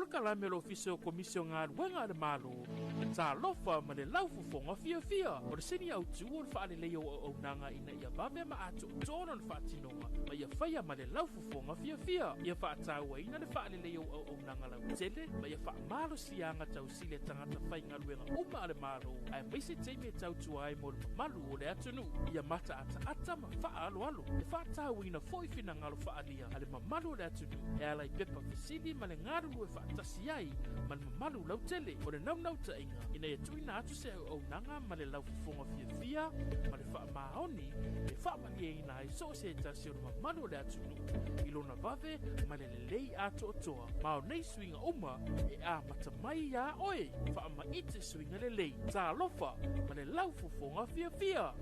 Polokalame a le Ofisa o Komisi o Galuega a le Malo, Talofa ma le Laufofoga Fiafia. O le sini autu o le faaleleia o auaunaga ina ia vave ma atoatoa lona faatinoga ma ia faia ma le laufofoga fiafia. Ia faatauaina le faaleleia o auaunaga lautele ma ia faamalosiaga tausili a tagata faigaluega uma a le Malo aemaise taimi e tautua ai mo le mamalu o le atunuu. Ia mataataata ma faaaloalo. E faatauaina foi finagalo faaalia a le mamalu o le atunuu e ala i pepa fesili ma le galulue faatasi ai ma le mamalu lautele. O le naunautaiga ina ia tuuina atu se auaunaga ma le laufofoga fiafia ma le faamaoni e faamalieina ai so o se tasi o le mamalu o le atunuu i lona vave ma le lelei atoatoa. Ma o nei suiga uma e amata mai iā oe. Faamaite suiga lelei. Talofa ma le laufofoga fiafia!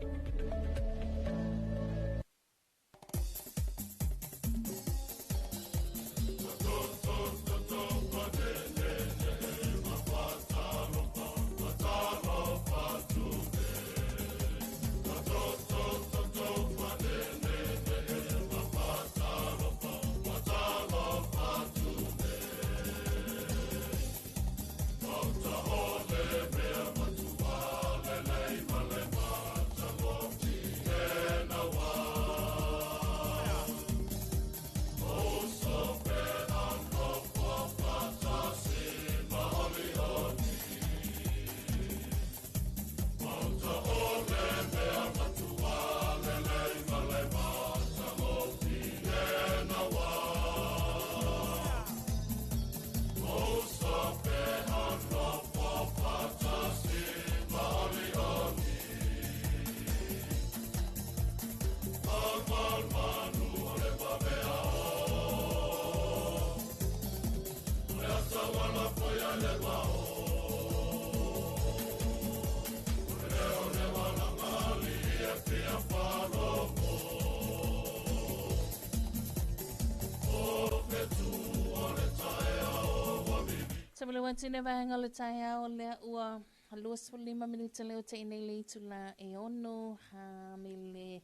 Sa le vaega o le taeao lea ua 25 minute leo te inei le itula e ono ha me le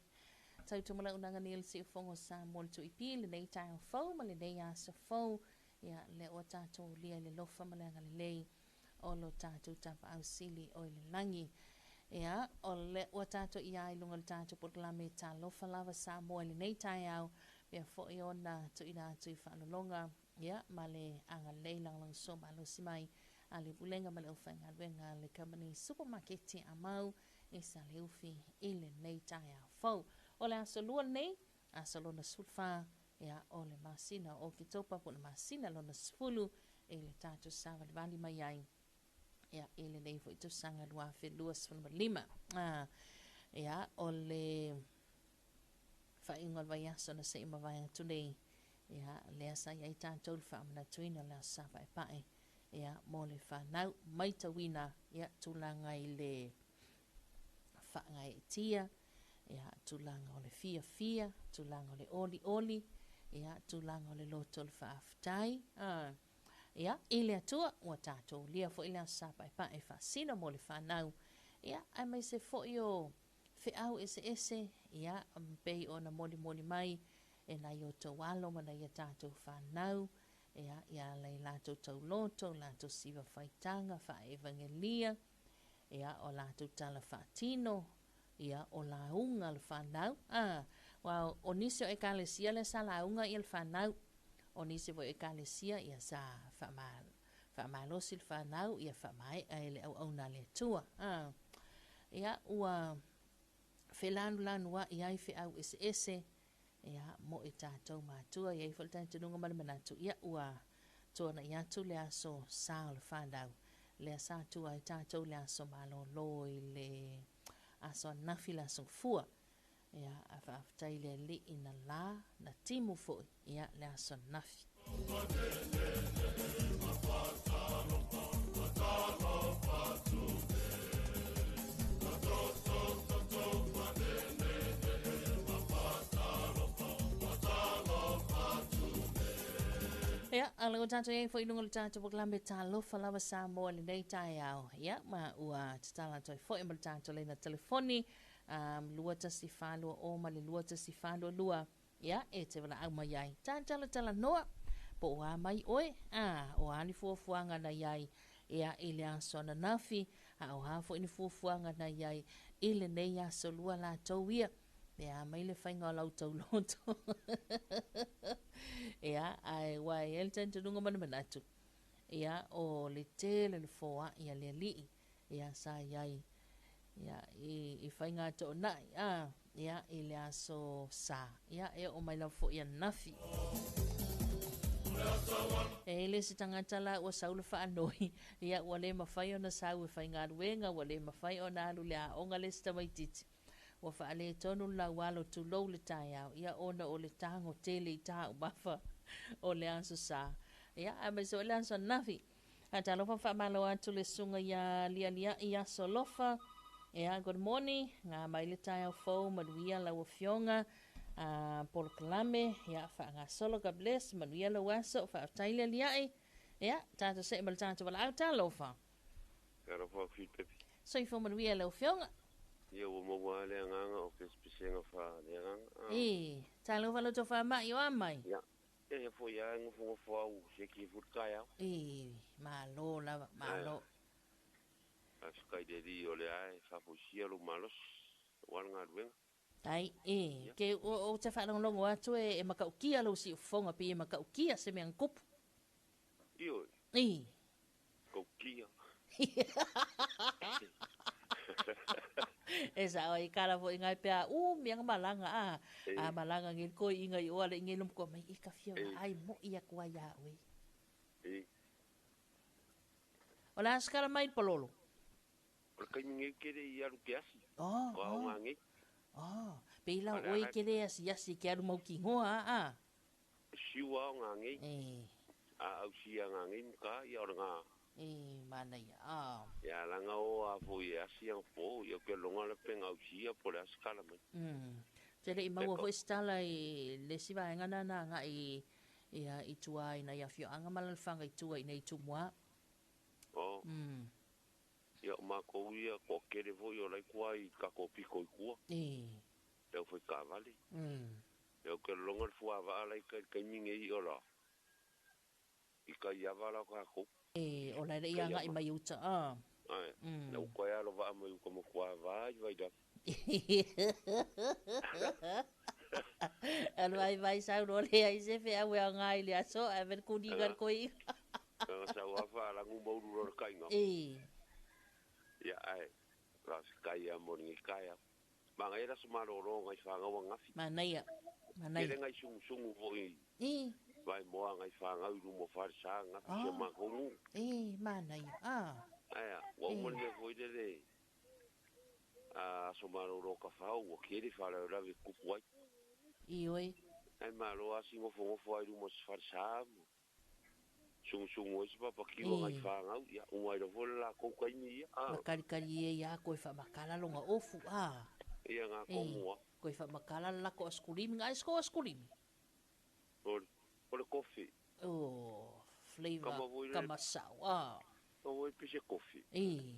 tautumalaaunaga nei o le Siufogo Samoa le Tuipi lenei taeao fou ma lenei aso fou. Ia, lea ua tatou ulia i le alofa ma le agalelei o lo tatou Tapaau Sili o i le lagi. Ia, o lea ua tatou i ai i luga o le tatou polokalame Talofa Lava Samoa i lenei taeao, pea foi ona tuuina atu i faalologa, ia, ma le agalelei lagolagosua malosi mai a le Pulega ma le Aufaigaluega a le Kamupani Supamaketi a Mau i Saleufi i lenei taeao fou. O le aso lua lenei, aso lona 14, ia, o le masina o Oketopa po o le masina lona 10 i le tatou savalivali mai ai, ia, i lenei foi tausaga 2025. Ah, ia, o le faaiuga o le vaiaso na se i mavae atu nei, ia, lea sa i ai tatou le faamanatuina o le aso Sa Paepae, ia, mo le fanau, maitauina, ia, tulaga i le faagaeetia, ia, tulaga o le fiafia, tulaga o le olioli, ia, tulaga o le loto o le faafetai, a, ia, i le Atua, ua tatou ulia foi le aso Sa Paepae faasino mo le fanau, ia, aemaise foi o feau eseese, ia, pei ona molimoli mai e nai outou alo ma nai a tatou fanau, ia, i ala i latou tauloto, latou siva faitaga, faaevagelia, ia, o latou tala faatino, ia, o lauga a le fanau. A, aua o nisi o Ekalesia lea sa lauga ia le fanau, o nisi foi o Ekalesia ia sa faama, faamalosi le fanau ia faamaea e le auauna a le Atua. A, ia, ua felanulanuai ai feau eseese, ia, mo i tatou matua. E i ai foi le talitonuga ma le manatu, ia, ua tuanai atu le aso sa o le fanau, lea sa tua ai tatou le aso malolo i le aso ananafi le aso Gafua. Ia, ae faafetai i le Alii na la, na timu foi, ia, le aso ananafi. Ia, a o lea ua tatou i ai foi i luga o le tatou polokalame Talofa Lava Samoa i lenei taeao. Ia, ma ua tatala atu ai foi ma le tatou laina telefoni, um, 21420 ma le 21422. Ia, e te valaau mai ai. Tatalatala noa. Po o a mai ʻoe, a o a ni fuafuaga na iai, ia, i le aso ananafi, a o a foi ni fuafuaga na iai i lenei aso lua latou ia. E a mai le faiga o lau tauloto. Ia, ae ua i ai le talitonuga ma le manatu, ia, o le tele o le foai a le Alii, ia, sa iai, ia, i faiga toonai, a, ia, i le aso Sa, ia, e oo mai lava foi ananafi. E le se tagata la ua sau le faanoi, ia, ua le mafai ona sau e faigaluega, ua le mafai ona alu i le aoga le isi tamaitiiti. Ua faaletonu le laualo tulou le taeao, ia ona o le tago tele i taumafa o le Aso Sa, ia aemaise foi le aso ananafi. Talofa faamalo atu le susuga ia Lialiai Aso Alofa. Ia, good morning. Ngā mai le taeao fou, manuia lau afioga. Polokalame, ia, faagasolo, God bless, manuia lou aso, faafetai Lialiai. Ia, tatou see ma le tatou valaau, talofa. Talofa Filipepi. Soifua manuia lau afioga. Ia ua maua lava le agaga o pesepesega faaleagaga. E, talofa lau tofa mai o a mai? Ia, e foi lava e nofonofo au se ki fu le taeao. E, malo lava, malo. Faafetai i le Alii o lea e faafoisia lou malosi aua le galuega. Tai, e, ke o te faalogologo atu e matautia lou siufofoga pei e matautia se mea na tupu. Ioe. E. Tautia. E sao ai kala foi ngai pea u mea malaga a a malaga ngel ko inga i o ale ngel ko mai e ka fia ai mo ia ku ai a oi. E. O la skala mai palolo. O le kaimi nei kele i alu ke asi. Oh, O oh. aoga nei. Oh, pe lau oi kele asi asi ke alu mau ki ngoa a. Siu aoga nei. E. A ausia ngā nei muka ia o le ngā. E, manaia. Ah. Ia langa o a foi e asi ang po, ia ke longa le penga ausia po le asi kala mai. Te le i maua foi se tala i le isi vaega na na agai i ia i tua i nai afioaga ma alaalafaga i tua i nei Tumua. Oh. Ia o makou ia toatele foi o la e kua i tatou pito i tua. E. Le au fai taavale. Ia ou te lologa le fuavaa la i tai i le taimi nei o la i tai ava la tatou. E, o la e le i agai mai uta, a. Ae, na uta e alo vaa mai uta ma fuavaa i Vailala. Alu ai vai sau loa leai se feau e aoga i le aso ae ave le kuniga i le koiga. Nga sau lava faalagu ma ulu loa le kaiga. E. Ia ae, faafetai lava mo lenei taeao. Manaia le aso malolo o nai fanau ananafi. Manaia, manaia. Tele nai sungusungu foi E. vaemoa nai fanau i luma o falesa ananafi si o matou nuu. E, manaia, a. Ae a, ua uma le mea foi lele a aso malolo tafao ua tele faalavelave e tupu ai. Ioe. Ae malo lava si nofonofo lava i luma o se falesa ma sungusungu ai se papatiua nai fanau, ia uma ai loa foi le latou taimi ia. Ma kalikali e ia koe faamakala longa ofu, a. Ia nga tonu lava. Koe faamakala le lako askulimi, nga ai askulimi. O le kofi. Oh, flavor kamasau, a. Kama foi pe se kofi. E.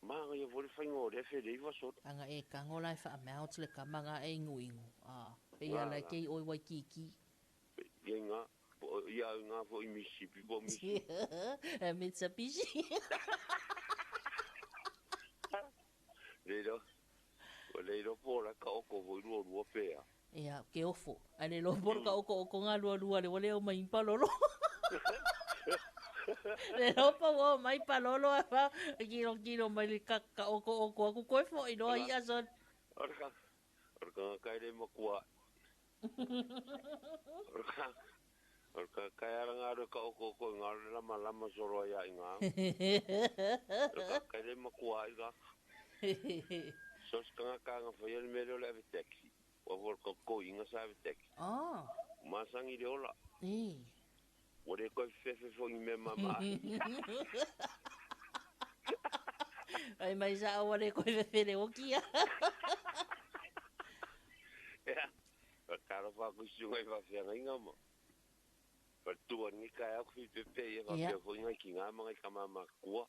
Manaia foi le faiga o lea feleiva solo. Aga e kago la e faamount le kama nga e inguingu, a. Pe ia la ke i oi Waikiki. Ia nga, ia nga foi Mississippi po Mississippi. Mitsubishi. Le le po la ka oko foi lua lua pea. Ia, ke ofo. Ae le iloa po o le ka oko oko nga lua lua le ua le o mai palolo. Le iloa pa ua o mai palolo ae fa kilokilo mai le ka oko oko aku koe foi loa i'a sole. O le tagata e le matua. O le tagata e ala galo e ka oko oko i galo le lamalama solo ai a i galo. O le tagata e le matua i galo. So se tagata na faia le mea lea o le ave taxi. Ua foi o le kokoiga sa ave taxi. Masagi le ola. Ua le toe fefefe foi i mea mama ai. Ai mai sa ua le toe fefe le oki ia. Ia, talofa atu i susuga i faafeagaiga ma faletua i lenei taeao Filipepe ia faapea foi nai tina ma nai tama matutua.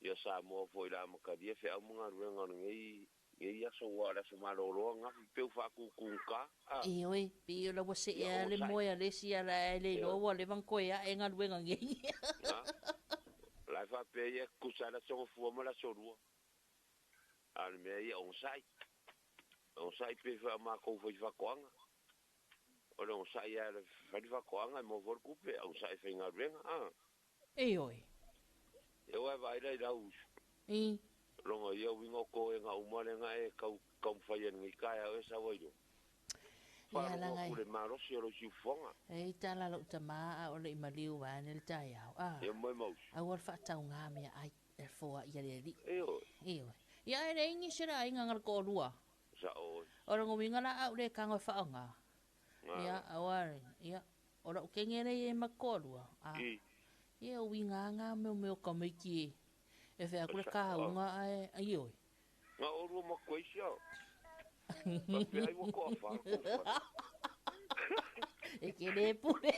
Ia Samoa foi i le amatalia feau ma galuega o lenei Ia aso ua o le aso malolo angafi peu faakukugutā. Ioe, pei o la ua see a le moe a le isi ala ae le iloa ua leva ona toe ae galuega nei. O la e faapea ia e tutusa ai le aso gafua ma le aso lua. A o le mea ia ogasai. Ogasai pei foi a matou fai faatoaga. O le ogasai lava e fai le faatoaga e maua foi le tupe, ogasai e faigaluega. Ioe. Ia ua e vaai la i lau loga ia uiga o toega uma lea na e tau taumafai ai i lenei taeao e sau ai loa. Ia Faalogo atu le malosi o lou siufofoga. E i tala lou tama a o le i maliu vaeane le taeao. A. Ia moe mausu. Aua le faatauga meaai e foai a le Alii. Ioe. Ioe. Ia ae leai nisi o le aiga na le toalua. Sao oe. O lona uiga la a ou le tago e faaaoga. Ia, aua, ia, o lau kenge lea i ai ma le toalua. A. Ia uiga lava na o mea o tamaiti e fai atu le kauga ae, ioe. Na oulua ma Koisia. Faapea ai ua toafa le tou fale. E te le pule.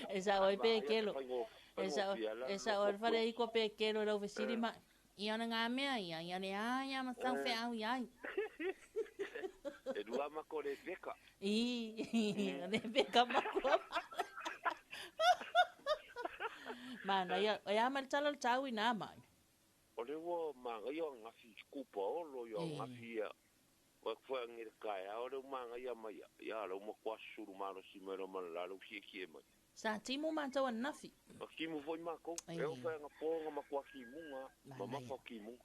E sao ai pe kelo. E sao, e sao ai le fale iko pe kelo i lau fesili mai. Ia o le ngā mea ia, ia le a ia ma tau feau i ai. E lua mako le peka. I, o le peka makua. Manaia, e a mai le tala o le tau inā mai. O le ua manaia o angafi kupa olo ia angafi ia. Ua ku angi le kaeao o le ua manaia mai ia. Ia le ua matua susulu malosi mai loa ma le la le ua kiekie mai. Sa timu matou ananafi. Na timu foi matou. E oo foi anapo na matua timuga a, mamafa o timuga.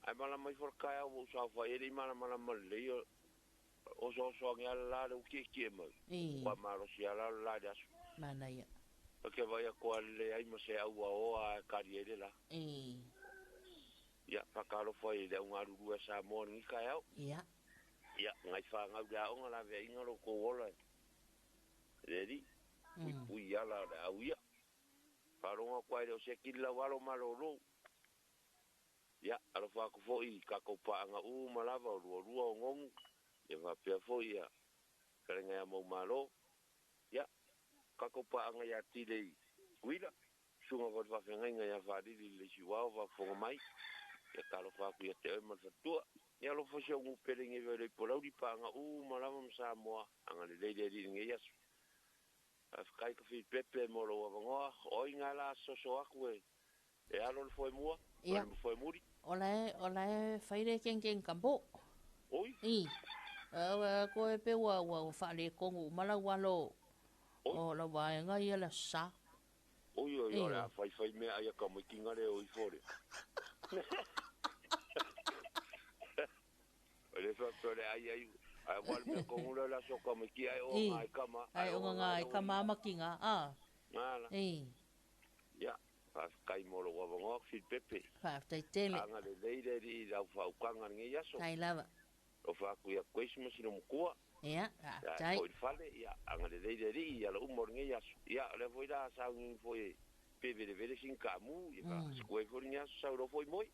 Ae malama ifo le taeao ua ou saofai ai e le i malamalama lelei o osoaoso ane lava le la lea ua tietie mai. Ua malosi lava la o le la i le aso. Manaia. Ou te vaai atu lava leai ma se auaoa lava e tali ai le la. Ia, faatalofa i le au galulue a Samoa i lenei taeao. Ia, nai fanau i le aoga laveaiga lo outou ola e le alii, puipui ala o le au ia. Faalogo atu lava e le o seki le laualo malolo. Ia, alofa atu foi i tatou paaga uma lava o lualua o nonu, ia faapea foi ia fetalaiga ia Maumalo. Ia, tatou paaga ia Tile i Tutuila, susuga foi i le faafeagaiga ia Faalili i le Isiuao faafofoga mai. Ia talofa atu ia te oe ma le faletua. Ia alofa foi si ou nuu pele i Geivailoi i Palauli, paaga uma lava ma Samoa, agalelei le Alii i lenei aso. Faafetai Tofipepe mo lou avanoa. O ai na la soso atu e e alo le foemua, Ia. le foemuli? O la e, o la e fai le kengkeng kambo. Oi. I. Ua koe pe ua, ua, ua faaletonu uma lau alo o lau vaega ia le aso Sa. Oi, oi, o le a faifai meaai a tamaiti na le o ifo le. O le faapea o le ai ai, ae ua le mea tonu lea o le aso tamaiti ae oga ai tama, ae oga ai tama ma tina, a. Ngala. Ia, faafetai mo lou avanoa Filipepe. Faafetai tele. Agalelei le Alii i lau faautaga i lenei aso. Tai lava. Alofa atu ia Grace ma sina matua. Ia, faafetai. Ia, foi i le fale, ia, agalelei le Alii i ala uma o lenei aso. Ia, o lea foi la sauniuni foi e pe velevele sina taamu, ia faasikuai foi lenei aso sau loa foi moe.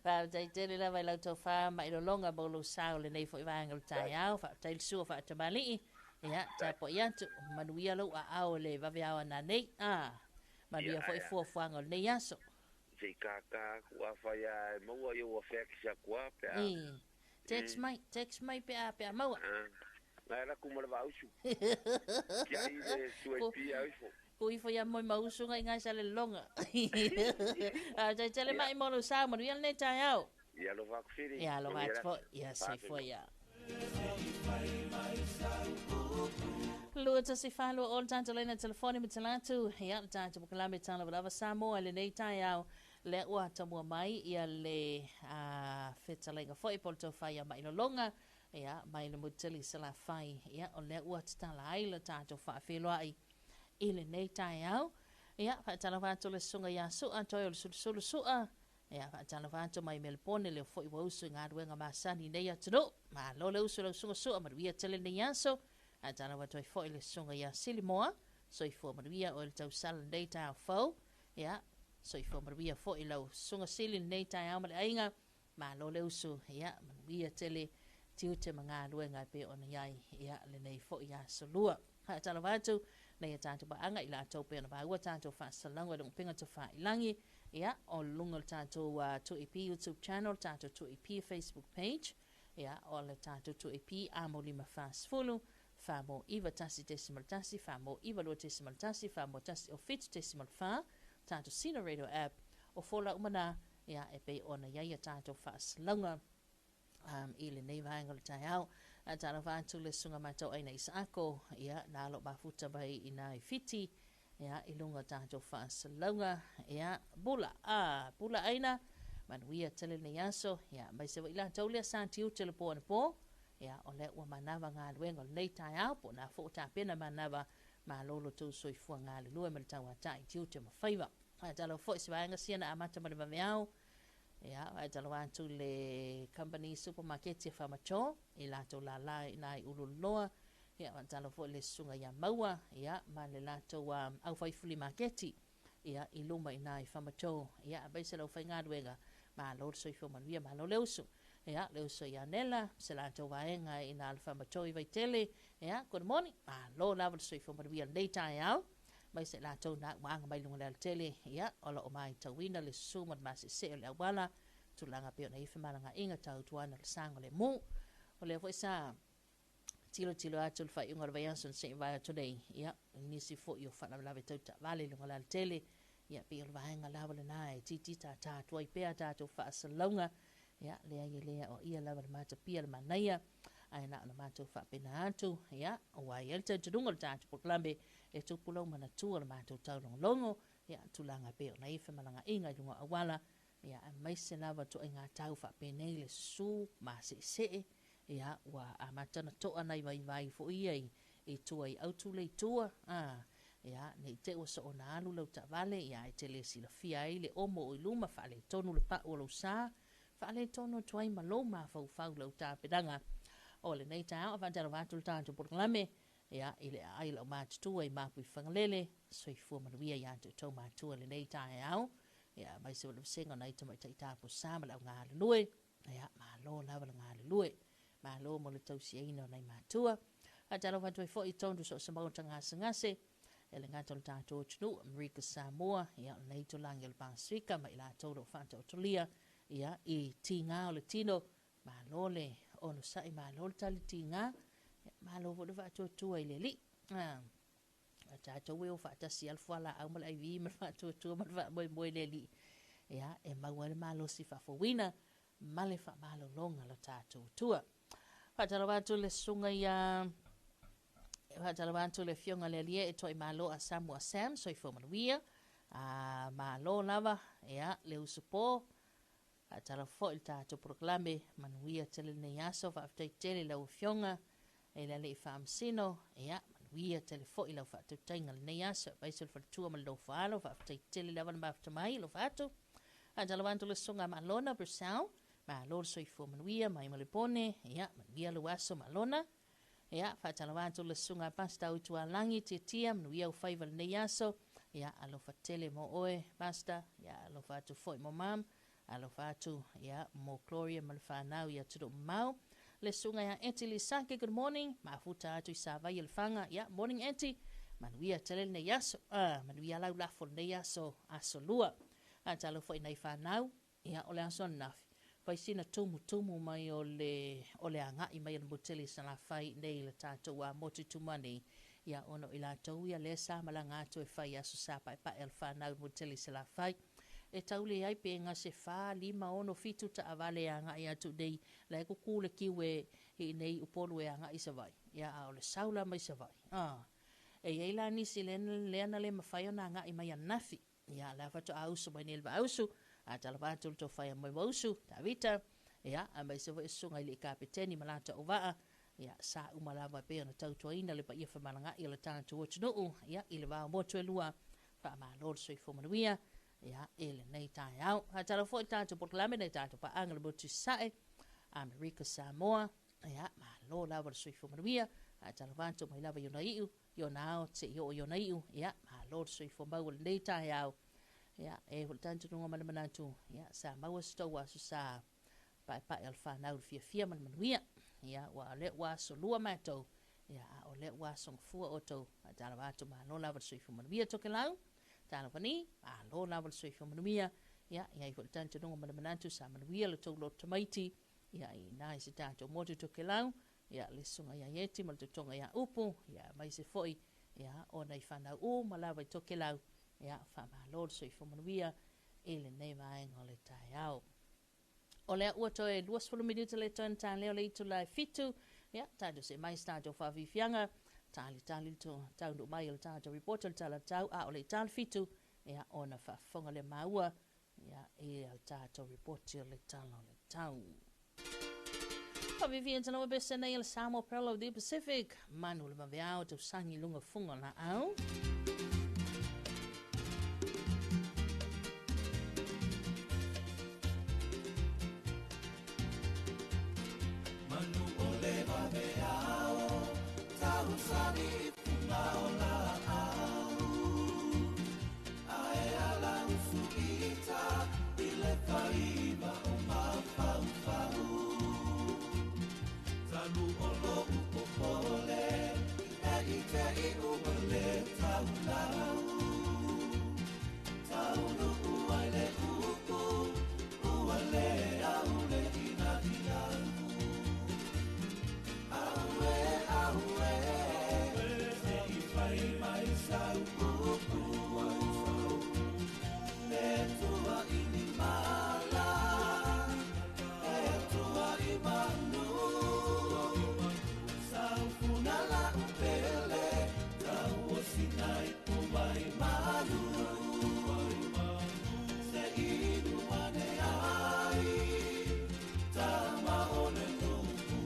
Faafetai tele lava i lau tofa ma i lologa mo lou sao i lenei foi vaega o le taeao. Faafetai le sua faatamalii. Ia, tapuai atu, manuia lou aao i le vaveao a nanei. A, manuia foi fuafuaga o lenei aso. Se i kākā atu, afai lava e maua, ia ua fax atu lava pe a. I, text mai, text mai pe a, pe a maua. Ngai ala atu ma le vaausu. Tiai le sua i pia ifo. Ku ifo ia moe ma usu ngai ngai sa le lologa. A, tai tele mai mo lou sao, manuia lenei taeao. Ia alofa atu Fili. Ia alofa atu foi. Ia soifua ia. 2142 o le tatou laina telefoni ma tala atu. Ia, le tatou polokalame Tala Ua Lava Samoa i lenei taeao. Lea ua tamua mai ia le fetalaiga foi po o le tofa ia Mailologa, ia, mai le Mutili i Salafai. Ia, o lea ua tatala ai le tatou faafeiloai i lenei taeao. Ia, faatalofa atu le susuga ia Su'a, toe o le Sulusulu Su'a. Ia, faatalofa atu mai Melebone, lea foi ua usu i galuega masani i nei atunuu. Malo le usu i lau susuga Su'a, manuia tele lenei aso. Faatalofa atu ai foi le susuga ia Silimoa, soifua manuia oe le tausala lenei taeao fou. Ia, soifua manuia foi i lau susuga Sili lenei taeao ma le aiga. Malo le usu, ia, manuia tele tiute ma galuega e pei ona i ai, ia, lenei foi aso lua. Faatalofa atu nei a tatou paaga i latou pei ona maua tatou faasalalauga i luga o upega tafailagi, ia, o luga o le tatou 2AP YouTube channel, le tatou 2AP Facebook page, ia, o le tatou 2AP amo 5 40, 4 mo 9 1.1, 4 mo 9 2.1, 4 mo 1 o 7.4, tatou Sina Radio app, o fola uma na, ia, e pei ona i ai a tatou faasalalauga i lenei vaega o le taeao. Talofa atu le susuga Matauaina Isaako, ia, na alo mafuta mai i nā i Fiti, ia, i luga o tatou faasalalauga, ia, bula, a, bula aina, manuia tele lenei aso, ia, aemaise foi i latou lea sa tiute le po anapo, ia, o lea ua manava galuega o lenei taeao, po o na foi ua tapena manava, malo lo tou soifua galulue ma le tauatai tiute ma faiva. Talofa foi i se vaega sia na amata ma le vaveao, Ia, faatalofa atu le company supermarket e Famacho i latou lala i ina i Ulululoa. Ia, faatalofa foi le susuga ia Maua, ia, ma le latou aufai flea maketi, ia, i luma i ina i Famacho. Ia, aemaise le aufaigaluega, malo le soifua manuia, malo le usu. Ia, le uso ia Nela, se latou vaega i ina le Famacho i Vaitele. Ia, good morning, malo lava le soifua manuia i lenei taeao. Aemaise i latou na ua aga mai luga o le alatele, ia, o lo o matauina le susu ma le masese o le auala, tulaga pei ona i ai femalagaaiga tautuana le saogalemu. O lea foi sa tilotilo atu le faaiuga o le vaiaso na se'i vae atu nei, ia, nisi foi o faalavelave tau taavale i luga o le alatele, ia, pei o le vaega lava lena e titi tātā atu ai pea tatou faasalalauga, ia, leai e le aoaia lava le matapia le manaia, ae na ona matou faapena atu, ia, ua i ai le talitonuga o le tatou polokalame e tupu lou manatua o le matou taulogologo, ia, tulaga e pei ona i ai femalagaaiga i luga o auala, ia, aemaise lava ituaiga tau faapenei le susu maseesee, ia, ua amata ona to'a nai vaivai foi ia i tua i autu le i tua, a, ia, ne i te i ua soona alu lau taavale, ia, ae te le silafia ai le omo o i luma, faaletonu le pau o lou sa, faaletonu atu ai ma lou mafaufau lau tapenaga o lenei taeao. Faatalofa atu le tatou polokalame, ia, i le aai o lau matutua i Mapuifagalele, soifua manuia ia te outou matua i lenei taeao, ia, aemaise foi le vasega o nai tamaitai tapusa ma le au galulue, ia, malo lava le galulue, malo mo le tausiaina o nai matua. Faatalofa atu ai foi i tonu so o se maota gasegase, e le gata o le tatou atunuu, Amerika Samoa, ia, o lenei itulagi o le Pasefika ma i latou o lo o faataotolia, ia, i tiga o le tino, malo le onosai, malo le tali tiga, ia, malo foi le faatuatua i le Alii. A tatou e o faatasi lava le fualaau ma le IV ma le faatuatua ma le faamoemoe i le Alii, ia, e maua ai le malosi faafouina ma le faamalologa o lo tatou Atua. Faatalofa atu le susuga ia Faatalofa atu le afioga le Alie e toi malo a Samu a Sam, soifua manuia. A malo lava, ia, le usupo. Faatalofa foi le tatou polokalame, manuia tele lenei aso, faafetai tele lau afioga e le Alii Faamasino, ia, manuia tele foi lau faatautaiga lenei aso, aemaise o le faletua ma le nofo alo, faafetai tele lava le mafuta mai, alofa atu. Faatalofa atu le susuga Malona Purcell, malo le soifua manuia mai ma le pone, ia, manuia lou aso Malona. Ia, faatalofa atu le susuga Pastor Utualagi Tiatia, manuia ou faiva lenei aso, ia, alofa tele mo oe Pastor, ia, alofa atu foi mo mam, alofa atu, ia, mo Gloria ma le whanau i atunuu mamao. Le susuga ia Eti Lisake, good morning, mafuta atu i Savaii le Faga, ia, morning Eti, manuia tele lenei aso, manuia lau lafo lenei aso, aso lua. Faatalofa foi nai whanau, ia, o le aso ananafi, fai sina tumutumu mai o le o le agai mai o le motu tele i Salafai nei i le tatou motu i Tumani, ia, ona o i latou ia lea sa malaga atu e fai aso sa paepae a le whanau i le motu tele i Salafai. E tau leai pe gase 4, 5, 6, 7 taavale e agai atu nei, la e kuku le kiu e i nei Upolu e agai i Savaii, ia, a o le sau la mai Savaii. E i ai la nisi lea na le mafai ona agai mai ananafi. Ia, la faatoa usu mai nei le vaausu, a talofa atu le tofa ia Moemausu, Tavita, ia, aemaise foi susuga i le kapeteni ma latou auvaa, ia, sa uma lava e pei ona tautuaina le paia femalagaai o le tatou atunuu, ia, i le va o motu e lua, faamalo le soifua manuia, ia, i lenei taeao. Faatalofa foi le tatou polokalame nei tatou paaga le motu i Sasae, Amerika Samoa, ia, malo lava le soifua manuia, faatalofa atu mai lava i ona iu, i ona ao seia oo i ona iu, ia, malo le soifua maua i lenei taeao. Ia, e foi le talitonuga ma le manatu, ia, sa maua se tou aso sa paepae o le whanau le fiafia ma le manuia. Ia, ua o lea ua aso lua matou, Ia, a o lea ua asogafua outou, faatalofa atu, malo lava le soifua manuia Tokelau, talofa ni, malo lava le soifua manuia. Ia, e i ai foi le talitonuga ma le manatu sa manuia le tou loto tamaiti, ia, i ina i si tatou motu Tokelau, ia, le susuga ia Ieti ma le totoga ia Upu, ia, aemaise foi, ia, o nai fanau uma lava i Tokelau, ia, faamalo le soifua manuia i lenei vaega o le taeao. O lea ua toe 20 minute le toe na lea o le itula e 7, ia, tatou see mai se tatou faafiafiaga, talitali le taunuu mai o le tatou report o le tala tau, a o le itala 7, ia, ona faafofoga le maua, ia, i le tatou report o le tala o le tau. Faafiafia tala bese nei le Samoa Pearl of the Pacific, manu le vaveao tausangi lunga funga la au. Manu o le vaveao, tausangi funga o la au. Ae ala usuita, i le faiva o mafaufau. Talu o lo upopole, e i te i ua le taulau. Taunu ua le upu, ua le au le ina ina. Aue, aue, se i fai mai sau upu. Le tua i ni mala, e tua i manu. Sau funa la upele, tau o sinai po vai malu. Se inu ane ai, tama o le nuku.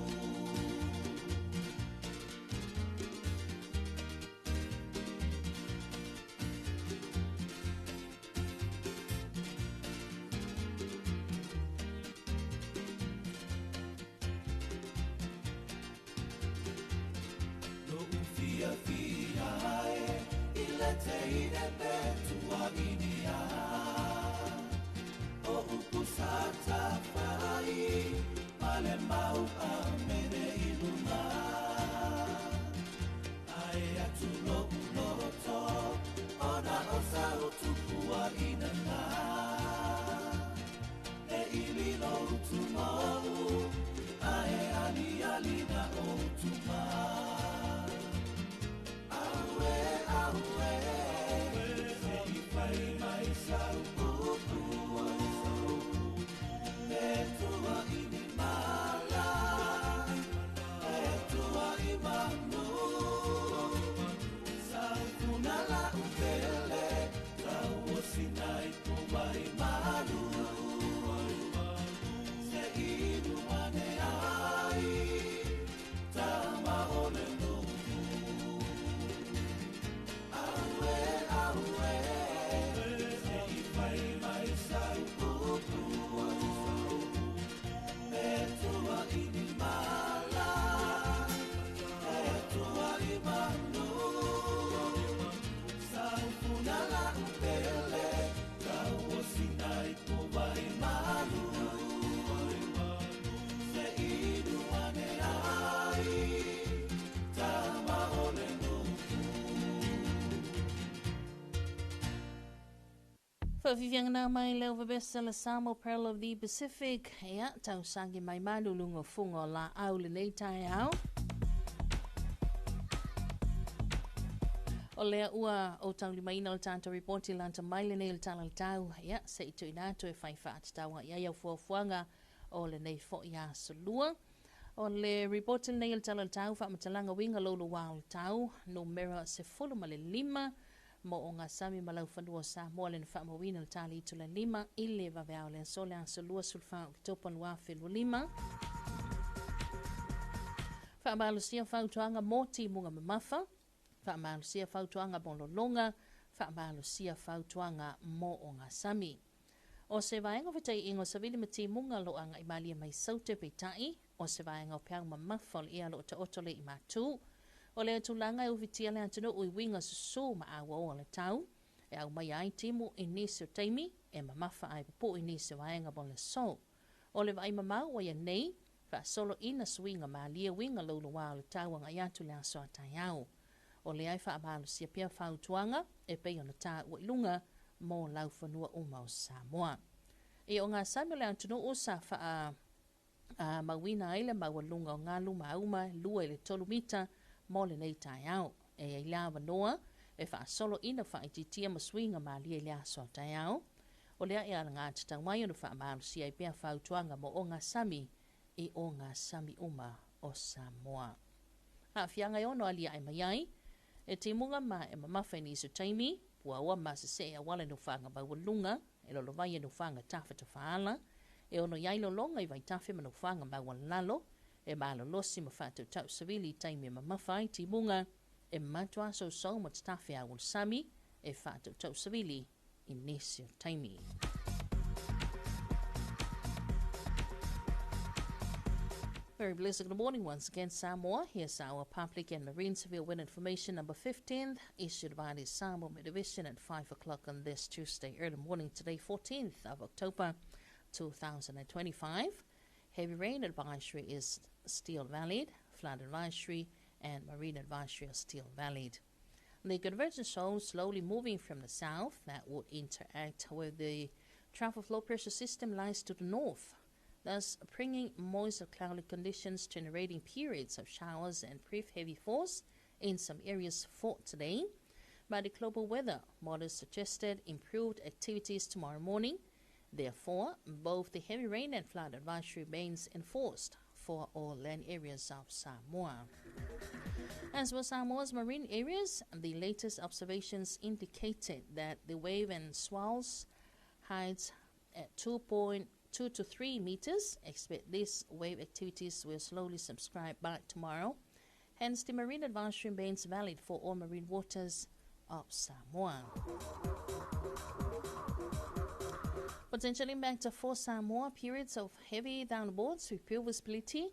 Lo ufia fia e, i le te ine pe tua inia. O upu sa tawhai, ma le mau a mene i luma. Ae atu lo uloto, ona o sa utupua ina ngā. E ili lo utu mau, ae ali ali na o utuma. Aue, aue, se i fai mai sau upu. E tua i ni mala, e tua i manu. Sau funa la upele, tau o sinai po vai malu. Se inu ane ai, tama o le nuku. Aue, aue, se i fai mai sau upu. E tua i ni mala, e tua i manu. Sau funa la upele, tau o sinai po vai malu. Se inu ane ai, tama o le nuku. Faafiafiaga mai leo vavesa le Samoa Pearl of the Pacific, ia, tausangi mai malu lunga funga o la au lenei taeao. O lea ua o taulimaina o le tatou report i lata mai lenei o le tala o le tau, ia, se i tuuina atu e fai faatatau ai au fuafuaga o lenei foi aso lua. O le report lenei o le tala o le tau, faamatalaga uiga loulou o le tau, numera 15, mo o ngā sami ma laufanua o Samoa le na faamauina le tali itu le 5 i le vaveao le aso le aso 24 Oketopa 2025. Faamalosia fautuaga mo timuga mamafa, faamalosia fautuaga mo lologa, faamalosia fautuaga mo o ngā sami. O se vaega o fetaiiga o savili ma timuga lo agaʻi malie mai saute peitai, o se vaega o peau mamafa o le ea loo taoto le i matu. O le tulaga e ufitia le atunuu i uiga susū ma auaoa le tau, e au mai ai timu i nisi o taimi, e mamafa ai pupuu i nisi o vaega mo le aso. O le vaai mamao ua ia nei, Faasoloina suiga malie uiga louloa o le tau agai atu i le aso a taeao. O lea e faamalosia pea fautuaga e pei ona taua i luga mo laufanua uma o Samoa. I ogasami o le atunuu sa faa mauina ai le maualuga o galu mauma e 2 i le 3 mita mo lenei taeao. E i ai le avanoa e faasoloina faaitiitia ma suiga malie i le aso a taeao. O lea e alagatatau ai ona faamalosia ai pea fautuaga mo ogasami i ogasami uma o Samoa. Aafiaga e ono aliae mai ai, e timuga ma e mamafa i nisi o taimi, puaoa ma sesee auala i nofoaga maualuga, e lolovaia i nofoaga tafatafaala, e ono i ai lologa i vaitafe ma nofoaga maualalo, e malolosi ma faatautau savili i taimi e mamafa ai timuga, e matua sousou ma tatafe au o le sami, e faatautau savili i nisi o taimi. Very blessed good morning once again, Samoa. Here's our public and marine severe wind information number 15, issued by the Samoa Met Division at 5 o'clock on this Tuesday early morning today, 14th of October 2025. Heavy rain advisory is still valid, flood advisory and marine advisory are still valid. The convergence zone slowly moving from the south that would interact with the trough low pressure system lies to the north, thus bringing moist cloudy conditions, generating periods of showers and brief heavy falls in some areas for today. But the global weather model suggested improved activities tomorrow morning. Therefore, both the heavy rain and flood advisory remains enforced for all land areas of Samoa. As for Samoa's marine areas, the latest observations indicated that the wave and swells heights at 2.2 to 3 meters. Expect these wave activities will slowly subside by tomorrow. Hence, the marine advisory remains valid for all marine waters of Samoa. Potential impact for Samoa, periods of heavy downpours with poor visibility,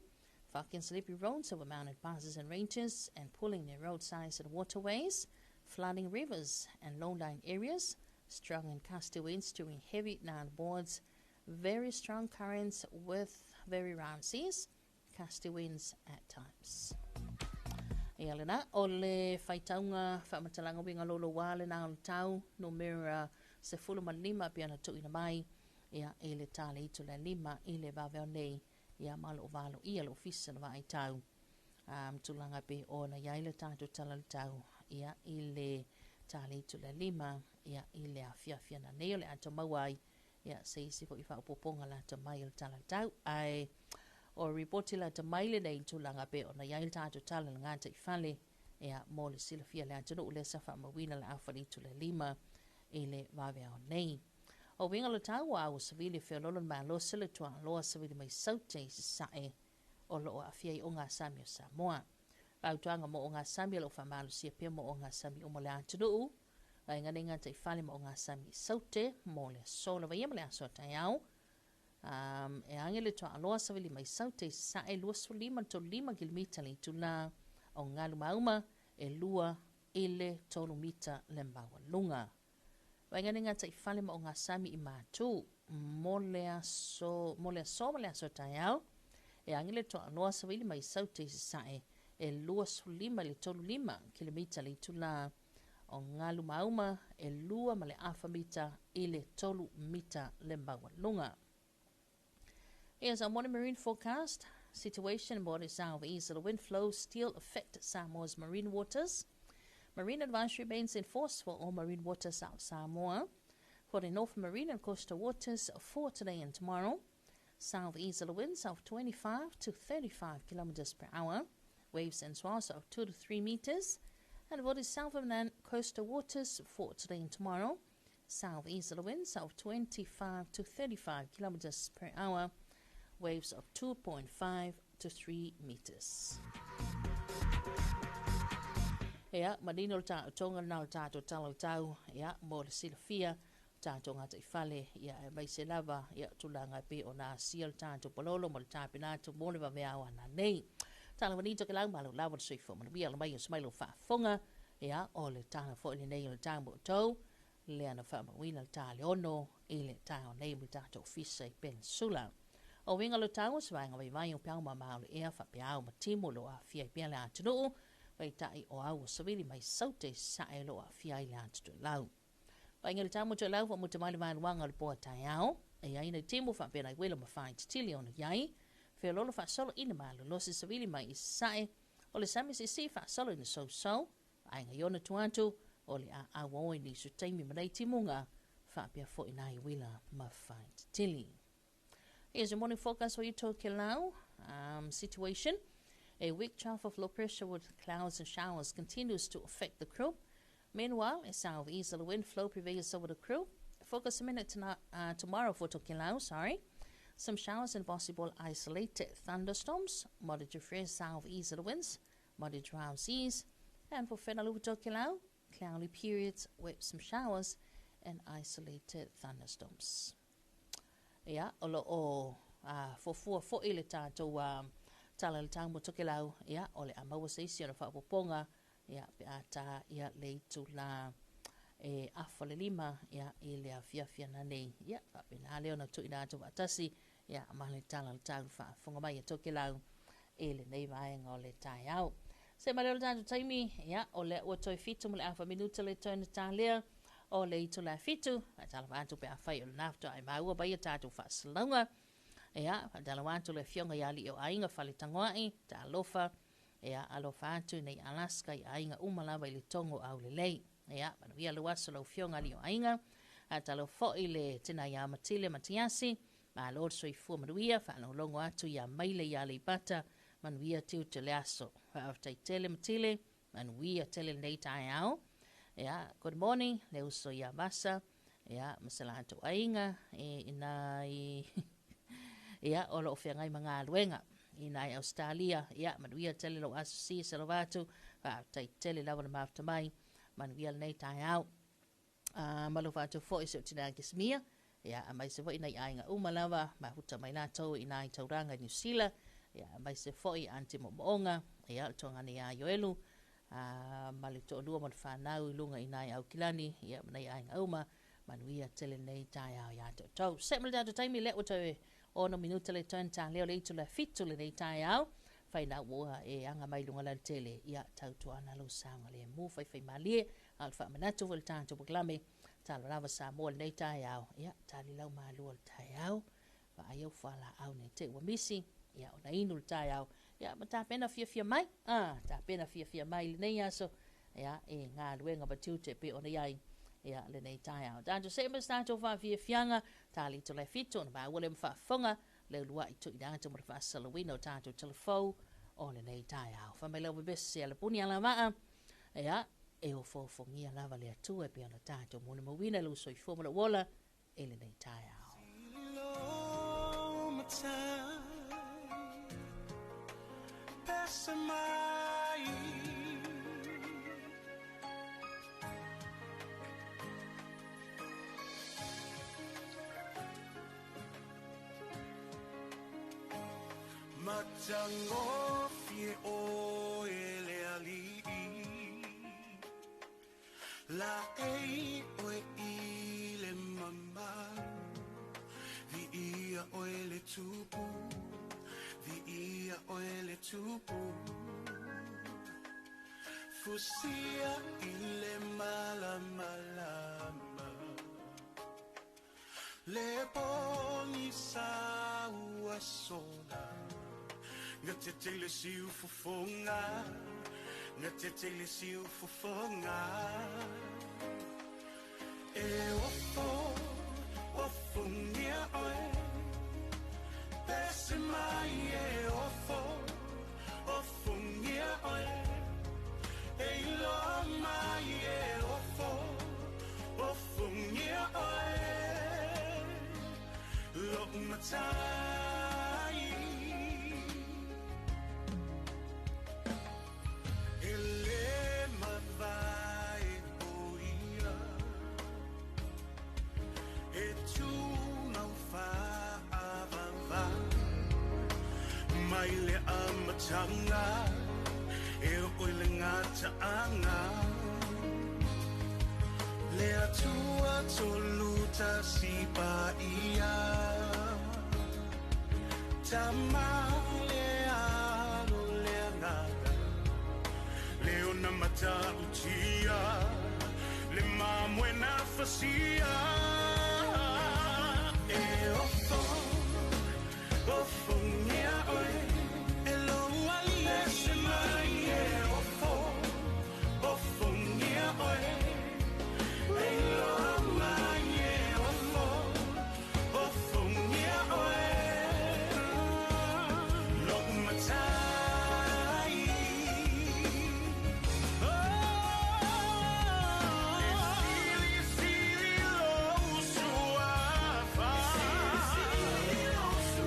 foggy and slippery roads over mountain passes and ranges, and pooling near roadsides and waterways, flooding rivers and low-lying areas, strong and gusty winds during heavy downpours, very strong currents with very round seas, gusty winds at times. Ia lena, o le faitauga faamatalaga uiga louloua lena o le tau numera 15 pei ona tuuina mai ia i le ta le itula e 5 i le vaveao nei ia ma o lo o valoia le ofisa o le vaai tau um, tulaga pei ona i ai le tatou tala o le tau ia i le ta le itula e 5 ia i le afiafi ananei o le a tou maua ai ia se isi foi faaopoopoga lata mai o le tala o le tau. Ae o le ripoti lata mai lenei i le tulaga pei ona i ai le tatou tala i le gataifale ia mo le silafia e le atunuu lea sa faamauina le afa i le itula e 5 i le vaveao nei. O uiga o le tau ua au savili e feoloolo le malosi o le tuaaloa savili mai Saute i Sasae o lo o aafia ai ogasami o Samoa. Fautuaga mo ogasami o lo o faamalosia pea mo ogasami uma o le atunuu Vaega nei gataifale ma ogasami i Saute mo le aso lava ia ma le aso a taeao. Um, e age le toaaloa savili mai Saute i Sasae 25 le 35 kilomita le itula o galu mauma e 2 i le 3 mita le maualuga. Vaega nei gataifale ma ogasami i Matu mo le aso, mo le aso ma le aso a taeao. E age le toaaloa savili mai Saute i Sasae e 25 i le 35 kilomita le itula o galu mauma e 2.5 mita i le 3 mita le maualuga. Here's our morning marine forecast. Situation about the southeast of the wind flow still affect Samoa's marine waters. Marine advisory remains in force for all marine waters out Samoa. For the North Marine and coastal waters for today and tomorrow. Southeasterly winds of 25 to 35 kilometers per hour. Waves and swells of 2 to 3 meters. And for the southern coastal waters for today and tomorrow. Southeasterly winds of 25 to 35 kilometers per hour. Waves of 2.5 to 3 meters. Ia, manino le taotoga lena o le tatou tala o le tau, ia, mo le silafia, tatou gataifale, ia, aemaise lava, ia, tulaga e pei ona asia le tatou palolo ma le tapena atu mo le vaveao ananei. Tala manito ke lau malo lava le soifua manuia la mai o se mai lou faafofoga, ia, o le tala foi lenei o le tau mo outou, lea na faamauina le ta le 6 i le taeao nei ma le tatou ofisa i Peninsula. O uiga o le tau o se vaega vaivai o peau mama o le ea faapeau ma timu o lo o aafia ai pea le atunuu, peitai o au ua savili mai Saute i Sasae o lo o aafia ai le atu toelau. Vaaiga i le tau mo toelau faamuta mai le vaeluaga o le po a taeao, e i ai nai timu faapea nai uela ma faaititili ona i ai, feoloolo faasolo ina malolosi savili mai i Sasae, o le sami siisii faasolo ina sousou, vaaiga i ona tua atu, o le a auau ai nisi o taimi ma nai timuga faapea foi nai uila ma faaititili. Here's your morning forecast for you Tokelau situation. A weak trough of low pressure with clouds and showers continues to affect the group. Meanwhile, a southeasterly wind flow prevails over the group. Focus a minute tonight, tomorrow for Tokelau, sorry. Some showers and possible isolated thunderstorms, moderate to fresh southeasterly winds, moderate to rough seas. And for Finolhu Tokelau, cloudy periods with some showers and isolated thunderstorms. Ia, o lo o fuafua foi le tatou tala i le tau mo Tokelau, ia, o le a maua se isi ona faaopoopoga, ia, pe a ta ia le itula e 4:30, ia, i le afiafi ananei. Ia, faapena lea ona tuuina atu faatasi, ia, ma le tala i le tau faafofoga mai a Tokelau i lenei vaega o le taeao. Se mai lea o le tatou taimi, ia, o lea ua toe 7:30 minuta le toe na talea o le itula e 7, faatalofa atu pe afai o lena faatoa e maua mai a tatou faasalauga. Ia, faatalofa atu le afioga ia Alii o Aiga Faletagoai, talofa, ia, alofa atu nei Alaska i aiga uma lava i le togo aulelei. Ia, manuia lou aso lau afioga Alii o Aiga. Faatalofa foi le tina ia Matile Matiasi, malo le soifua manuia, faalogologo atu ia Maile ia Aleipata, manuia tiute le aso. Faafetai tele Matile, manuia tele lenei taeao. Ia, good morning, le uso ia Vasa, ia, ma se latou aiga, e ina i ia, o loo feagai ma galuega ina i Australia. Ia, manuia tele lou aso si salova atu, faafetai tele lava le mafuta mai, manuia lenei taeao. Malofa atu foi si o tina Kismia, ia, aemaise foi nai aiga uma lava, mafuta mai latou i nai taulaga i Niu Sila, ia, aemaise foi aunty Mo'omo'oga, ia, le tuagane ia Ioelu, ma le toalua ma le fanau i luga i nai Aukilani, ia, ma nai aiga uma, manuia tele nei taeao ia te outou. Se ma le tatou taimi lea ua toe 6 minuta le toe na talea o le itula e 7 lenei taeao, fai na ua e aga mai luga lautele, ia, tautuana lou saogalemu faifaimalie, a o le faamanatu foi le tatou polokalame, talo lava Samoa lenei taeao, ia, tali lau malua o le taeao, vaai au fualaau nei te ua misi, ia, ona inu le taeao, ia, ma tapena fiafia mai, tapena fiafia mai lenei aso, ia, e galuega ma tiute pe ona i ai, ia, lenei taeao. Tatou see ma se tatou faafiafiaga, tali itula e 7, ona maua lea ma faafofoga, le uluai tuuina atu mo le faasalauina o tatou telefou o lenei taeao. Fai mai lau vevesi a le puni alavaa, ia, e ofoofogia lava le Atua e pei ona tatou molimauina i lou soifua ma lou ola i lenei taeao. Matagofie o e le alii, la ei oe i le mamalu, vi ia oe le tupu, vi ia oe le tupu. Fusia i le malamalama, le pogisa ua sola, gatete le siufofoga, gatete le siufofoga. E ofo, ofogia oe, pese mai e ofo, ofogia oe, e iloa mai e ofo, ofogia oe, lou matai. E le mavae o ia, e tumau faavava, mai le amataga, e oo i le gataaga. Le Atua tolu tasi paia, Sama le alo le agaga Le ona matautia Le mamoe na fasia E ofo Ofongia oe E loa li e se mai e ofo Ofongia oe E loa mai e ofo Ofongia oe Lo'u matai E sili sili lou suafa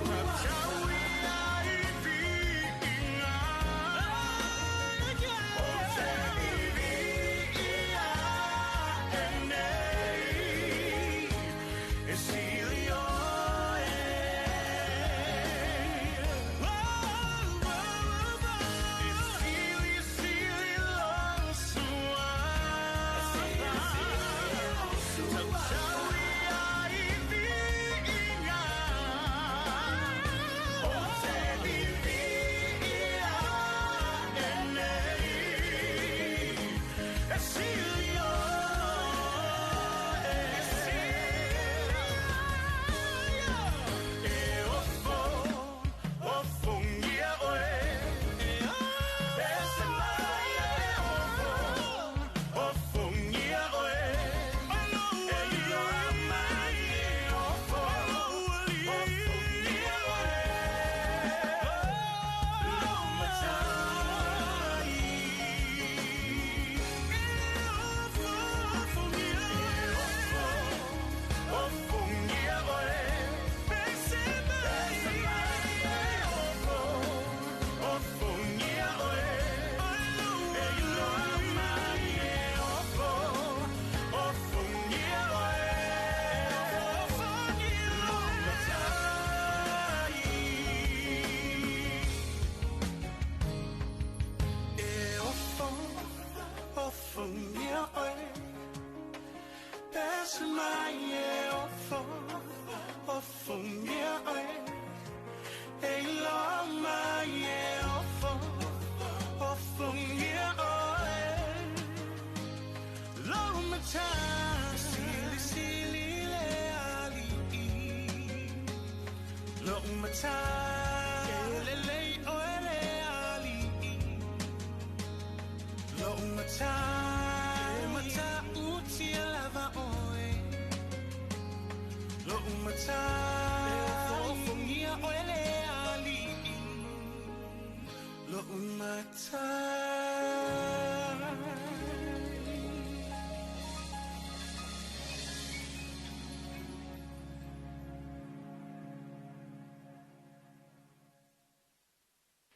Mataui ai viiga O te viviia e nei E sili oe E sili sili lou suafa Mataui ai viiga O te viviia e nei E sili oe E sili E ofo, ofongia oe E se mai e ofo, ofongia oe E iloa mai e ofo, ofongia oe Lou matai E ofo, ofongia oe Ofongia oe E se mai e ofo, ofongia oe E iloa mai e ofo, ofongia oe Lou matai E ofo, ofongia oe Pese mai e ofo, ofongia oe E iloa mai e ofo, ofongia oe Lou matai Sili sili le ali'i Lou matai E lelei oe le ali'i Lou matai E matautia lava oe Lou matai E ofofongia oe le ali'i Lou matai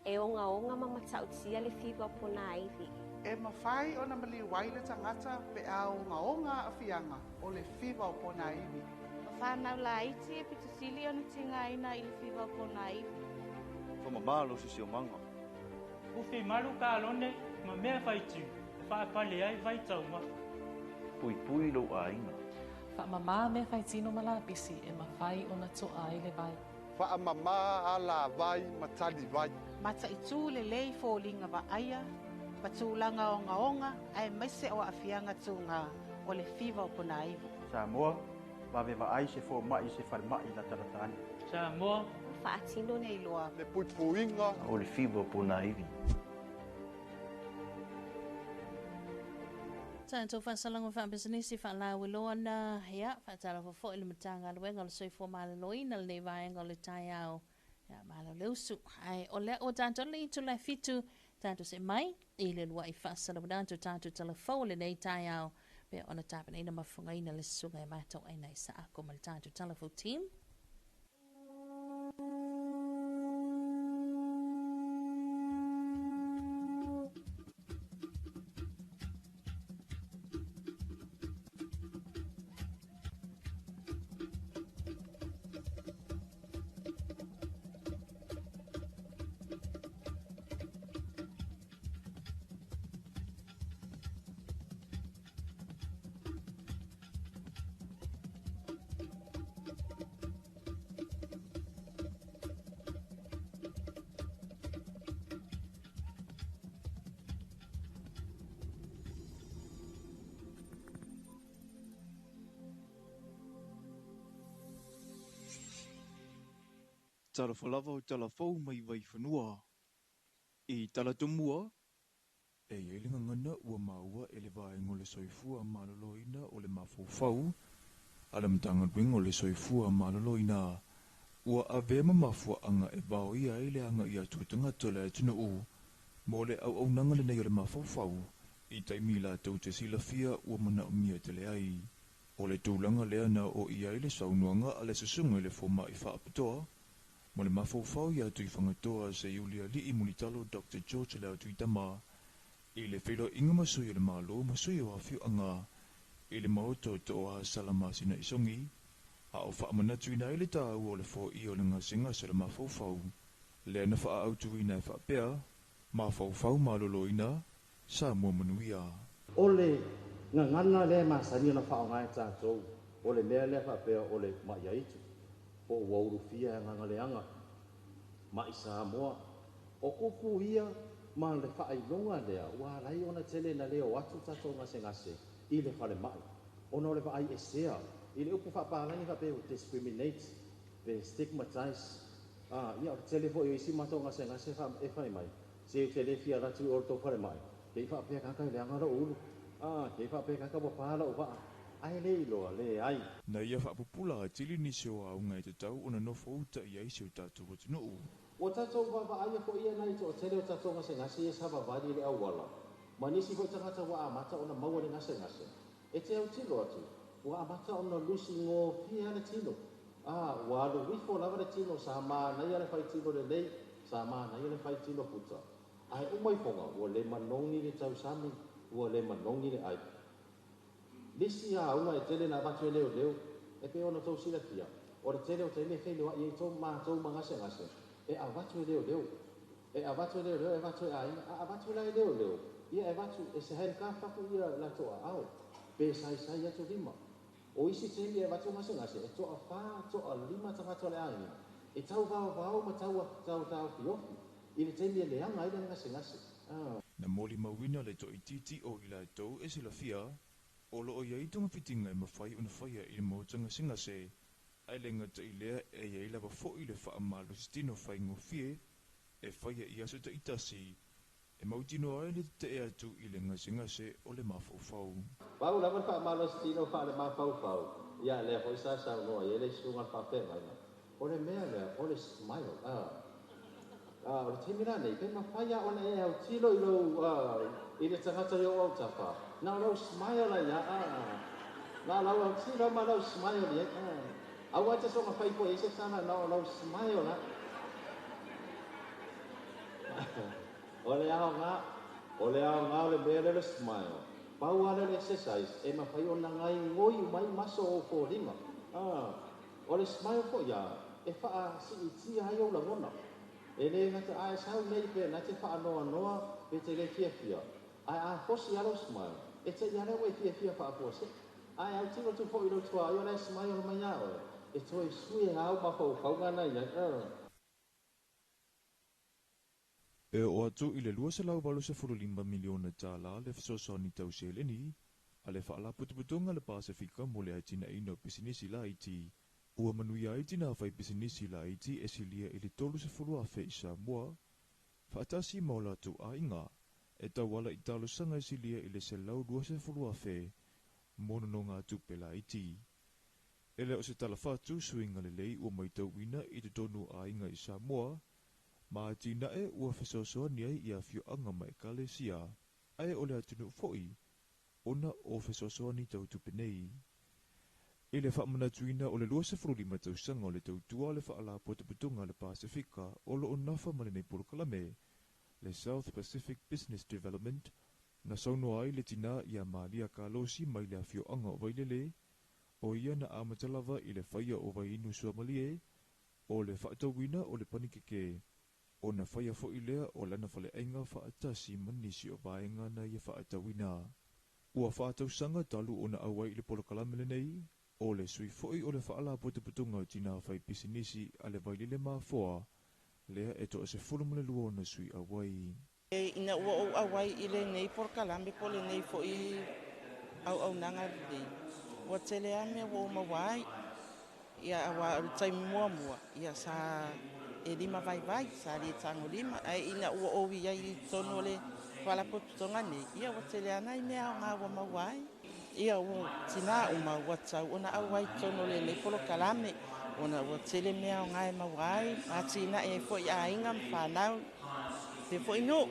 E ongaonga ma matautia le fiva o pona aivi. E mawhai o na maliu ai le tangata pe a ongaonga aafiaga o le fiva o pona ivi. Whānau laiti e pito sili ona tinga ina i le fiva o pona ivi. Whamamā lo sisi o manga. Ufi malu ka alone, ma mea whaitu, e whaapale ai vai taumafa. Pui pui lo āinga. Whaamamā mea whaitino malapisi e mawhai ona toa ai le vai. Whaamamā ala vai matali vai. Mata i tū le lei fōlinga wa aia, ma tūlanga o ngaonga, ai maise o afianga tū ngā o le fiva o pona ivi. Samoa, vave vaai se fō mai se whalemai la taratani. Samoa, Whaatino nei loa. Le puipuiga. O le fiva o pona ivi. Tātou whaasalaga whaapisinisi whaalauiloana ia whaatalofa foi le Matagaluega o le Soifua Maloloina lenei vaega o le taeao ia malo le usu ae o lea ua tatou le itula e 7 tatou se mai i le lua'i faasalauina atu tatou talafou lenei taeao pe ona tapenaina mafugaina le susuga e matauaina i saako ma le tatou talafou team. Talofa lava o talafou mai Vaifanua. I tala tomua, e i ai le gagana ua maua e le Vaega o le Soifua Maloloina o le Mafaufau a le Matagaluega o le Soifua Maloloina ua avea ma mafuaaga e vaoia ai le agaia atu o tagata o le atunuu mo le auaunaga lenei o le mafaufau i taimi latou te silafia ua manaomia tele ai. O le tulaga lea na oo i ai le saunoaga a le susuga i le fomai faapitoa mo le mafaufau ia Tuifagatoa Seiulialii Mulitalo Dr George Leotuitama i le feiloaiga ma sui o le Malo ma sui o afioaga i le Maota o Tooa Salamasina i Sogi, a o faamanatuina ai le taua o le foia o le gasegase o le mafaufau lea na faaautuina e faapea, Mafaufau maloloina, Samoa manuia. O le gagana lea e masani ona faaaoga e tatou, o le mea lea faapea o le ma'i aitu, po o ua ulufia e agaga leaga, ma'i Samoa. O upu ia ma le faailoga lea ua ala ai ona tele ina le o atu tatou gasegase i le falemai, ona o le vaai esea i le upu faapalagi faapea ua discriminate pe stigmatize. Ia, o le tele foi o isi matou gasegase e fai mai, se ou te le fia alu atu i o i le tou falemai, te i faapea kaka e leaga lou ulu, te i faapea kaka ua pa lau vaa, ae le iloa, leai. Na ia faapupula atili nisi o auga e tatau ona nofo uta i ai si o tatou atunuu. Ua tatou vaavaaia foi ia nai toatele o tatou gasegase ia savavali i le auala, ma nisi foi tagata ua amata ona maua le gasegase. E te autilo atu, ua amata ona lusi gofie lava le tino. A, ua alu ifo lava le tino, sa manaia le faitino lelei, sa manaia le faitino puta. Ae uma ifoga, ua le manogi le tausami, ua le manogi le ai. Nisi auga e tele na avatu e leoleo, e pei ona outou silafia, o le tele o taimi e feiloai ai tou matou ma gasegase, e avatu e leoleo. E avatu e leoleo, e avatu e aiga, a avatu la e leoleo, ia e avatu e se handcuff atu ia latou aao, pe saisai atu lima. O isi taimi e avatu gasegase, e toafa, toalima tagata o le aiga, e tau vaovao ma tau tau taofiofi i le taimi e leaga ai le gasegase. Na molimauina le toaitiiti o i latou e silafia, o lo o i ai togafitiga e mafai ona faia i le maota gasegase, ae le gata i lea e i ai lava foi le faamalositino faigofie e faia i aso taitasi e mautinoa ai le tetee atu i le gasegase o le mafaufau. Pau lava le faamalositino faalemafaufau, ia lea foi sa saunoa i ai le susuga o le faafeagaiga, o le mea lea o le smile, a. A o le taimi la nei, pe mafai lava ona e autilo i lou, a, i le tagata i ou autafa, na o lau smile ai lava, a. Na o lau autilo ma lau smile i ai, a. Aua e te soona fai foi i ai se tala, na o lau smile la. O le aoga, o le aoga o le mea lea o le smile, pau lava lea o le exercise e mafai ona gaigoi uma ai maso o ou foliga. A, o le smile foi a, e faasiitia ai ou lagona. E le gata a e sau nei pe na te faanoanoa pe te le fiafia, ae a fosi lava lau smile, e te i a lea ua e fiafia faafuasei. Ae autilo atu foi i lou tuaoi o la e smile mai ia oe, e toe sui e au mafaufauga na i ai. A. E oo atu i le $285 miliona le fesoasoani tau seleni a le Faalapotopotoga a le Pasefika mo le Atinaeina o Pisinisi Laiti. Ua manuia ai tinā faipisinisi laiti e silia i le 30,000 i Samoa, faatasi ma o latou aiga, e tauala i talosaga e silia i le 120,000 mo nonogatupe laiti. E le o se tala fatu suiga lelei ua matauina i totonu o aiga i Samoa, ma atinae ua fesoasoani ai i afioaga ma ekalesia, ae o le atunuu foi, ona o fesoasoani tau tupe nei. I le faamanatuina o le 25 tausaga o le tautua a le Faalapotopotoga a le Pasefika o lo o nafa ma lenei polokalame, le South Pacific Business Development, na saunoa ai le tinā ia Malia Kalosi mai le afioaga o Vailele, o ia na amata lava i le faia o vaiinu suamalie, o le faatauina o le panikeke, ona faia foi lea o lana faleaiga faatasi ma nisi o vaega na ia faatauina. Ua fa tausaga talu ona auai i le polokalame lenei, o le sui foi o le Faalapotopotoga o Tinā Faipisinisi a le Vailele Mafoa, lea e 12 ona sui auai. Ina ua ou auai i lenei polokalame po o lenei foi auaunaga lelei, ua tele lava mea ua ou maua ai. Ia, aua o le taimi muamua, ia sa e lima vaivai, sa le tagolima, ae ina ua ou i ai i totonu o le Faalapotopotoga nei, ia ua tele lava nai mea aoga ua maua ai. Ia ua tinā uma ua tatau ona auai i totonu o lenei polokalame, ona ua tele mea aoga e maua ai, ma atinae ai foi aiga ma fanau, faapea foi nuu.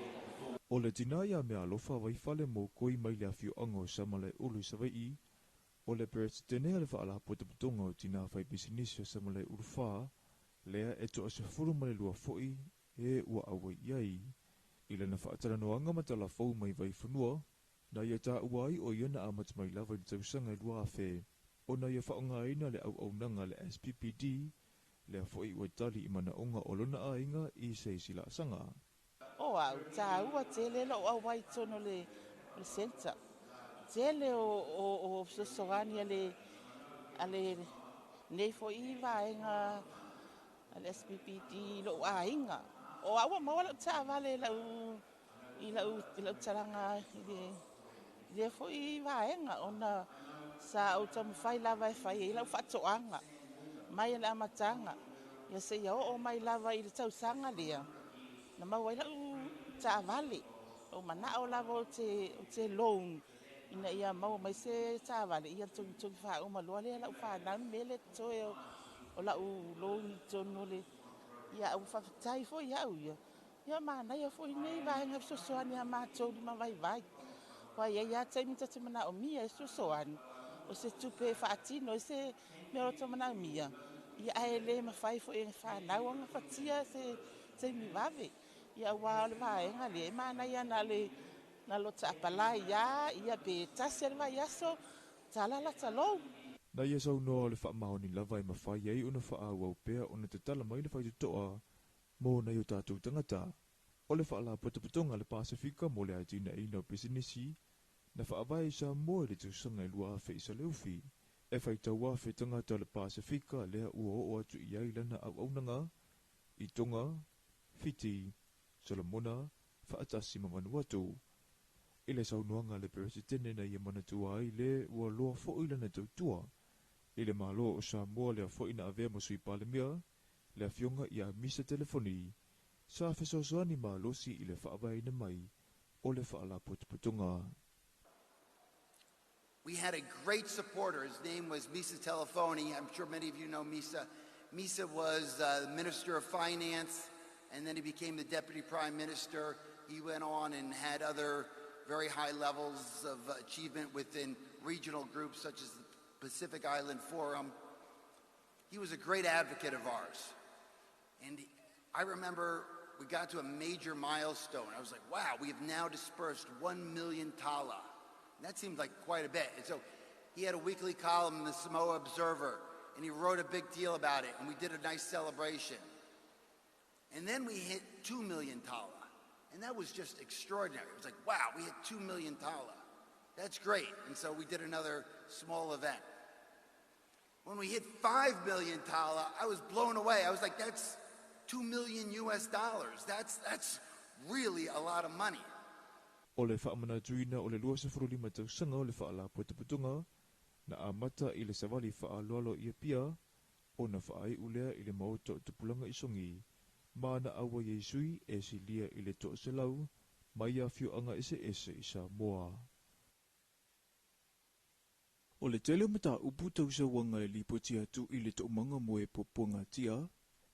O le tinā iā Meaalofa Vaifale Mokoi mai le afioaga o Samalaeulu i Savaii, o le Peresetene a le Faalapotopotoga o Tinā Faipisinisi o Samalaeulu 4, lea e toa-12 foi e ua auai i ai. I lana faatalanoaga ma Talafou mai Vaifanua, na ia taua ai o ia na amata mai lava i le tausaga e 2000, ona ia faaaogaina le auaunaga a le SPPD, lea foi ua tali i manaoga o lona aiga i se isi laasaga. O au, taua tele lou auai i totonu o le centre. Tele o fesoasoani a le a lenei foi vaega a le SPPD i lou aiga. O au ua maua lau taavale i lau i lau i lau talaga i lea foi vaega ona sa ou taumafai lava e fai ai lau faatoaga mai le amataga ia seia oo mai lava i le tausaga lea na maua ai lau taavale. Ou manao lava ou te loan ina ia maua mai se taavale, ia togitogi faauma loa lea lau fanau le mea lea totoe o lau loan i totonu o le ia ua faafetai foi au ia. Ia manaia foi nei vaega fesoasoani a matou lima vaivai. Aua e i ai lava taimi ta te manaomia e fesoasoani o se tupe e faatino ai se mea o lo o manaomia, ia ae le mafai foi e fanau ona gafatia se taimi vave. Ia aua o le vaega lea e manaia na le na lota apalai lava ia pe tasi le vaiaso tala lata loan. Na ia saunoa o le faamaoni lava e mafai ai ona faaauau pea ona tatala mai le faitotoa mo nai o tatou tagata. O le Faalapotopotoga a le Pasefika mo le atinaeina o pisinisi na faavae i Samoa i le tausaga e 2000 i Saleufi. E faitau afe tagata o le Pasefika lea ua oo atu i ai lana auaunaga i Tonga, Fiti, Solomona, faatasi ma Vanuatu. I le saunoaga a le Peresetene na ia manatua ai le ua loa foi lana tautua i le Malo o Samoa lea foi na avea ma Sui Palemia, le afioga ia Misa Telefoni, sa fesoasoani malosi i le faavaeina mai o le Faalapotopotoga. We had a great supporter. His name was Misa Telefoni. I'm sure many of you know Misa. Misa was the Minister of Finance, and then he became the Deputy Prime Minister. He went on and had other very high levels of achievement within regional groups such as the Pacific Island Forum. He was a great advocate of ours. And I remember we got to a major milestone. I was like, wow, we have now dispersed 1 million tala. And that seemed like quite a bit. And so he had a weekly column in the Samoa Observer, and he wrote a big deal about it, and we did a nice celebration. And then we hit 2 million tala. And that was just extraordinary. It was like, wow, we hit 2 million tala. That's great. And so we did another small event. When we hit 5 million tala, I was blown away. I was like, that's 2 million US dollars. That's really a lot of money. O le faamanatuina o le 25 tausaga o le Faalapotopotoga na amata i le savali faaaloalo i Apia, ona faaiu lea i le maota o Tupulaga i Sogi, ma na auai ai sui e silia i le 100 mai afioaga eseese i Samoa. O le tele o mataupu tau sauaga e lipoti atu i le toomaga mo e puapuagatia,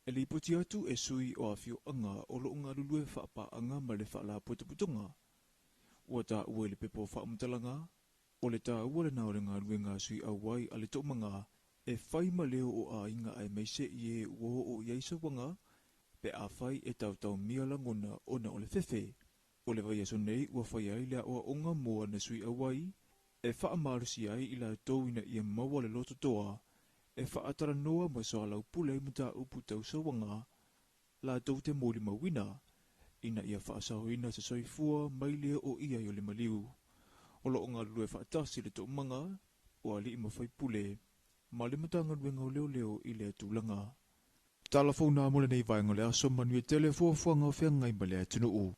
e lipoti atu e sui o afioaga o loo galulue faapaaga ma le Faalapotopotoga. Ua taua i le pepa o faamatalaga, o le taua lena o le galuega a sui auai a le toomaga e fai ma leo o aiga aemaise i e ua oo i ai sauaga, pe afai e taotaomia lagona ona o le fefe. O le vaiaso nei ua fai ai le aoaoga mo ana sui auai, e faamalosi ai i latou ina ia maua le lototoa, e faatalanoa ma soalaupule ai mataupu tau sauaga, latou te molimauina, ina ia faasaoina se soifua mai le oo i ai o le maliu. O loo galulue faatasi le toomaga, o alii ma faipule, ma le Matagaluega o Leoleo i lea tulaga. Tala fou na mo lenei vaega o le aso, manuia tele fuafuaga o feagai ma le atunuu.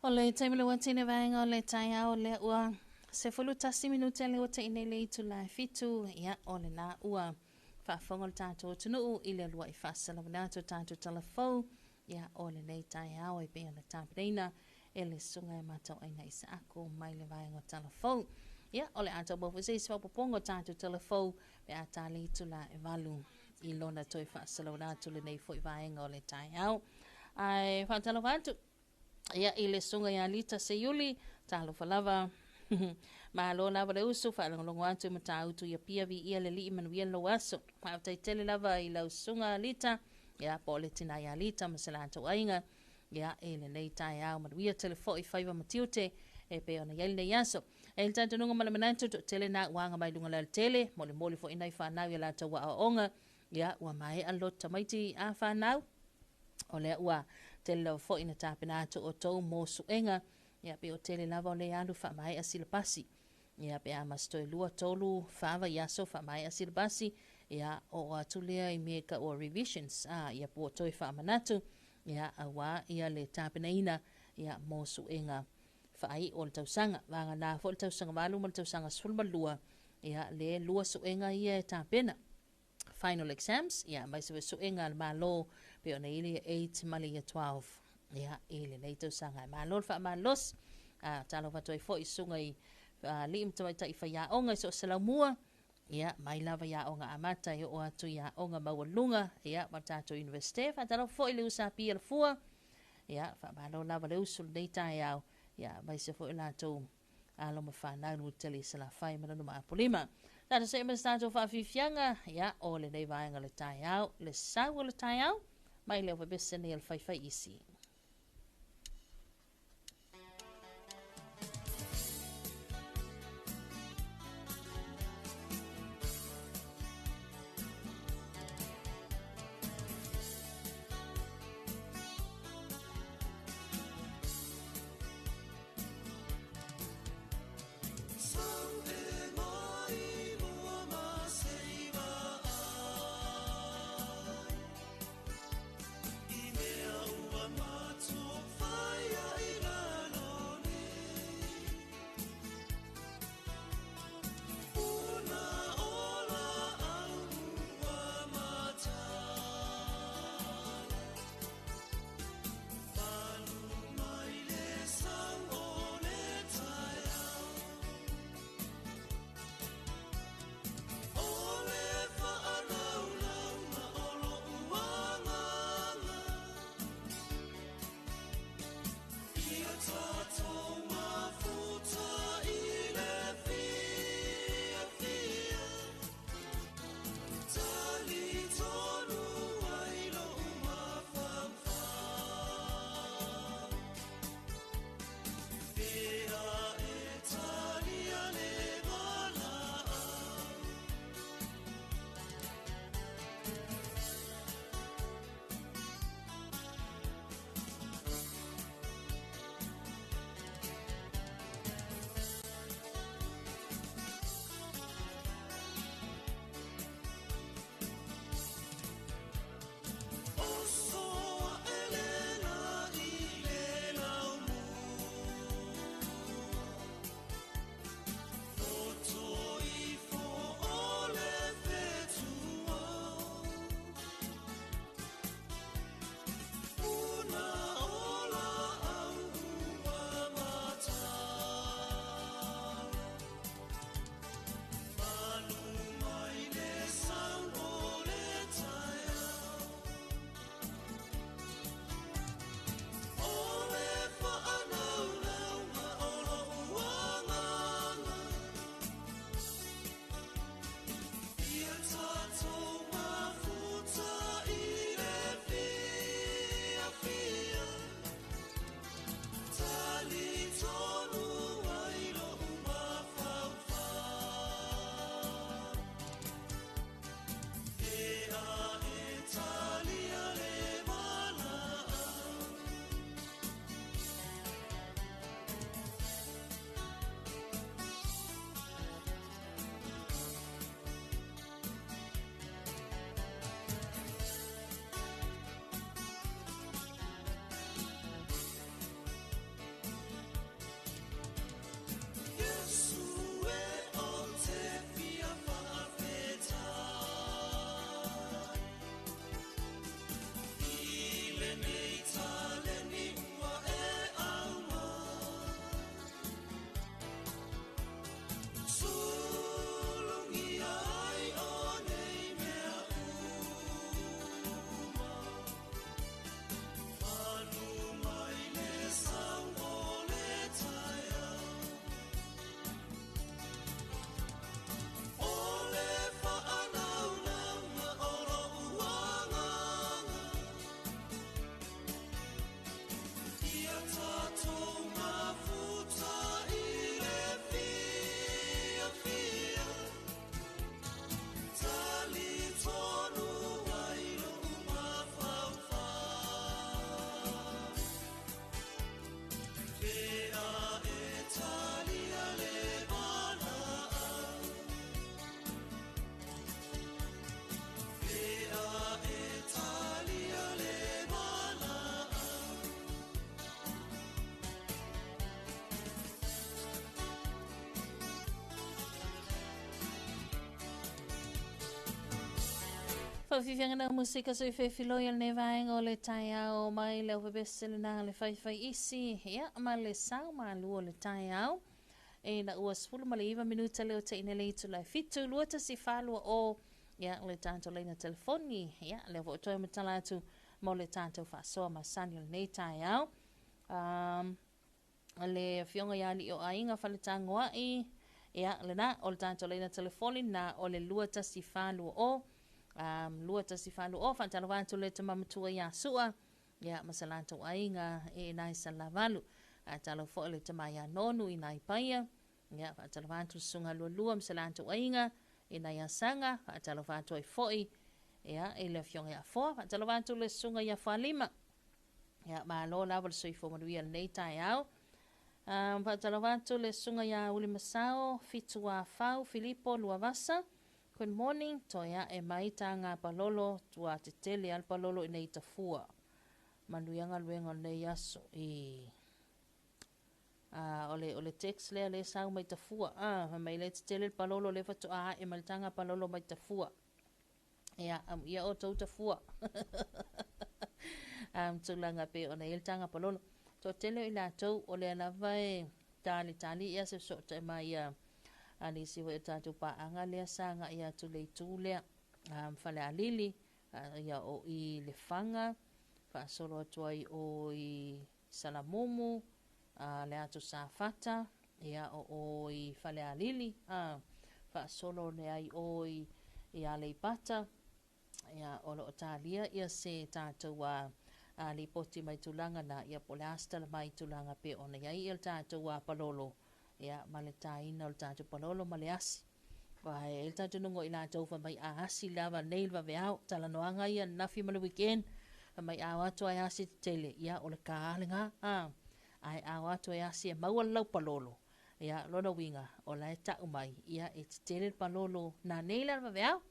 O le taimi le ua tine vaega o le taeao lea ua 11 minute le ua te'i nei le itula e 7, ia o lena ua faafofoga le tatou atunuu i le uluai faasalalauina atu o tatou tala fou, ia o lenei taeao e pei ona tapenaina e le susuga ia Matauaina Isaako mai le vaega o tala fou. Ia o le a tau foi se isi faaopoopoga o tatou tala fou pe a ta le itula e 8 i lona toe faasalalauina atu lenei foi vaega o le taeao. Ae faatalofa atu ia i le susuga ia Lita Seiuli, talofa lava. Malo lava le usu, faalogologo atu i Matautu i Apia, viia le Alii, manuia lou aso. Faafetai tele lava i lau susuga Lita, ia po o le tina ia Lita ma se latou aiga, ia i lenei taeao, manuia tele foi faiva ma tiute e pei ona i ai lenei aso. E i le talitonuga ma le manatu, toatele na ua aga mai luga o le alatele, molimoli foi nai fanau i a latou aoaoga, ia ua maea le loto tamaiti a fanau, o lea ua tele lava foi na tapena atu outou mo suega, ia pe o tele lava o le alu faamaea silapasi, ia pe a ma se toe 2, 3, 4 vaiaso faamaea silapasi, ia oo atu lea i mea e taua revisions, a ia po o toe faamanatu, ia auā ia le tapenaina ia mo suega faaiu o le tausaga. Vagana foi le tausaga 8 ma le tausaga 12, ia le lua suega ia e tapena. Final exams, ia aemaise foi suega a le Malo pei ona i ai le Year 8 ma le Year 12, ia i lenei tausaga. E malo le faamalosi. A talofa atu ai foi i susuga i alii ma tamaitai faiaoga i so o se laumua, ia mai lava i aoga amata e oo atu i aoga maualuluga, ia ma le tatou Universite. Faatalofa foi i le USP a Alafua, ia faamalo lava le usu lenei taeao, ia aemaise foi o latou alo ma fanau le Mutele i Salafai ma lona Maapolima. Tatou see ma se tatou faafiafiaga, ia o lenei vaega o le taeao, le sau o le taeao, mai le aufaipisinisi nei a le faifaiisi. Faafiafiaga na musika sui fefiloi o lenei vaega o le taeao mai le aufepese lena le faifai isi ia ma le sao malu o le taeao e na ua 19 minuta le o teine le itula e 7 2 1 4 2 o ia le tatou laina telefoni ia lea foi toe matala atu mo le tatou faasoa masani o lenei taeao. Le afioga ia Alii o Aiga Faletagoai, ia lena, o le tatou laina telefoni na o le 2140, 2140, faatalofa atu le tama matua ia Sua, ia ma sa latou aiga e nai Salavalu. Faatalofa foi le tama ia Nonu i nai Paia, ia faatalofa atu le susuga Lualua ma sa latou aiga i nai Asaga, faatalofa atu ai foi ia i le afioga ia Foa, faatalofa atu le susuga ia Falima. Ia, malo lava le soifua manuia lenei taeao. Faatalofa atu le susuga ia Ulimasao, Fituafau, Filipo Luavasa. Good morning, toe ae mai taga palolo, tua tetele a le palolo i nei tafua. Manuia galuega o lenei aso. E. O le text lea le sau mai tafua. Fai mai le tetele le palolo le faatoa ae mai le taga palolo mai tafua. Ia, amuia outou tafua. Tulaga pei ona i ai le taga palolo. Toatele o i latou o lea lava e talitali ia se fesootai mai a nisi foi o tatou paaga lea sa agai atu le itu lea. Falealili, ia o i Lefaga, faasolo atu ai o i Salamumu, le atu Safata, ia o o i Falealili, faasolo le ai o i Aleipata, ia o lo o talia ia se tatou lipoti mai tulaga na, ia po o le a se tala mai tulaga pe ona i ai ia le tatou palolo, ia ma le taina o le tatou palolo ma le asi. Aua e i ai le talitonuga o i latou fai mai a asi lava nei le vaveao, talanoaga ia ananafi ma le weekend, fai mai a o atu ai asi tetele, ia o le ka lena, ae a o atu e asi e maua le laupalolo, ia lona uiga o la e tau mai, ia e tetele le palolo nanei la le vaveao.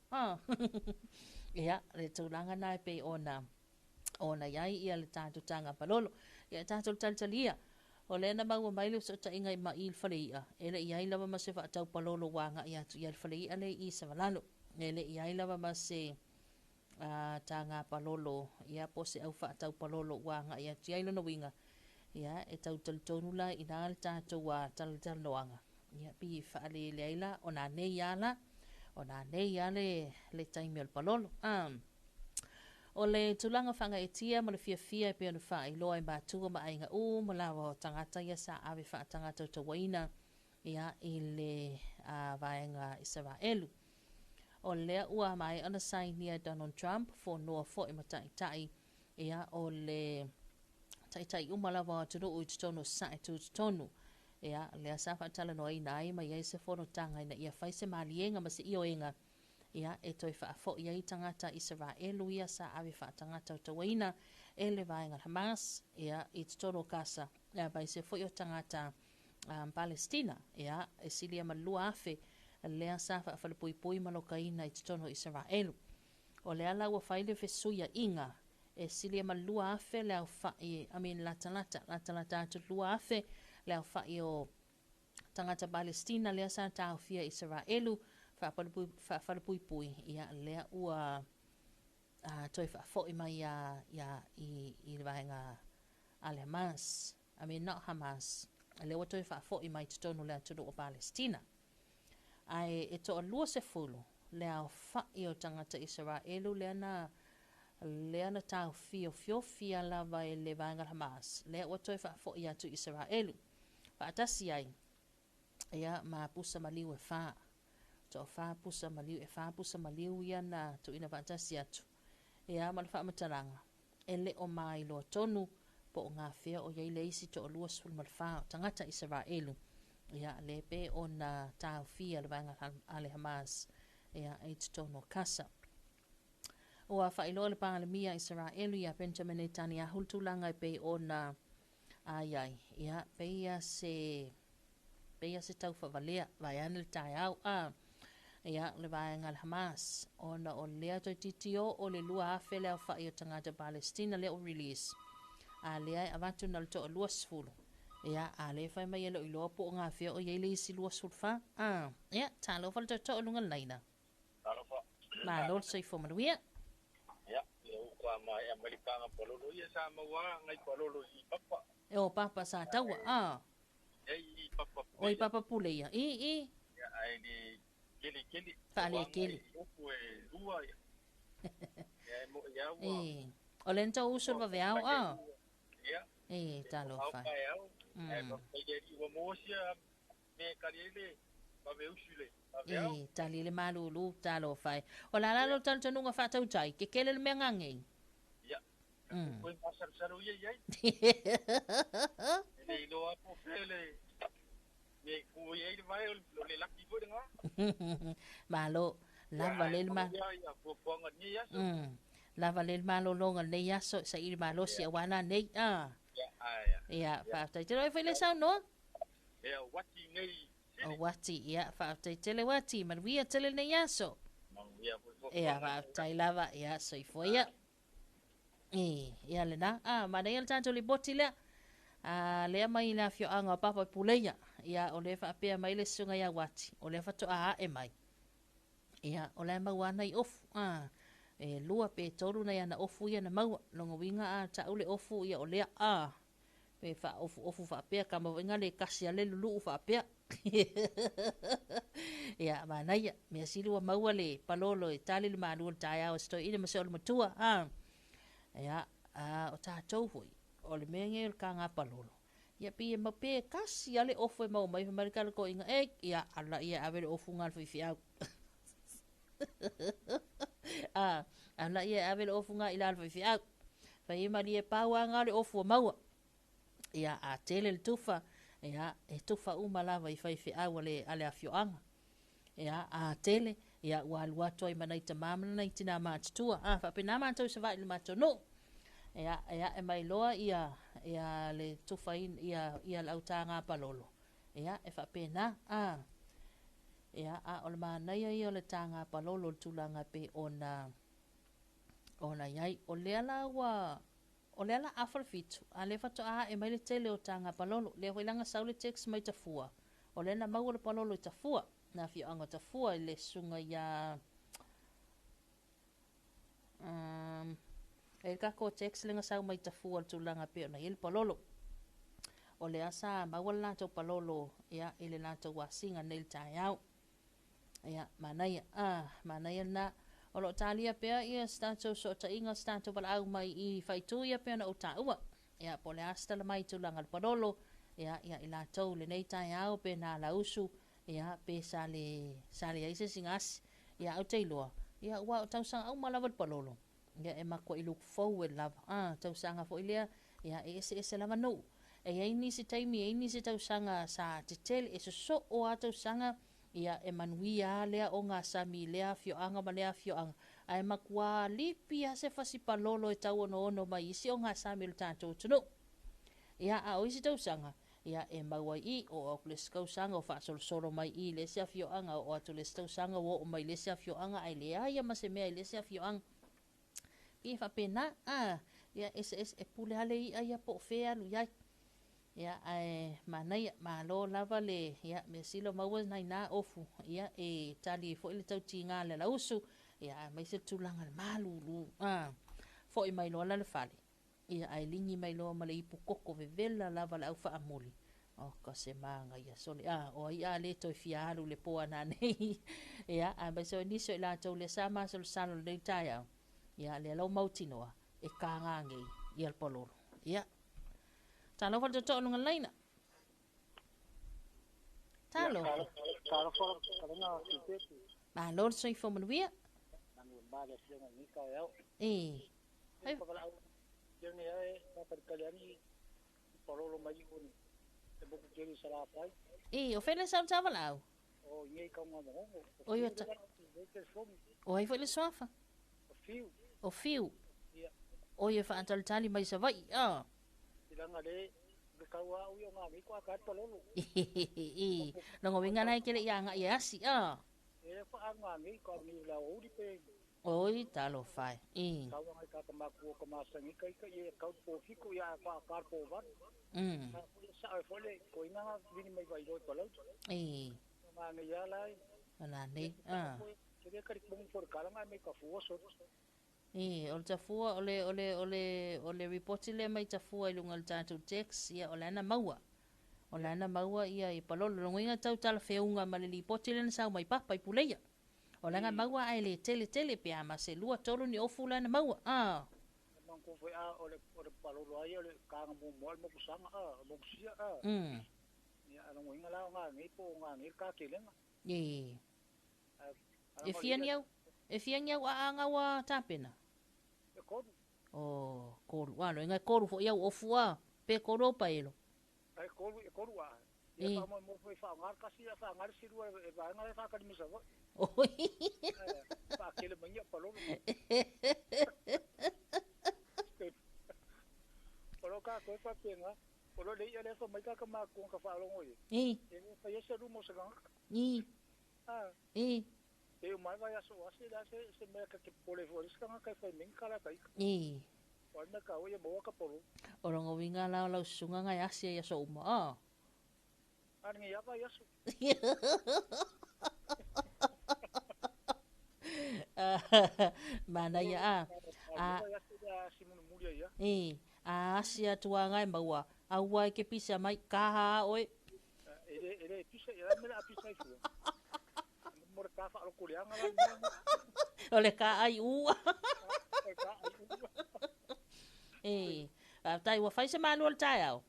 Ia le tulaga na e pei ona ona i ai ia le tatou taga palolo. Ia tatou talitalia, o lea na maua mai le fesootaiga i mai i le fale i'a, e le i ai lava ma se faatau palolo ua agai atu i ai le fale i'a lea i Savalalo. E le i ai lava ma se taga palolo, ia po o se au faatau palolo ua agai atu i ai lona uiga. Ia e tau talitonu la i na le tatou talatalanoaga. Ia pei e faalele ai la, o nanei lava la, o nanei lava le taimi o le palolo. O le tulaga faagaeetia ma le fiafia e pei ona faailoa e matua ma aiga uma lava o tagata ia sa ave faatagatautauaina ia i le vaega Isaraelu. O lea ua maea ona sainia e Donald Trump, fonoa foi ma taitai ia o le taitai uma lava o atunuu i totonu o Sasae tutotonu. Ia, lea sa faatalanoaina ai ma i ai se fonotaga ina ia fai se maliega ma se ioega ia e toe faafoi ai tagata Isaraelu ia sa ave faatagatautauaina e le vaega Hamas ia i totonu o Gasa, aemaise foi o tagata Palestina ia e silia ma le 2,000 lea sa faafalepuipui ma lokaina i totonu o Isaraelu. O lea la ua fai le fesuiaiga e silia ma le 2,000 le aofai, I mean latalata, latalata atu le 2,000 le aofai o tagata Palestina lea sa taofia i Isaraelu faafalepuipui, ia lea ua toe faafoi mai ia, ia i le vaega a le Hamas, I mean not Hamas, lea ua toe faafoi mai totonu o le atunuu o Palestina. Ae e toa 20 le aofai o tagata Isaraelu lea na lea na taofiofiofi lava e le vaega Hamas, lea ua toe faafoi atu i Isaraelu. Faatasi ai ia ma pusa maliu e 4. Toa 4 pusa maliu, e 4 pusa maliu ia na tuuina faatasi atu. Ia ma le faamatalaga, e le o mailoa tonu po o gafea o i ai le isi toa 24 o tagata Isaraelu. Ia le pe ona taofia le vaega a le Hamas ia i totonu o Gasa. Ua faailoa le Palemia Isaraelu ia Benjamin Netanyahu le tulaga e pei ona ai ai, ia peia se taufavalea vaeane le taeao ia le vaega le Hamas ona o lea toeitiiti o le 2,000 le aofai o tagata Palestina lea o release a lea e avatu na le toa 20 ia a lea fai mai e lo iloa po o gafea o i ai le isi 24 ia talofa le toetoa o luga le laina. Talofa. Malo le soifua manuia. Faatoa maea mai le taga palolo ia sa maua ngai palolo i papa. E o papa sa taua, a. E i papa O i papa pule ia. I, i. Ia, ae le kele kele. Faale kele. Ofu e lua ia. Ia e mo ia ua. E. O le nta usu le vaveao, a. Ia. E, talofa. Au pae au. Ae faafetai i le Alii ua maua sia mea e tali ai le vave usu i le vaveao. E, tali le malulu, talofa e. O la la lo talitonuga faatautai, ke kele le mea gagei. Ia. Koe masalosalo ia i ai. E le iloa po o fea le mea e ku i ai le vae o le laki foi lena. Malo, lava le ma. Ia, ia, fuafuaga i lenei aso. Lava le malologa lenei aso, saili malosi auā nanei. A. Ia, ae. Ia, faafetai tele. Oi foi le saunoa? Ia, Wati nei. O Wati, ia, faafetai tele Wati, manuia tele lenei aso. Manuia foi fuafuaga. Ia, faafetai lava, ia, soifua ia. E, ia lena. A, manaia le tatou lipoti lea. A, lea mai le afioaga o Papa Puleia. Ia, o lea faapea mai le susuga ia Wati, o lea faatoa ae mai. Ia, o la e maua ana i ofu. A, e 2 pe 3 nai ana ofu ia na maua. Longa uiga a tau le ofu, ia o lea, a, pe faaofuofu faapea, kama foi le kasi a le luluu faapea. Ia, manaia, mea sili ua maua le palolo e tali le malu o le taeao e se toeaina ma se o le matua. A, ia, a, o tatou foi, o le mea nei o le kāgā palolo. Ia, pei e ma pe kasi a le ofu e maua mai, fai mai le kalakoiga, e, ia, ala ia ave le ofu ngā le faifeau. A, ala ia ave le ofu ngā i la le faifeau. Fai e mali e pau a ngā le ofu o maua. Ia, a tele le tufa, ia, e tufa uma lava i faifeau a le afioaga. Ia, a tele, ia, ua alu atu ai ma nai tamā ma nai tinā matutua. A, faapena matou i Savaii i le matou nuu. Ia, ia, e mai loa ia, ia le tufa ia, ia le autagā palolo. Ia, e faapena, a. Ia, a o le manaia ia o le tāgā palolo le tulaga pe ona, ona iai. O lea la ua, o lea la afa le 7, a lea faatoa ae mai le tele o tāgā palolo. Lea foi laga sau le text mai Tafua. O lea na maua le palolo i Tafua, na afioaga o Tafua i le susuga ia, e le kako text le sau mai Tafua le tulaga pe ona i le palolo. O lea sa maua le latou palolo, ia, i le latou asiga nei le taeao. Ia, manaia, a, manaia na. O loo talia pea ia se tatou sootaiga, se tatou valaau mai i faaitu ia pea ona ou taua. Ia, po o le a se tala mai i tulaga o le palolo, ia, ia i latou lenei taeao pe na lausu, ia, pe sa le, sa leai se isi gasi. Ia, au te iloa, ia, ua o tausaga uma lava le palolo. Ia, e matuai look forward lava. A, tausaga foi lea, ia, e eseese lava nuu. E iai nisi taimi, e iai nisi tausaga sa tetele, e sosoo a tausaga, ia, e manuia a lea o gasami i lea afioaga ma lea afioaga. Ae matuā lipi a se fasi palolo e tau onoono mai isi o gasami o le tatou atunuu. Ia, a o isi tausaga, ia, e mau ai i, oo atu le isi tausaga o faasolosolo mai i le isi afioaga, oo atu le isi tausaga ua oo mai le isi afioaga, ae leai a ma se mea i le isi afioaga. Pei e faapena, a, ia, eseese, e pule lava le i'a ia po o fea e alu i ai. Ia, ae manaia, malo lava le, ia, mea sili o maua nai nā ofu, ia, e tali ai foi le tautigā le alausu, ia, aemaise le tulaga le malulu, a, foi mai loa la le fale. Ia, ae ligi mai loa ma le ipu koko vevela lava le au faamuli. O ka se magaia sole, a, o ai a le toe fia alu i le po a nanei. Ia, aemaise o nisi o i latou lea sa masalosalo i lenei taeao, ia, lea lau mautinoa, e kāgā nei, ia le palolo. Ia, talofa le tootoo luga laina. Talofa. Talofa, kalena sipeti. Malo le soifua manuia. Nanu ma le afioga i lenei taeao. E. Ai. Ia nei ae, whakalikali ani, palolo mai i ni, te moku tele i Salafai. E, o fele sau tavalau? O, i nei kaunga mongongo. O ia ta... O ai foi le suafa? O Fiu. O Fiu? Ia. O ia whaatalitali mai Savaii, a. Tilanga le, le kaua au ia o ngā nei ko a kāi palolo. E, longa winga lai kele ia ngā ia asi, a. E, wha ngā nei, ka ni la uri pe. Oi, talofa e. E. Kaua ngai ka tamaku o ka masangi ka ika ia kau po fiku ia pa ka po var. Ka sa e fole ko ina nga vini mai vai roi palau. E. Nga ngai ia lai. Ona nei, a. Ke re kari pong for kala nga me ka fuo so. E, o le tafua, o le, o le, o le, o le ripoti lea mai tafua i luga o le tatou text, ia, o la na maua. O la na maua ia i Palolo. Logoina tau talafeuga ma le lipoti lea na sau mai papa i Puleia. O la na maua ae le tele tele pe a ma se lua tolu ni ofu la na maua. Ah. Manko foi a o le o le Palolo ai o le kanga mo mo mo kusanga a mo kusia a. Ia logoina la o ngā ngei po o ngā ngei ka kelenga. E. E fia ni au? E fia ni au a anga ua tapena? E kolu. O, kolu. A, no inga kolu fo iau ofu a. Pe kolu au paelo. E kolu, e kolu a. Ia fa mo mo foi fa ngar kasi fa ngar siru e va ngar fa kali misa foi. Oi. Fa kele mangia palolo. Palo ka koe fa penga. Palo le ia le fa mai ka ka ma ko ka fa longo ye. E fa yesa ru mo sa ka. Ah. E o mai vai aso ase la se se mea ka ke pole fo ris ka ka fai ming kala kai. O na ka o ye mo ka polo. O rongo winga la lau sunga ngai asia ia so uma. Ah. Ani ia vai aso. Mana ia a. A. E. A asia tua ngai maua. Aua ke pisa mai kaha oe. Ele pisa ia mela pisa ifu. Mo ka fa lo kulianga la. O le ka ai ua. E. Tai ua fai se malu o le taeao.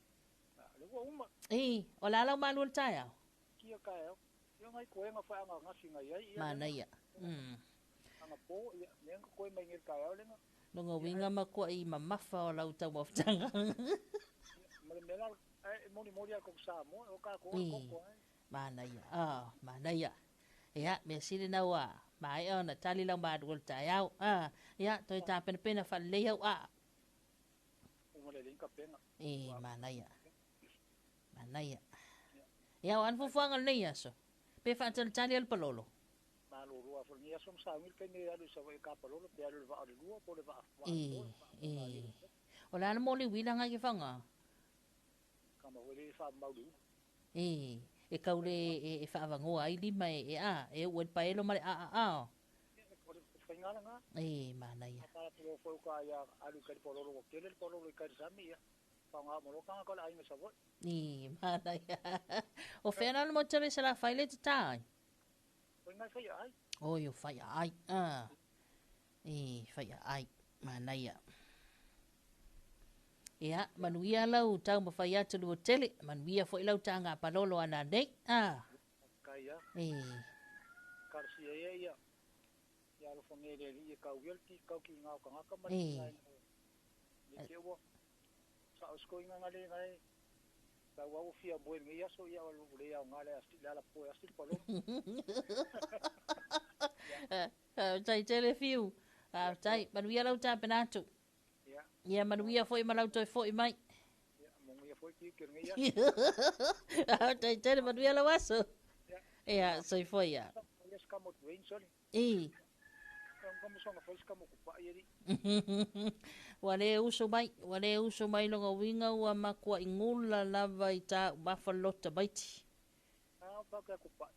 Le ua uma. E, o la lau malu o le taeao. Kia ka au. Ia ngai koe nga fa nga ngasi ngai ai. Mana ia. Anga po ia me nga koe mai ngel ka au lenga. Longa winga ma koe i mamafa o lau tau mafutanga. Ma le mela e moni moni a ko sa mo o ka ko ko ko. Mana ia. Ah, mana ia. Ia, me sile na ua. Mai ona tali lau malu o le taeao. Ah, ia toi tā pena pena fa lei au a. Uma le linka penga. E, mana ia. Mana ia. Ia, o anfufuanga le aso. Pe whaatalitali al palolo. Malo roa fo ni aso msa ngil ke ni alu sa ka palolo pe alu va alu lua po le va. E, e. O la mo le wila ngai ke whanga. Ka ma wele fa maulu. E, e kaule e whaawangoa ai lima e a, e ue paelo ma le a a a. E, mana ia. Ka polo fo ka ia alu ka palolo o kele palolo i ka sami ia. E, mana ia. O whena mo tere se la whaile te tāi? O ngai whai ai. O, yo whai ai. Ah. E, whai ai. Mana ia. Ia, manuia lau tau mawhai atu lua tele. Manuia fo i lau tāngā palolo ana nei. Ah. Ka ia. E. Karsi e ia. Ia alo whangere i e kau ki kau ki ngā kangaka ma. E. Ni te ua. Sa osko inga ngale ngai. Ka wau fia moe ngai aso ia o le ia ngale asti la po asti palo. Tai tele fiu. Tai manuia lau tā penatu. Ia. Ia manuia foi malau toi foi mai. Ia mongia foi ki ke ngai aso. Tai tele manuia lau aso. Ia soi foi ia. Ia ska mo tuin soli. E. Wa le uso mai, wa le uso mai longa winga ua makua ingula lava i tā mafa lota maiti. Ah, pa ka kupa.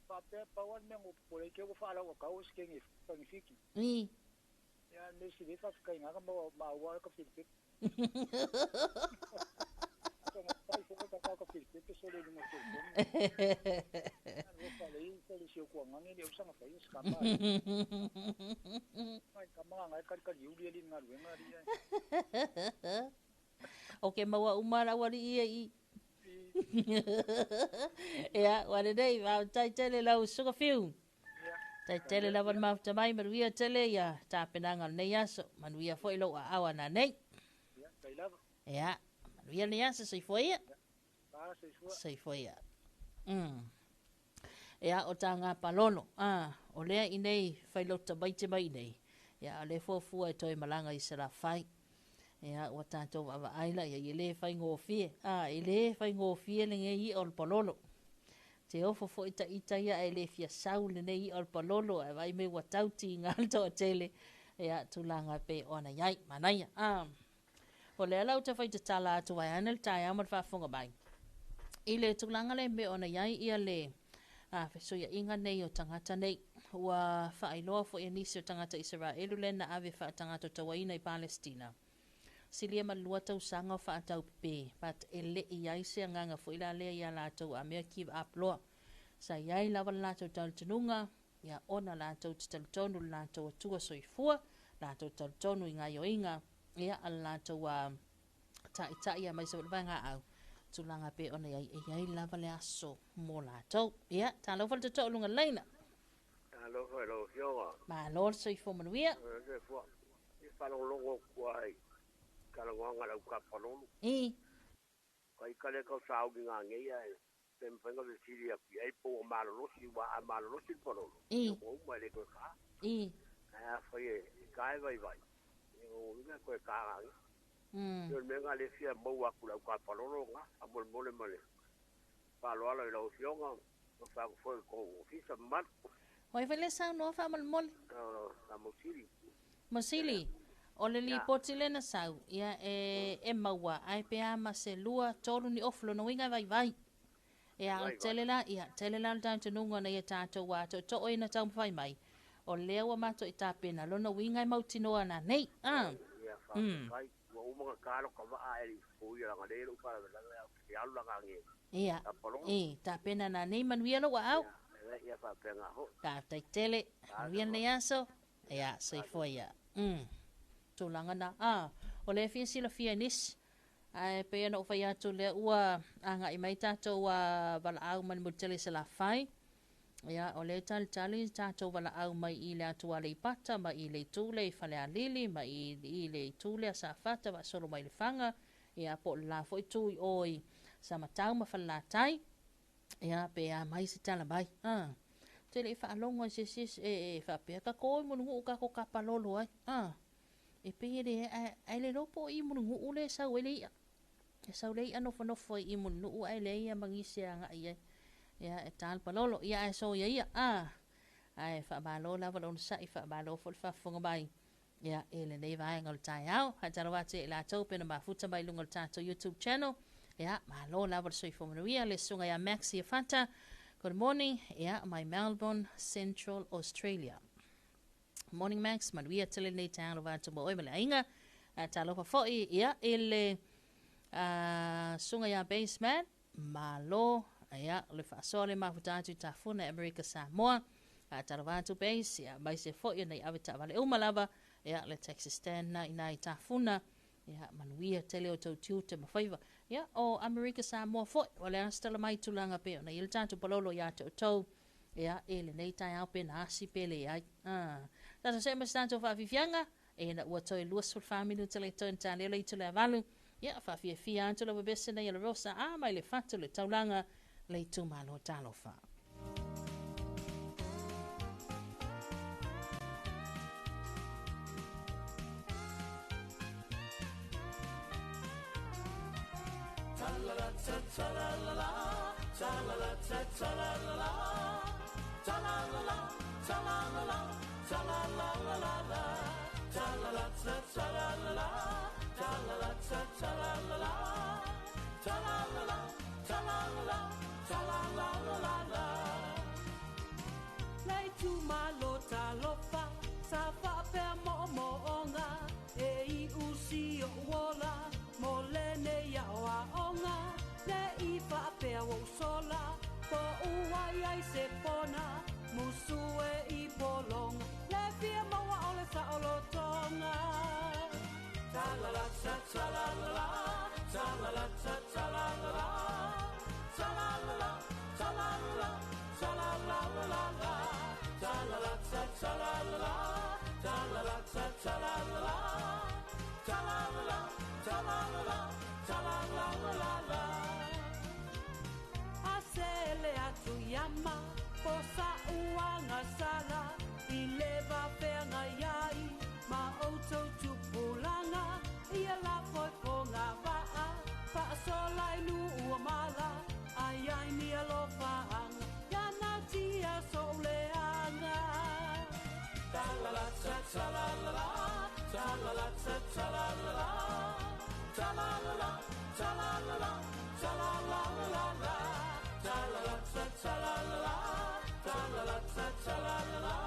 Pa pe pa wan me ngo pole ke go fa ala ka o ske ngi pa ngi fiki. Ni. Ya ne si le fa ka inga ma ma wa ka fiki. Ko ma pa fo ka ka fiki pe so le ngo ko. Ro pa le se le si ko ngangi le usanga fa is ka ma. Mai ka ma ngai ka ka liu le nga lu nga ri. O ke maua uma la wali ia i. Ia, wale nei, wau tai tele lau suka fiu. Tai tele lau wan mafuta mai, manuia tele ia tā penanga nei aso, manuia foi lau a awa na nei. Ia, tai lava. Ia, manuia nei aso, sei foi ia. Sei foi. Sei foi ia. Ia, o tā ngā palolo. Ah, o lea i nei, whailota mai te mai nei. Ia, o le fuafua e toi malanga i se la whai. Ia, ua tātou awa aila, ia i le whai ngōfie. Ah, i le whai ngōfie le ngei i o le palolo. Te ofo fo ita ita ia e le fia sau le nei i o le palolo. E vai me ua tauti i ngā toa tele. Ia, tūlanga pe ona iai, manaia. Ah, o lea lau te whai te tala atu ai ana le tai au ma le whaafonga mai. I le tūlanga le me ona iai ia le fesoia inga nei o tangata nei. ua faailoa foi e nisi o tagata Isaraelu lea na ave faatagata tauaina i Palestina. Silia ma le 2 tausaga o faatau pepe, but e le i i ai se agaga foi la lea ia latou a mea give up loa. Sa i ai lava le latou talitonuga, ia ona latou te talitonu i le latou Atua soifua, latou te talitonu i gaioiga, ia a le latou a taitai aemaise foi le vaegaau, tulaga pei ona i ai, e i ai lava le aso mo latou. Ia, talofa le tootoo i luga o le laina. Talofa i lau Afioga. Malo le soifua manuia. Soifua. E faalogologo atu lava i talanoaga a le au kapalolo. I. Ka ita lea tau sauni nanei ae pe mafai ona fesili atu i ai po ua malolosi aua a malolosi le palolo, I. ia ua uma e le toe ta. I. Ae afai e ta e vaivai, ia lona uiga e toe ta nanei. Ia o le mea lena lea e fia maua atu i le au kapalolo lena, faamolemole ma le faaaloalo i lau Afioga, ma fai atu foi i le tou Ofisa mamalu. O ai foi lea e saunoa faamolemole? O Mausili. Mausili, o le lipoti lea na sau, ia e, e maua, ae pe a ma se 2, 3 ni ofu, lona uiga e vaivai. Ia, o tele la, ia, tele la o le talitonuga ina ia tatou atoatoa ina taumafai mai, o lea ua matou i tapena, lona uiga e mautinoa nanei. A. Ia, faafetai. Ua uma ona ta lota vaa ae le i foia leaga lea e i lou faalavelave ae ou te alu la nanei. Ia, e, tapena nanei manuia lou aau. Ia, ia faapena foi. Faafetai tele, manuia lenei aso. Ia, soifua ia. Tulaga na. A, o lea e fia silafia e nisi. Ae pei ona ou fai atu lea ua agai mai tatou a valaau mai le motu tele i Salafai. Ia, o lea e talitali tatou valaau mai i le atu Aleipata, mai i le itu lea i Falealili, mai i le itu lea Safata faasolo mai i Lefaga, ia po o le la foi itu i o i Samatau ma Falelatai. Ia, pe a mai se tala mai. A. Ou te le i faalogo i se isi e, e faapea, tatou o i Mulinuu tatou tapalolo ai. A. E pei e le, ae, ae le iloa po o i Mulinuu lea e sau ai le i'a. E sau le i'a nofonofo ai i Mulinuu ae leai lava ma nisi e agai i ai. Ia, e ta le palolo. Ia, ae soia ia. A. Ae faamalo lava le onosai, faamalo foi le faafofoga mai. Ia, i lenei vaega o le taeao. Faatalofa atu ia i latou pei ona mafuta mai i luga o le tatou YouTube channel. Ia, malo lava le soifua manuia le susuga ia Max Iafata. Good morning, ia, mai Melbourne, Central Australia. Morning Max, manuia tele lenei taeao lova atu mo oe ma le aiga. Talofa foi, ia, i le susuga ia Baseman. Malo, ia, o le faasoa le mafuta atu i Tafuna i Amerika Samoa. Talofa atu Base, ia, aemaise foi o nei ave taavale uma lava, ia, le taxi stand na ina i Tafuna. Ia, manuia tele o tou tiute ma faiva. Ia, o Amerika Samoa foi, o le a se tala mai i tulaga pei ona i ai le tatou palolo ia te outou, ia, i lenei taeao pe na asi pe leai. Ah, tatou see ma se tatou faafiafiaga, ina ua toe 24 minute le toe na taleo le itu le 8. Ia, faafiafia atu lau vevesi nei a le Rosa a mai le fatu le taulaga le itumalo talofa. Le itumalo talofa sa faapea moomooga e iu si o'u ola mo lenei aoaoga ne i faapea ua ou sola po ua i ai se pona musu e i pologa le fia maua o le saolotoga. Ta-la-la-ta-ta-la-la-la, ta-la-la-ta-ta-la-la-la, ta-la-la-la, ta-la-la-la, ta-la-la-la-la-la, ta-la-la-ta-ta-la-la-la, ta-la-la-ta-ta-la-la-la, ta-la-la-la, ta-la-la-la, ta-la-la-la-la-la. Asele atu iama po sa uagasala i le vafeagai ai ma outou tupulaga ia la foefoga vaa faasola i nuu o mala ai ai ni alofaaga ia natia sou leaga. Ta-la-la-ta-ta-la-la-la, ta-la-la-ta-ta-la-la-la, ta-la-la-la, ta-la-la-la, ta-la-la-la-la-la, ta-la-la-ta-ta-la-la-la, ta-la-la-ta-ta-la-la-la.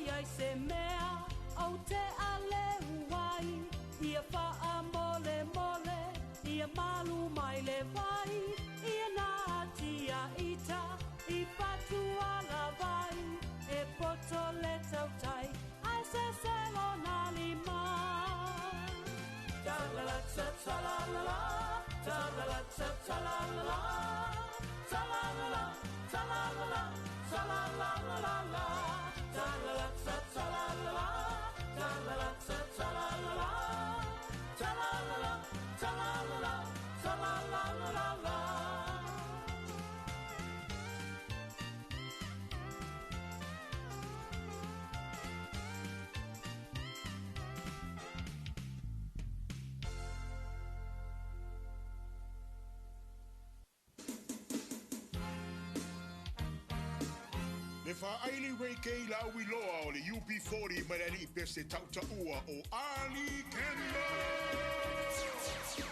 mai ai se mea ou te aleu ai. Ia faamolemole, ia malu mai le vai, ia natia ita i fatualavai, e poto le tautai, ae sese lona lima. Ta la la ta ta la la la, ta la la ta ta la la la, ta la la la, ta la la la, ta la la la la la, ta la la ta ta la la la, ta la la ta ta la la la, ta la la la, ta la la la, ta la la la la la. Le faaili Ray la uiloa o le UB40 mai le alii pese tautaua o Ali Campbell.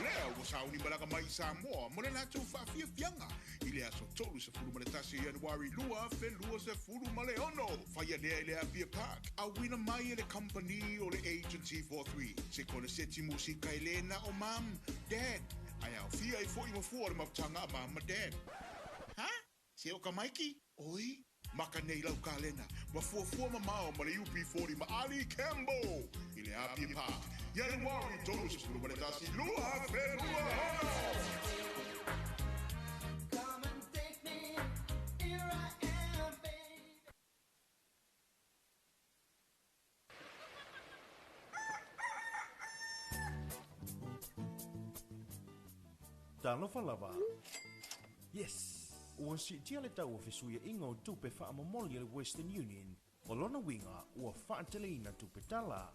Lea ua sauni malaga mai i Samoa mo le latou faafiafiaga i le aso 31 Ianuari 2026. Faia lea i le Apia Park, auina mai e le company o le Agency 43. Se koneseti musika e lē na o mam, dad, ae aofia ai fo'i mafua o le mafutaga a mam ma dad. Ha? Se o ka maiki? Oi? Maka nei lau kalena, ma fuafua mamao ma le UB40 ma Ali Campbell i le Apia Park. Ianuari 31, 2026. Come and take me, here I am, baby. Talofa lava. Yes! Ua siitia le tau o fesuiaiga o tupe faamomoli a le Western Union, o lona uiga ua faateleina tupe tala.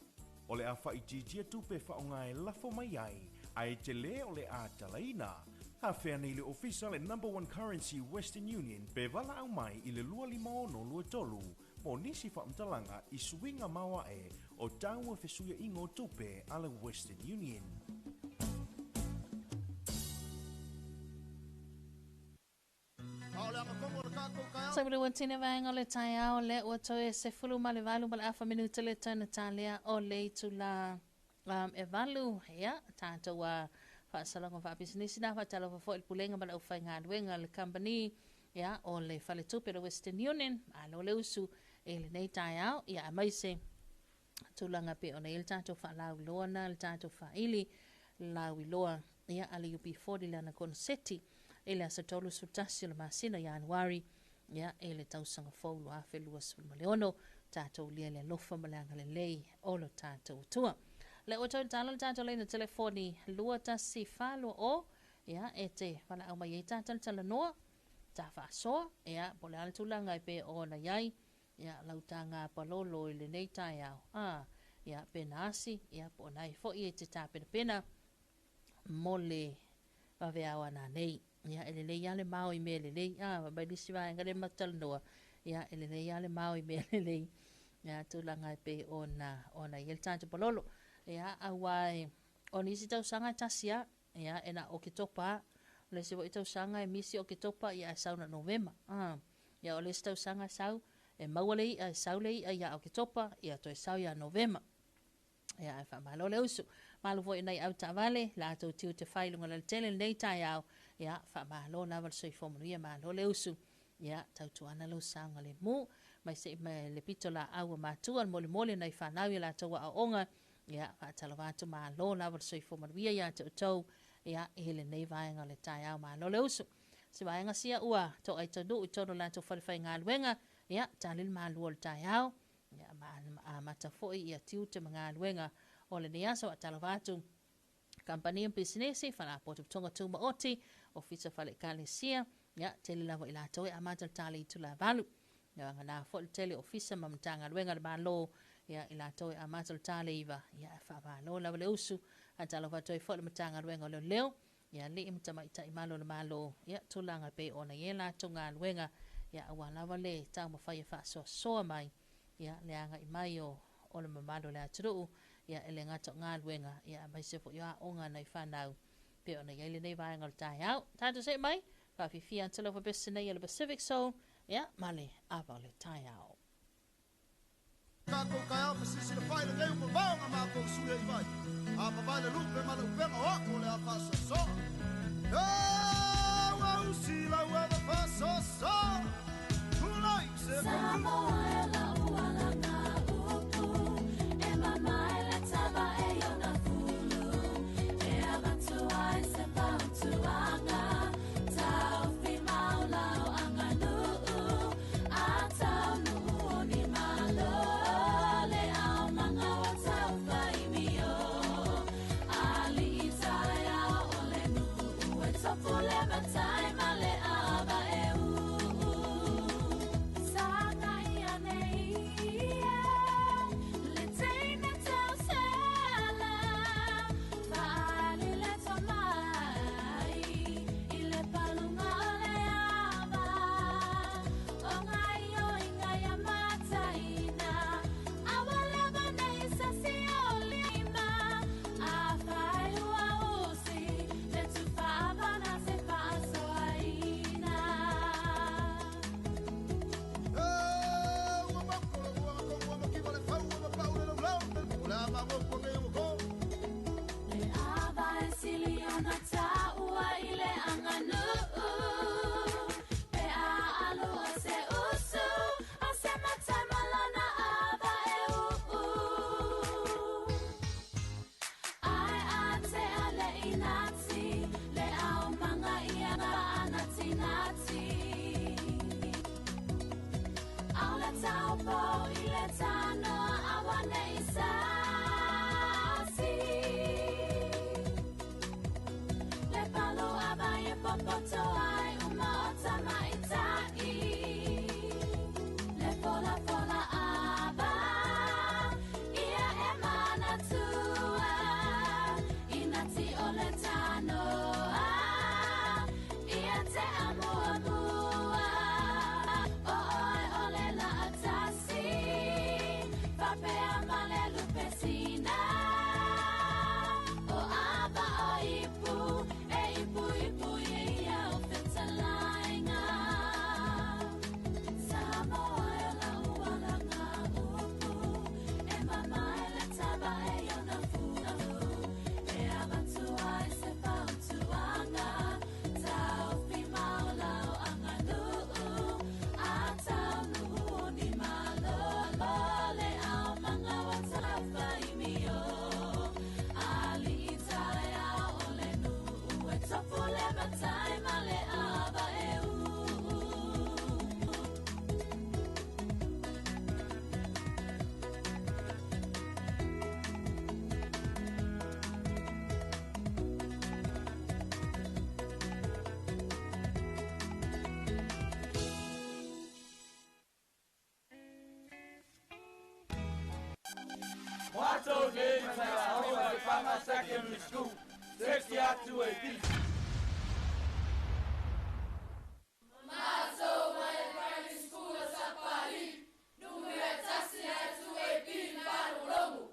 O le a faaitiitia tupe e faaaoga e lafo mai ai, ae tele o le a talaina. Afea nei le ofisa le Number One Currency Western Union pe valaau mai i le 25623 mo nisi faamatalaga i suiga maoae o tau o fesuiaiga o tupe a le Western Union. Sa le ua vaega o le taeao lea ua toe 18 ma le afa minute le tau talea o le itula e 8. Ia, tatou a faasalaga faapisinisi na faatalofa foi le pulega ma le aufaigaluega le company, ia, o le faletupe le Western Union. Malo le usu i lenei taeao, ia, aemaise tulaga pe ona i le tatou faalauiloa na le tatou faaili lauiloa, ia, a le UB40 lana koneseti i le aso 31 o le masina Ianuari, ia, e le tausaga fou 2026. Tatou lia le alofa ma le agalelei o lo tatou Atua. Le ua toe tala le tatou laina telefoni 21420, ia, e te valaau mai ai tatou talanoa ta faasoa, ia, po o le a le tulaga e pe ona i ai, ia, lau taga palolo i lenei taeao, ia, pe na asi, ia, po o nai foi e te tapenapena mo le vaveao ana nei. Ia, e lelei lava le mao i mea lelei, mai lisi vaega le matalanoa, ia, e lelei lava le mao i mea lelei, ia, tulaga e pei ona i ai le tatou palolo. Ia, auā e o nisi tausaga e tasi a, ia, e na o Oketopa a, o le isi foi tausaga e misi Oketopa, ia, ae sau na Novema. Ia, o le isi tausaga e sau, e maua le i'a, e sau le i'a ia Oketopa, ia, toe sau ia Novema. Ia, ae faamalo le usu. Malu foi nai au taavale, latou tiute fai luga le tele lenei taeao. Ia, faamalo lava le soifua manuia, malo le usu. Ia, tautuana lou saogalemu. Mai se i le pito laau a matua, le molemole nai fanau ia latou aoaoga. Ia, faatalofa atu, malo lava le soifua manuia ia te outou. Ia, i lenei vaega o le taeao, malo le usu. Se vaega sia ua toai taunuu i tonu latou falefaigaluega. Ia, tali le malu o le taeao. Ia, ma amata foi ia tiute ma galuega o lenei aso. Faatalofa atu kamupani ma pisinisi, faalapotopotoga tumaoti, ofisa fale-ekalesia, ia, tele lava i latou e amata le tali itula 8. Ia, agana foi le tele ofisa ma matagaluega a le Malo, ia, i latou e amata le tali 9, ia, e faamalo lava le usu. Faatalofa atu ai foi le Matagaluega o Leoleo, ia, alii ma tamaitai malu o le Malo, ia, tulaga pei ona i ai latou galuega, ia, aua lava le taumafai e faasoasoa mai, ia, le agai mai o le mamalu o le atunuu, ia, e le gata o galuega, ia, aemaise foi o aoga nai fanau pei ona i ai lenei vaega o le taeao. Tatou see mai faafifia atu lau fapesi nei o le Pacific Soul, ia, ma le ava o le taeao. Kākou kaeao ma silasila fai lenei ua mamao na makou sui ai vai. A mavae le lupe ma le upega o a'u o le a faasoasoa. E ua usi lau ava faasoasoa. Tulai se Samoa e lau alaga upu, e mamae le tava e iona fulu, e avatu ai se fautuaga, taufi mau lau aganuu, a taunuu o ni malo, le aumaga ua taufaimio. Alii taeao o le nuu, e tofu le matai ma le ava e uu. Saga ia nei ia, le teine tausela, faali le tomai, i le paluga o le ava. O ngai o inga ia mataina, aua lava nei sasi o lima. A fai ua usi, le tufaavana se faasoaina. E ua mako le ua ngako ua makiva le fau ua mapau le laulau. O le a magopo nei ua ko. Le ava e sili ona taua i le aganuu. Pe a alu o se usu, a se matai malana ava e uu. Ai a te ale inati, le au manga ia nga anatinati. Au le taupo i le tanoa awa nei sasi. Le palu ava e popoto ai uma o tamaitai. Le fola fola ava, ia e manatua. Inati o le tanoa, ia te amuamua. O oe o le laatasi, fapea ma le lupesina. O ava o ipu, e ipu ipu ia ia o fetalaiga. Samoa e lau alaga upu, e mamae le tava e iona fulu. E avatu ai se fautuaga, taufi mau lau aganuu. A taunuu o ni malo, le aumaga ua taufaimio. Alii taeao o le nuu, e tofu le matai ma le ava e uu. Matou nei ma te aoga i Lefaga Secondary School, 60 atu e pi. Matou mai Primary School o Sapali, numera tasi atu e pi Malologo.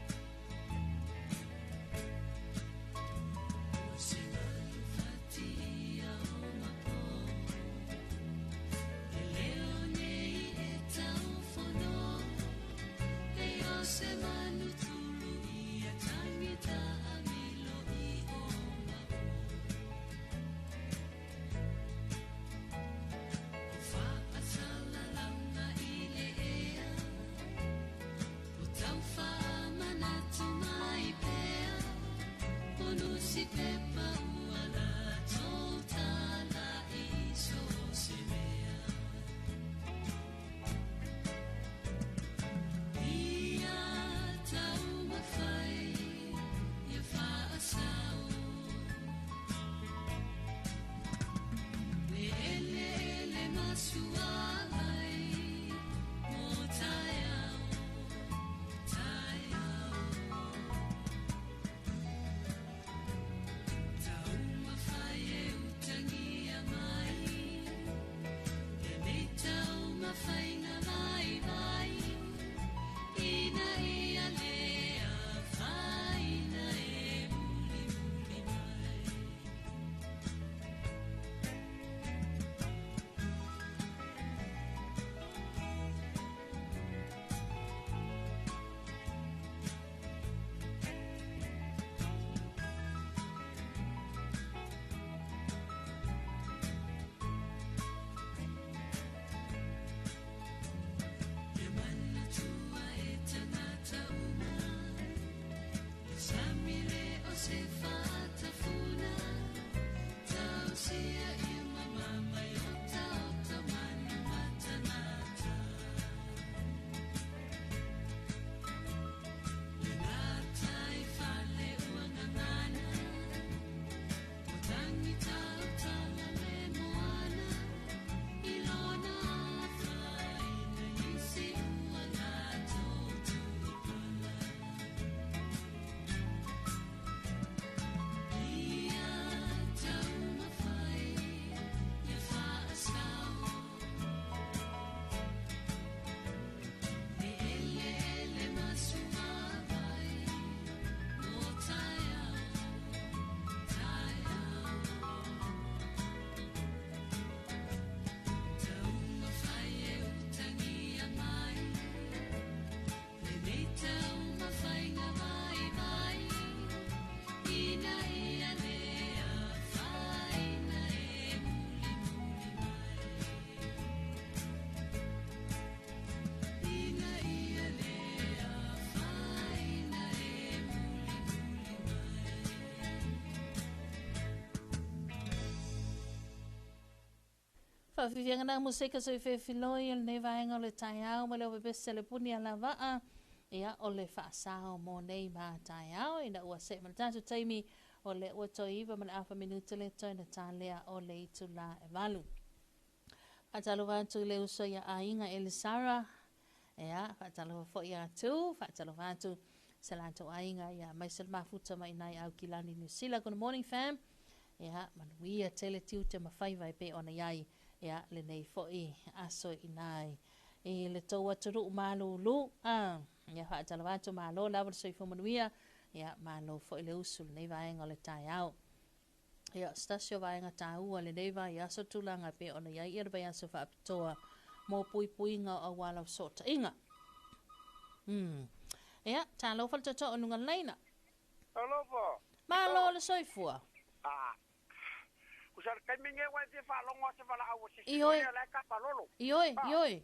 Thank Faafiafiaga na musika sui fefiloi o lenei vaega o le taeao ma le ovevesi a le puni a lavaa. Ia, o le faasao mo nei ma taeao ina ua see ma le tatou taimi o lea ua toe 9 ma le afa minute le toe na talea o le itula e 8. Faatalofa atu i le uso ia Aiga Elisara. Ia, faatalofa foi ia Tu, faatalofa atu se latou aiga ia aemaise le mafuta mai inā i Aukilani, Niu Sila. Good morning fam. Ia, manuia tele tiute ma faiva e pei ona i ai ia lenei foi aso inā i le tou atunuu malūlū. Ah, ia faatalofa atu, malo lava le soifua manuia. Ia, malo foi le usu i lenei vaega o le taeao. Ia, o se tasi o vaega taua lenei vaiaso tulaga e pei ona i ai ia le vaiaso faapitoa mo puipuiga o auala o fesootaiga. Mm. Ia, talofa le tootoo i luga o le laina. Talofa. Malo le soifua. Ah. Kusa le taimi nei ua e fia faalogo lava se valaau a sisi Ioe. foi ia la e kapalolo. Ioe, Ah. ioe.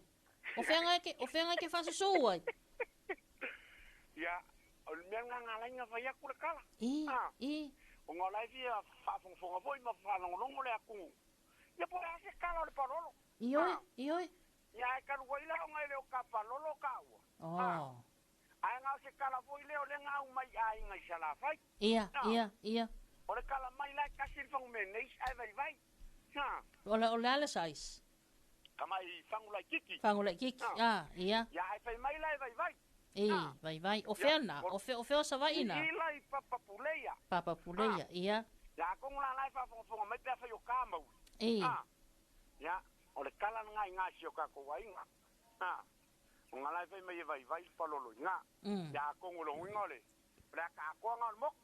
O feaga e ke, o feaga e ke faasusū ai. Ia, o le mea lena na ala ai ona fai atu le tala. I, Ah. i. Ona o la e fia faafogafoga foi ma faalogologo le atunuu. Ia po o le a se tala o le palolo. Ioe, Ah. ioe. Ia ae talu ai la ona e le o kapalolo taua. Ah. Oh. Ae na o se tala foi lea o lea na aumai i aiga i Salafai. Ia, Ah. ia, ia. O le tala mai la e tasi le fagume nei ae vaivai. Ah. O le a le size? Tamai fagu laitiiti. Fagu laitiiti, ah, ia. Ia ae fai mai la e vaivai. E, vaivai. O fea na? O fea, o fea o Savaii na? I la i Papapuleia. Papapuleia, ia. Ia atonu la la e faafogafoga mai pe afai o ka mauli. E. Ia, o le tala lena i ngā si o kākou aiga. O ngā la e fai mai e vaivai le palolo i ngā. Ia atonu o le uiga o le, o le akaakoaga o le moku.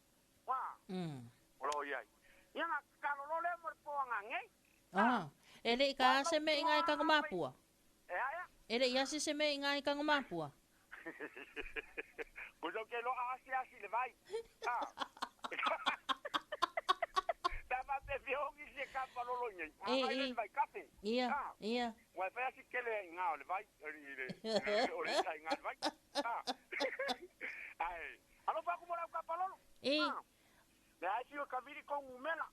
O lo o i ai. Ia ngā tatalo loa lea mo le po a ngā nei. Ah, e le i ka ase me i ngā i kango mapua. E aia? E le i ase se me i ngā i kango mapua. Ko sau ke loa asi asi le vai. Pe a faapea fia ogi si e ka palolo i nei. E, Vai e. le vai kafe. Ia, ia. Ua e fai asi kele i ngā o le vai. O le, o le ita i ngā le vai. Ai, alofa aku mo lau ka palolo. E. Le ai fio ka viri ko ngumela.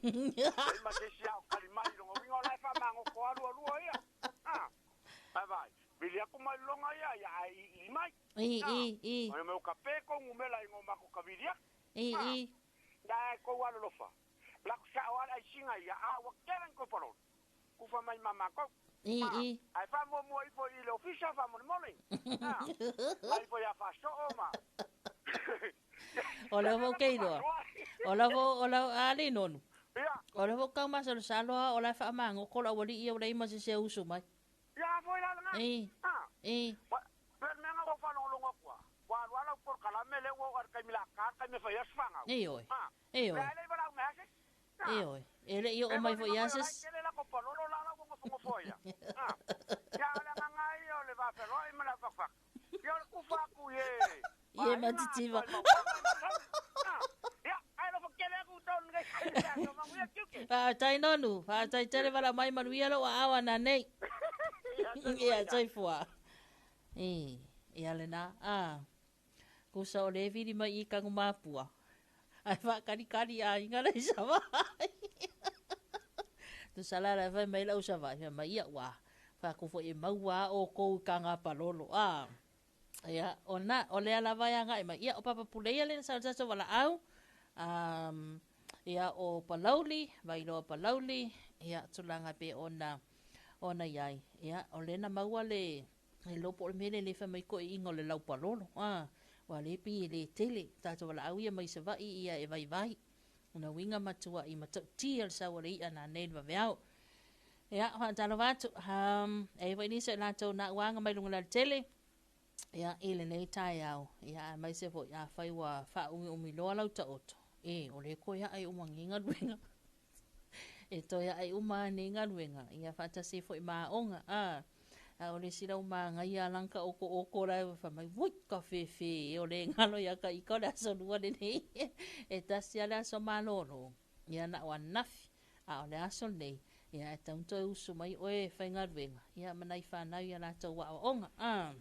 Ei ma se sia o kalimai longa winga o lai fa mango ko alu alua ia. Bye bye. Vili aku mai longa ia ia ai i i mai. I, i, i. Ai me o ka pe ko ngumela i ngo mako ka vili aku. I, i. Da ko alu lofa. La ku sa o ala ai singa ia a wa kelen ko palolo. Ku fa mai mama ko. I, i. Ai fa mo mo i fo i le ofisa fa mo mo le. Ai fo ia fa so o ma. O le vo kei loa. O le vo, o le a le nonu. Ia. O le vo kau masa le saloa, o le wha mango, kola wali ia o le ima se se usu mai. Ia, foi la nga. E. E. Pe me nga o fa longo kua. Wa wa la por kala me le wo ar kai mila ka kai me fa yas fanga. E oi. E oi. Le le bala me ase. E oi. E le i o mai fo iases. Ke le la ko palolo la la ngo fo fo ia. Ia le nga nga ia o le va fe lo i me la fa fa. Ia le ku fa ku ye. Ie matitiva. Ia, ai lo fo kele ku ton ngai. Whaatai nonu, whaatai tere wala mai manuia lo awa na nei. Ia, soifua. E, ia le nā, a. Kusa o le viri mai i kangu mapua. Ai whakarikari a inga lei sawai. Tu sala la whai mai lau sawai, whai mai ia wā. Whakufo e maua o kou kanga palolo. A. Ia, o nā, o lea lava ia ngai mai. Ia, o papa puleia le sa saso wala au. Ia, o palauli, vailoa palauli. Ia, tulanga pe ona, ona iai. Ia, o lena maua le, e lopo o le mele le wha mai koe inga o le lau palolo. A, wa le pi le tele. Tātou wala au ia mai sawai ia e vai vai. Una winga matua i matau tia le sawa le ia nā nei waweau. Ia, whaatalo watu. E wai nisa i lātou nā uanga mai lunga la tele. Ia, i le nei tai au. Ia, mai se fo, ia whai wa wha umi umi loa lau ta oto. E, o le koe ai uma ngi ngaluenga. E toi ai uma ni ngaluenga. Ia whaatasi fo i maa onga. A, a o le sila uma ngai a lanka oko oko lai wa mai, wui, ka whewhe. E o le ngalo ia ka ika o le aso lua le nei. E tasi a le aso malolo. Ia na o anafi. A o le aso nei. Ia, e taunto e usu mai oe whai ngaluenga. Ia, manai whanau ia lātou wa onga. A.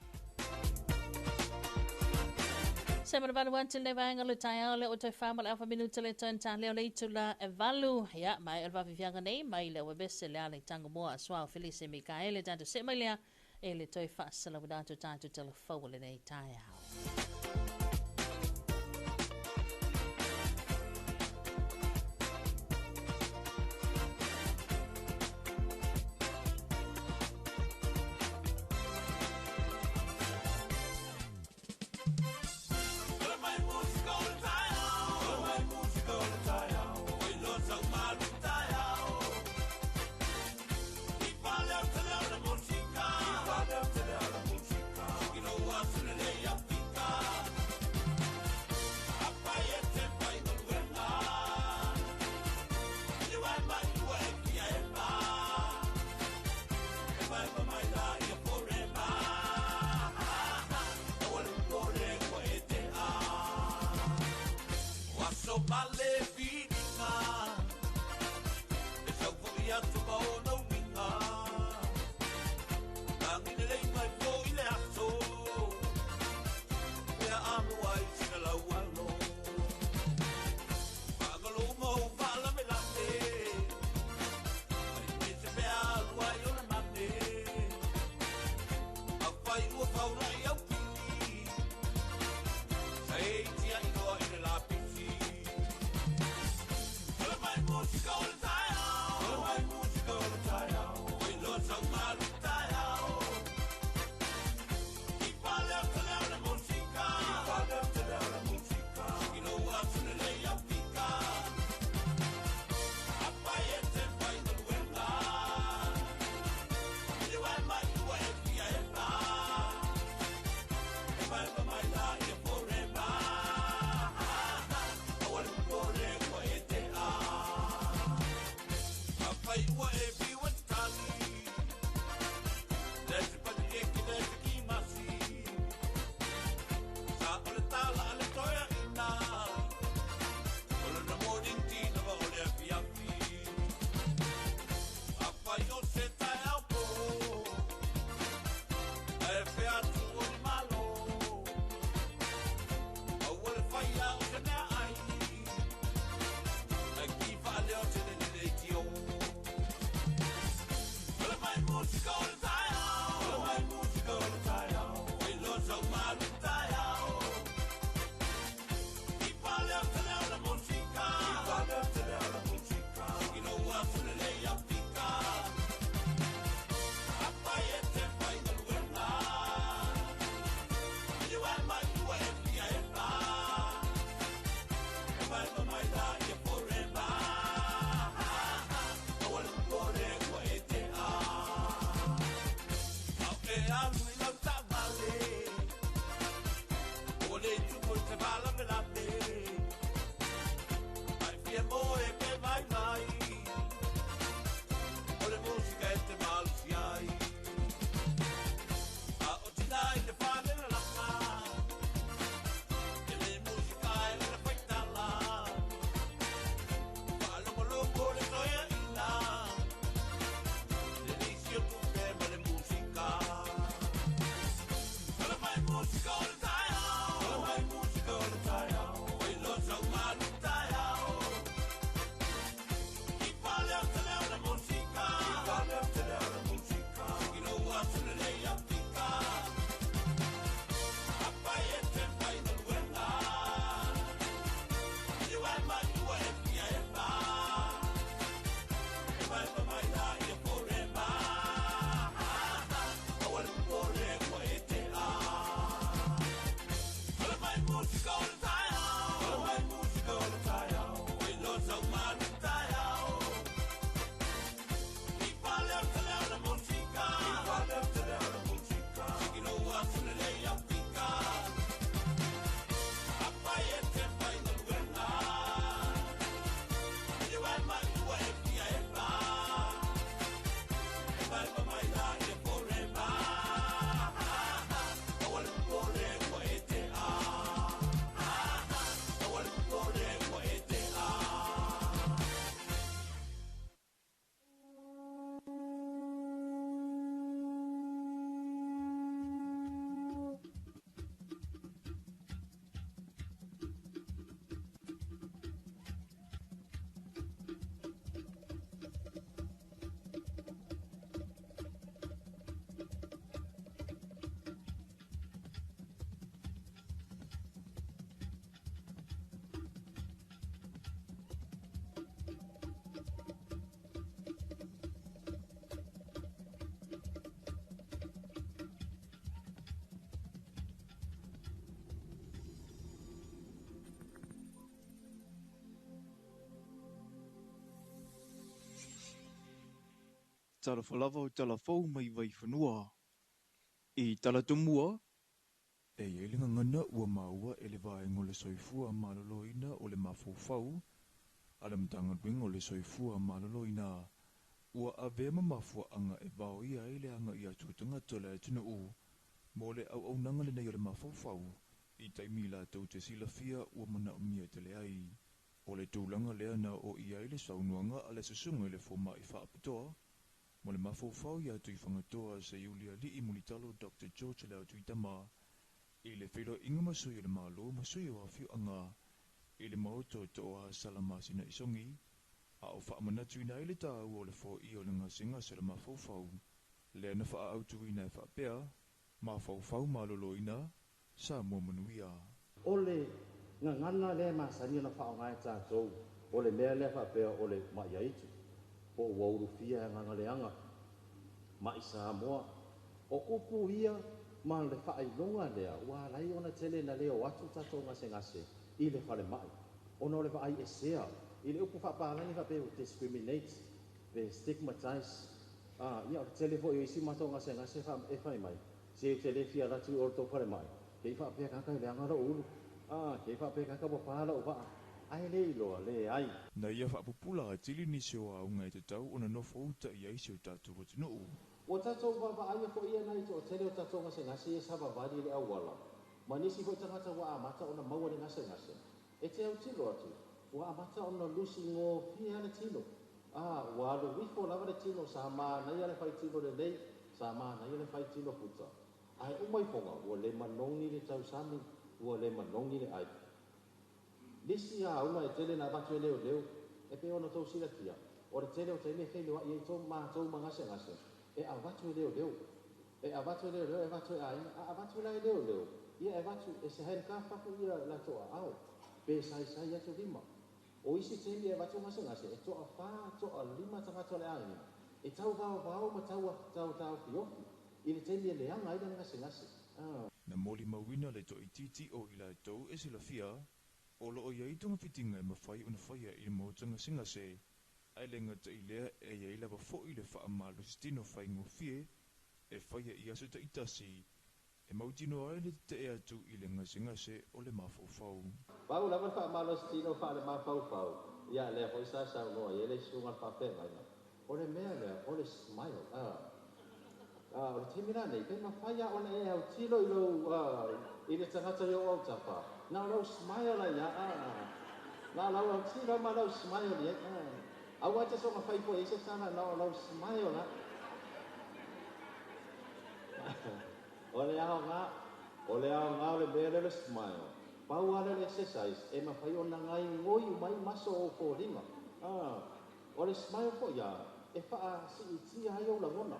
Se ma valu atu le vaega o le taeao lea ua toe 4 ma le afa minuta le toe ta leo le itula e 8. Ia, mai o le vaafiafiaga nei mai le uevese le ala i Tagomoa a Suao Felise Mikaele tatou see mai lea e le toe faasalauina atu tatou talafou o lenei taeao. Talofa lava o talafou mai Vaifanua. I Talatumua, e iai le gagana ua maua e le Vaega o le Soifua Maloloina o le Mafaufau a le Matagaluega o le Soifua Maloloina ua avea ma mafuaaga e vaoia ai le aga'i atu o tagata o le atunuu mo le auaunaga lenei o le mafaufau i taimi latou te silafia ua manaomia tele ai. O le tulaga lea na oo i ai le saunoaga a le susuga i le foma'i faapitoa mo le mafaufau iā Tuifagatoa Seiulialii Mulitalo Dr George Leautuitama i le feiloaiga ma sui o le Malo ma sui o afioaga i le maota o Toohasala masina i sogi a o faamanatuina ai le taua o le foia o le gasegase o le mafaufau lea na faaautuina e faapea mafaufau maloloina Samoa manuia. O le gagana lea e masani ona faaaoga e tatou, o le mea lea faapea o le ma'i aitu, po ua ulufia e agaga leaga, ma'i Samoa. O upu ia ma le faailoga lea ua ala ai ona tele na le o atu tatou gasegase i le falemai, ona o le vaai esea i le upu faapalagi faapea ua discriminate pe stigmatize. Ia o le tele foi o isi matou gasegase e fai mai, se ou te le fia alu atu i o le tou falemai, ke i faapea kaka i leaga lou ulu, ke i faapea kaka ua pa lau vaa, ae le iloa leai. Na ia faapupula atili nisi o auga e tatau ona nofo uta i ai si o tatou atunuu. Ua tatou vaavaaia foi ia nai toatele o tatou gasegase ia savavali i le auala, ma nisi foi tagata ua amata ona maua le gasegase. E te autilo atu, ua amata ona lusi gofie lava le tino. Ua alu ifo lava le tino, sa manaia le faitino lelei, sa manaia le faitino puta. Ae uma ifoga, ua le manogi le tausami, ua le manogi le ai. Nisi auga e tele na avatu e leoleo, e pei ona tou silafia, o le tele o taimi e feiloai ai tou matou ma gasegase, e avatu e leoleo. E avatu e leoleo, e avatu e aiga, a avatu la e leoleo, ia e avatu e se handcuff atu ia latou aao, pe saisai atu lima. O isi taimi e avatu gasegase, e toa 4, toa 5 tagata o le aiga, e tau vaovao ma tau tau taofiofi, i le taimi e leaga ai le gasegase. Na molimauina le toaitiiti o i latou e silafia, o loo iai togafitiga e mafai ona faia i le maota gasegase, ae le gata i lea e iai lava fo'i le faamalositino faigofie e faia i aso taitasi e mautinoa ai le tetee atu i le gasegase o le mafaufau. Pau lava le faamalositino faale-mafaufau, ia lea foi sa saunoa i ai le susuga le faafeagaiga. O le mea lea, o le smile. O le taimi lenei, pe mafai lava ona e autilo i lou i le tagata i ou autafa. Na o lau smile ai ia. Na o lau autilo ma lau smile i ai. Aua e te soga fai foi ai se tala, na o lau smile la. O le aoga, o le aoga o le mea lea o le smile. Pau lava le exercise e mafai ona gaigoi uma ai maso o ou foliga. O le smile foi ia, e faasiitia ai ou lagona.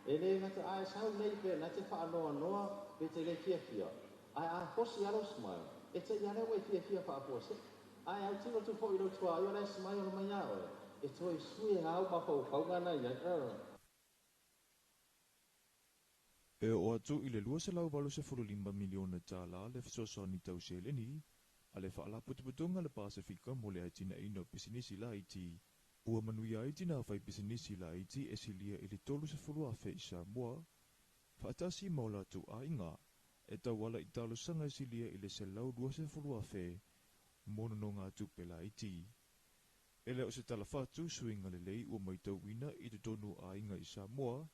E le gata a e sau nei pe na te faanoanoa pe te le fiafia. Ae a fosi lava lau smile, e te i a lea ua e fiafia faafuasei. Ae autilo atu foi i lou tuaoi o la e smile mai ia oe, e toe sui e au mafaufauga na i ai. E oo atu i le $285 miliona tālā le fesoasoani tau seleni a le Faalapotopotoga a le Pasefika mo le atinaeina o pisinisi laiti. Ua manuia ai tinā fai pisinisi laiti e silia i le 30,000 i Samoa, faatasi ma o latou aiga, e tauala i talosaga e silia i le 120,000 mo nonogatupe laiti. E le o se tala fatu suiga lelei ua matauina i totonu o aiga i Samoa,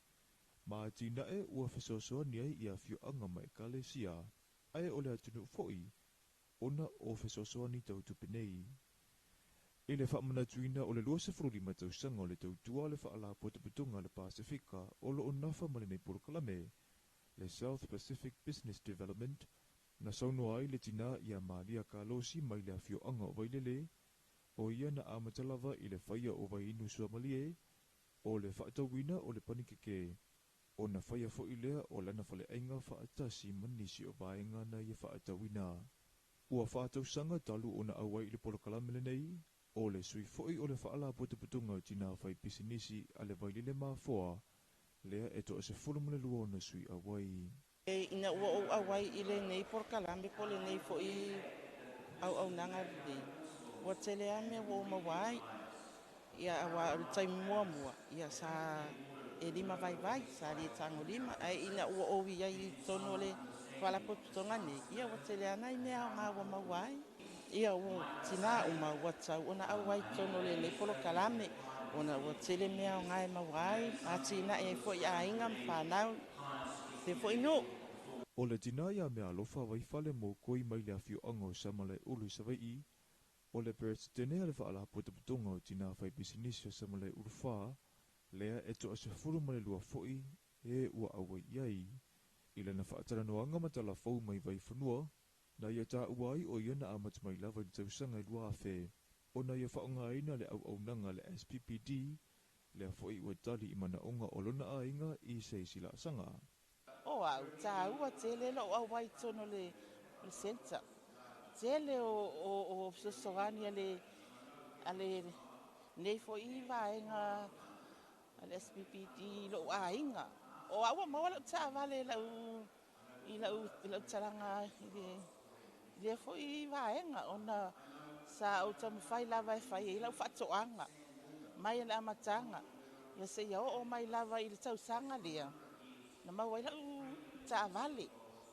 ma atinae ua fesoasoani ai i afioaga ma ekalesia, ae o le atunuu foi ona o fesoasoani tau tupe nei. I le faamanatuina o le 25 tausaga o le tautua a le Faalapotopotoga a le Pasefika o loo nafa ma lenei polokalame, le South Pacific Business Development, na saunoa ai le tinā ia Malia Kalosi mai le afioaga o Vailele, o ia na amata lava i le faia o vaiinu suamalie, o le faatauina o le panikeke, ona faia foi lea o lana faleaiga faatasi ma nisi o vaega na ia faatauina. Ua 4 tausaga talu ona auai i le polokalame lenei, o le sui foi o le Faalapotopotoga o Tinā Fai Pisinisi a le Vailele Mafoa, lea e toa 12 ona sui auai. E ina ua ou auai i lenei polokalame po o lenei foi auaunaga lelei, ua tele lava mea ua ou maua ai. Ia auā o le taimi muamua, ia sa e lima vaivai, sa le tagolima, ae ina ua ou i ai i totonu o le Faalapotopotoga nei, ia ua tele lava nai mea aoga ua maua ai. Ia ua tinā uma ua tatau ona auai i totonu o lenei polokalame, ona ua tele mea aoga e maua ai, atinae ai foi aiga ma fanau, faapea foi nuu. O le tinā ia Meaalofa Vaifale mo koi mai le afioaga o Samalaeulu i Savaii, o le Peresetene a le Faalapotopotoga o Tinā Faipisinisi o Samalaeulu 4, lea e 12 foi e ua auai i ai. I lana faatalanoaga ma Talafou mai Vaifanua, na ia taua ai o ia na amata mai lava i le tausaga e 2000, ona ia faaaogaina le auaunaga a le SPPD, lea foi ua tali i manaoga o lona aiga i se isi laasaga. O au, taua tele lou auai i totonu o le centre. Tele o fesoasoani a lenei foi vaega a le SPPD i lou aiga. O au ua maua lau taavale i lau talaga i lea foi vaega, ona sa ou taumafai lava e fai ai lau faatoaga mai le amataga, ia seia oo mai lava i le tausaga lea na maua ai lau taavale.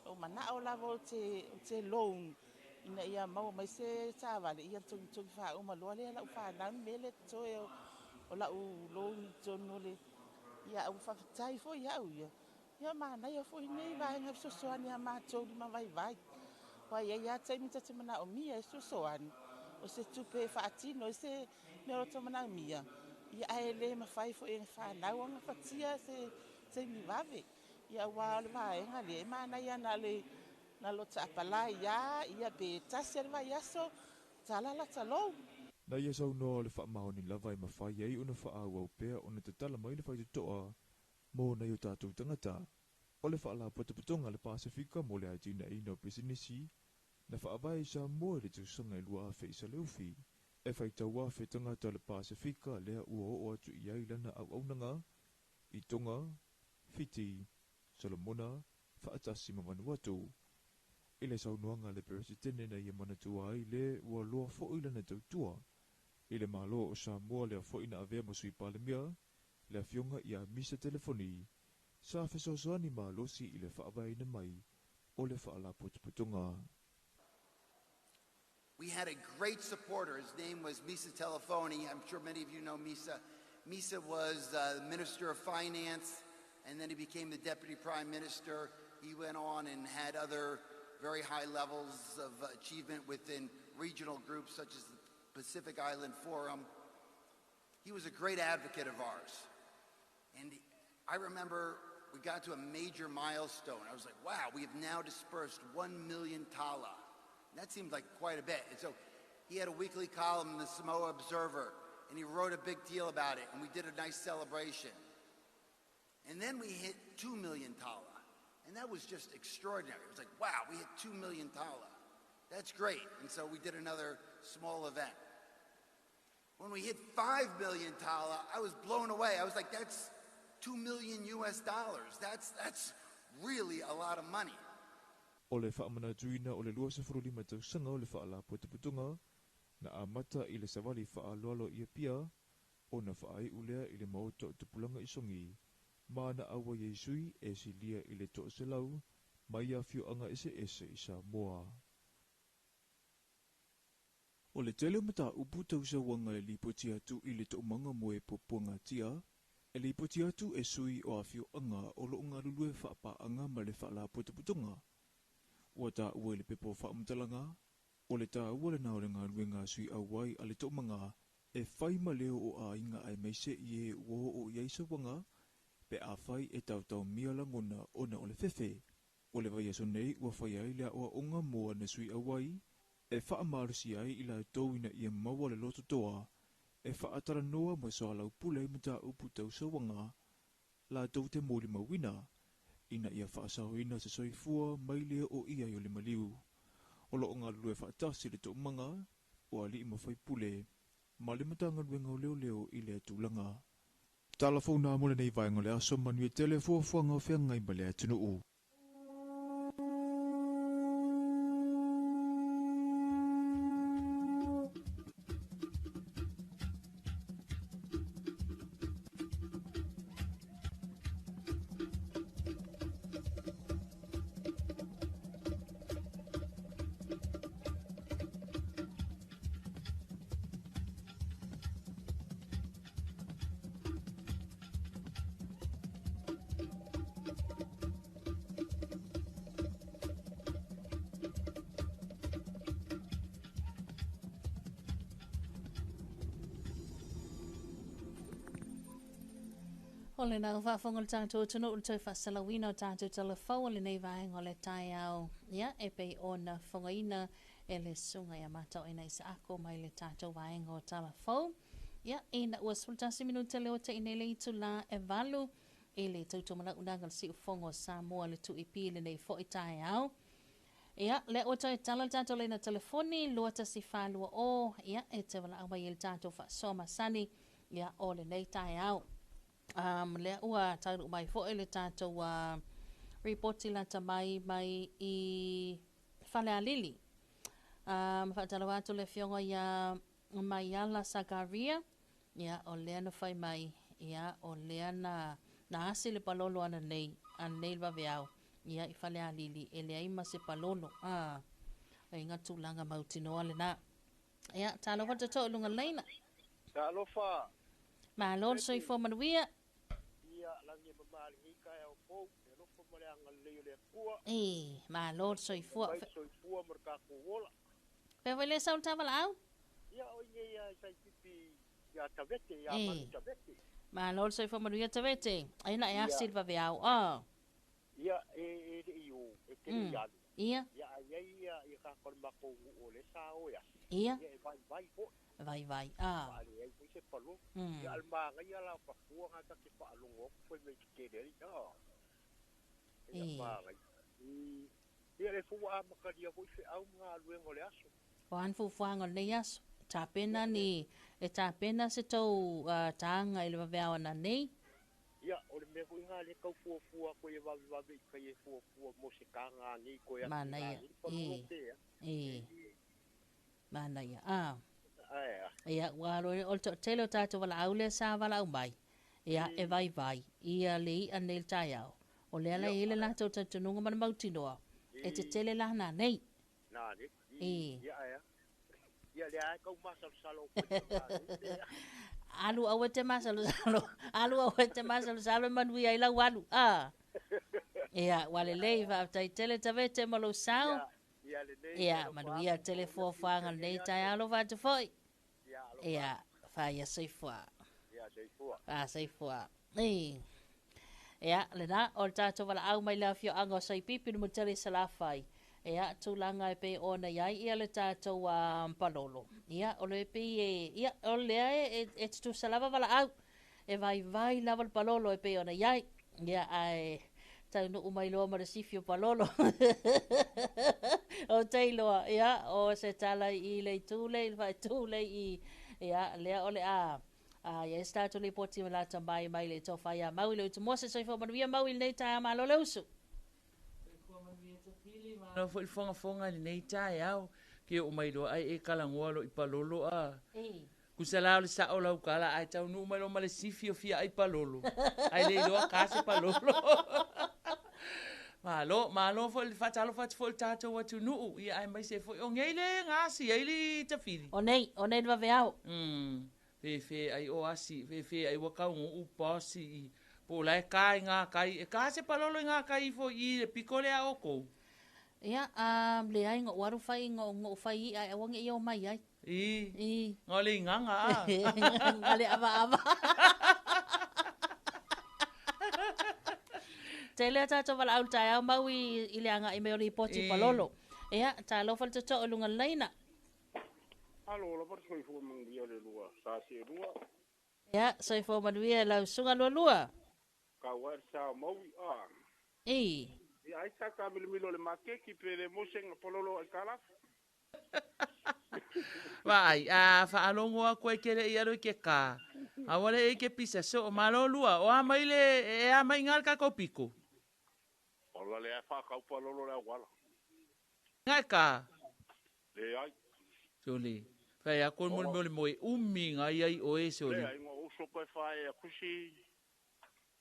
Ou manao lava ou te loan ina ia maua mai se taavale, ia togitogi faauma loa lea lau fanau ni mea le totoe o lau loan i totonu o le. Ia ua faafetai foi au ia. Ia manaia foi nei vaega fesoasoani a matou lima vaivai. Ua i ai lava taimi ta te manaomia e fesoasoani, o se tupe e faatino ai se mea o lo o manaomia, ia ae le mafai foi e fanau ona fatia se taimi vave. Ia aua o le vaega lea e manaia na le na lo taapalai ia, ia pe tasi a le vaiaso, tala lata lou. Na ia saunoa o le faamaoni lava e mafai ai ona faaauau pea ona tatala mai le faitotoa mo nai o tatou tagata. O le Faalapotopotoga a le Pasefika mo le atinaeina o pisinisi na faavae i Samoa i le tausaga e 2009. E faitau afe tagata o le Pasefika lea ua oo atu i ai lana auaunaga i Tonga, Fiti, Solomona, faatasi ma Vanuatu. I le saunoaga a le Peresetene na ia manatua ai le ua loa foi lana tautua i le Malo o Samoa, lea foi na avea ma Sui Palemia, le afioga ia Misa Telefoni, sa fesoasoani malosi i le faavaeina mai o le Faalapotopotoga. We had a great supporter. His name was Misa Telefoni. I'm sure many of you know Misa. Misa was the Minister of Finance, and then he became the Deputy Prime Minister. He went on and had other very high levels of achievement within regional groups such as the Pacific Island Forum. He was a great advocate of ours. And I remember we got to a major milestone. I was like, wow, we have now dispersed 1 million tala. And that seemed like quite a bit. And so he had a weekly column in the Samoa Observer, and he wrote a big deal about it, and we did a nice celebration. And then we hit 2 million tala. And that was just extraordinary. It was like, wow, we hit 2 million tala. That's great. And so we did another small event. When we hit 5 million tala, I was blown away. I was like, that's 2 million US dollars. That's really a lot of money. O le faamanatuina o le 25 tausaga o le Faalapotopotoga na amata i le savali faaloalo i Apia, ona faaiu lea i le maota o Tupulaga i Sogi, ma na auai ai sui e silia i le 100 mai afioaga eseese i Samoa. O le tele o mataupu tausauaga e lipoti atu i le toomaga mo e puapuagatia, e lipoti atu e sui o afioaga o loo galulue faapaaga ma le Faalapotopotoga. Ua taua i le pepa o faamatalaga, o le taua lena o le galuega a sui auai a le toomaga e fai ma leo o aiga aemaise i e ua oo i ai sauaga, pe afai e taotaomia lagona ona o le fefe. O le vaiaso nei ua fai ai le aoaoga mo ana sui auai e faamalosi ai i latou ina ia maua le lototoa e faatalanoa ma soalaupule ai mataupu tausauaga latou te molimauina ina ia faasaoina se soifua mai le oo i ai o le maliu. O loo galulue faatasi le toomaga o alii ma faipule ma le Matagaluega o Leoleo i lea tulaga. Talafou nā mo lenei vaega o le aso, manuia tele fuafuaga o feagai ma le atunuu. O lena ua faafofoga le tatou atunuu i le toe faasalauina o tatou talafou o lenei vaega o le taeao, ia, e pei ona fofogaina e le Susuga ia Mataoina Isaako mai le tatou vaega o Talafou. Ia, ina ua 11 minute lea ua te'i nei le itulā e 8 i le tautumalaunaga o le siufogo o Samoa le 2EP i lenei foi taeao. Ia, lea ua toe tala le tatou laina telefoni 21420, ia, e te valaau mai ai i le tatou faasoa masani, ia, o lenei taeao. Lea ua taunuu mai foi le tatou ripoti lata mai mai i Falealili. Faatalofa atu le afioga ia Maiala Sakaria, ia, o lea na fai mai, ia, o lea na, na asi le palolo ananei, ananei le vaveao, ia, i Falealili, e leai ma se palolo, a, aiga tulaga mautinoa lena. Ia, talofa le tootoo i luga laina. Talofa. Malo le soifua manuia. Ia, lagi e mama lenei taeao fou, le alofa ma le agalelei o le Atua. E, malo le soifua. Mai soifua ma le tatou ola. Pea foi le sau le tavalaau. Ia, o inei ia sai pipi ia Tavete, ia Manu Tavete. Malo le soifua manuia Tavete. Ai na e asi le vaveao. Ah. Ia, e le i o, e te le i alu. Ia. Ia, ai ai ia, ia ka ko makou o le sa o ia. Ia. Ia e vai vai foi. Vai vai. Ah. Vai ai foi se palo. Ia al manga ia la pa fua nga ta ke pa longo foi me te le ri. Ah. Ia manga. Ia le fua a makalia foi fe au nga luengo le aso. O an fuafuaga o lenei aso. Tapena ni, e tapena se tou taga i le vaveao ananei. Ia, o le mea foi lena lea e tau fuafua atu ai e vavevave i tai e fuafua mo se taga nei toe atu i Manaia, lena palolo pe a. E, manaia, a. Ae a. Ia, ua alo o le toatele o tatou valaau lea sa valaau mai, ia, e vaivai ia le i'a nei i le taeao. O lea la e i ai le latou talitonuga ma le mautinoa, e tetele la nanei. Nanei. E. Ia, ae a. Ia, lea lava e tau masalosalo atu ai i le nanei. Alu aua e te masalosalo, alu aua e te masalosalo e manuia ai lau alu. A. Ia, ua lelei, faafetai tele Tavete ma lou sao. Ia, lelei. Ia, manuia tele fuafuaga o lenei taeao alofa atu foi. Ia, faia soifua. Ia, soifua. Fa soifua. E. Ia, lena, o le tatou valaau mai le afioaga o Saipipi Numutele i Salafai. Ia, tulaga e pei ona i ai ia le tatou palolo. Ia, o le pei e, ia, o lea e tutusa lava valaau. E vaivai lava le palolo e pei ona i ai. Ia, ae taunuu mai loa ma le sifi o palolo. O te iloa, ia, o se tala i le itu le i le faaitu le i, ia, lea o le a, a ia se tatou lipoti ma lata mai mai le tofa ia Maui le Utu Mose. Soifua manuia Maui i lenei taeao, malo le usu. Malo foi le fogafoga i lenei taeao, ke oo mai loa ai e kalagoa lo i palolo a. Kusa la o le sao lau kala ae taunuu mai loa ma le sifi o fia ai palolo. Ai le iloa ka se palolo. Malo, malo foi le faatalofa atu foi i le tatou atunuu, ia aemaise foi o nei le gasi ai le tafili. O nei, o nei le vaveao. Fefe ai o asi, fefe ai ua kauguu bosi i po o la e ka i ngā kai, e ka se palolo i ngā kai ifo i le piko lea o kou. Ia, leai, ngo'u alu fai, ngo'u fai i'a e aua ne i o mai ai. I. I. Nga le igaga a. Nga le avaava. Tele a tatou valaau i le taeao mau i le agai mai o lipoti palolo. Ia, talofa le tootoo i luga o le laina. Alo lava le soifua manuia le lua, sa se lua. Ia, soifua manuia lau susuga lualua. Kau ai le sa o Maui, a. I. Ia, ai sa taamilomilo i le maketi pe le mose nga palolo ai kalafi. Vaai, a faalogo atu ai ke le i alu i ke ka. Aua le i ke pisa soo, malo lua, o a mai le, e a mai ngā le kākou piko. Ola le a whakau palolo le awala. Ngai ka? Le ai. Sole. Whai a koe mole mole moe umi ngai ai oe sole. Le ai ngā uso koe whae a kusi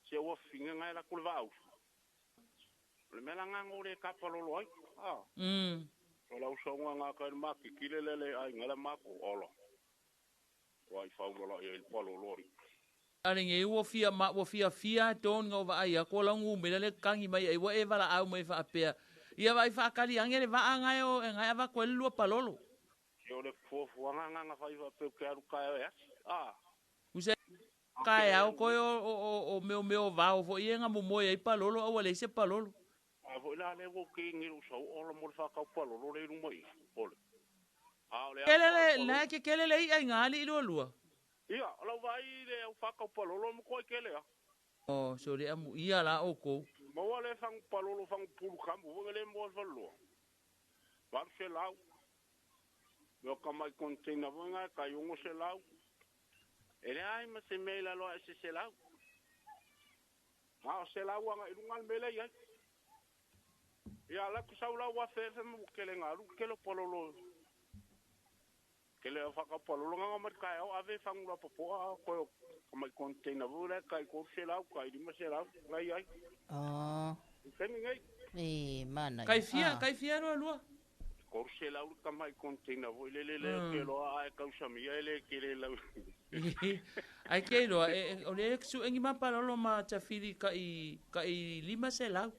se ua finga ngai la kule vaau. Le mea la ngā ngore ka palolo ai. Ah. O la uso ngā ngā kai maki kile le le ai ngā le mako. Ola. Wai whaula la ia i palolo ai. Ale nge ua fia ma ua fia fia ton ngau va ai ko la ngu me le kangi mai ai ua e vala au mai fa pea. Ia vai fa kali ange le va ngai o ngai ava ko le lua palolo. Se o le fuafuaga nga nga fai faapea ou te alu taeao e asi. A. Usa. Kaeao koe o meo vao fo'i e gamomoe ai palolo a ua leai se palolo. A foi la lea ua ou kegi i lou sau ola mo le faakau palolo lea i luma i i, ole. A o le Kele le, la e kekele le i'a i ngā alii lualua. Ia, o lau vaai i le au faakau palolo e matua i kele a. Oh, so le amuia la oukou. Maua le fagu palolo fagu pulu kamu foi le moa le falelua. 800. Mea o ka mai container foi nga e kai 600. E leai ma se mea i lalo ae se 100. A o 100 aga i luga le mea lea i ai. Ia, la ku sau lau 1000 ma ua kele nga lu kele o palolo. Kele o whakapalolo nganga mai kai au ave fangu la popoa koe o ka mai container vo le kai 300 kai 500 lai ai. Oh. Taimi nei. E mana. Kai fia, kai fia lua lua. 300 ka mai container vo le le le ke loa ai kausamia e le kele lau. Ai ke loa e o le su engi ma palolo ma tafili kai kai 500.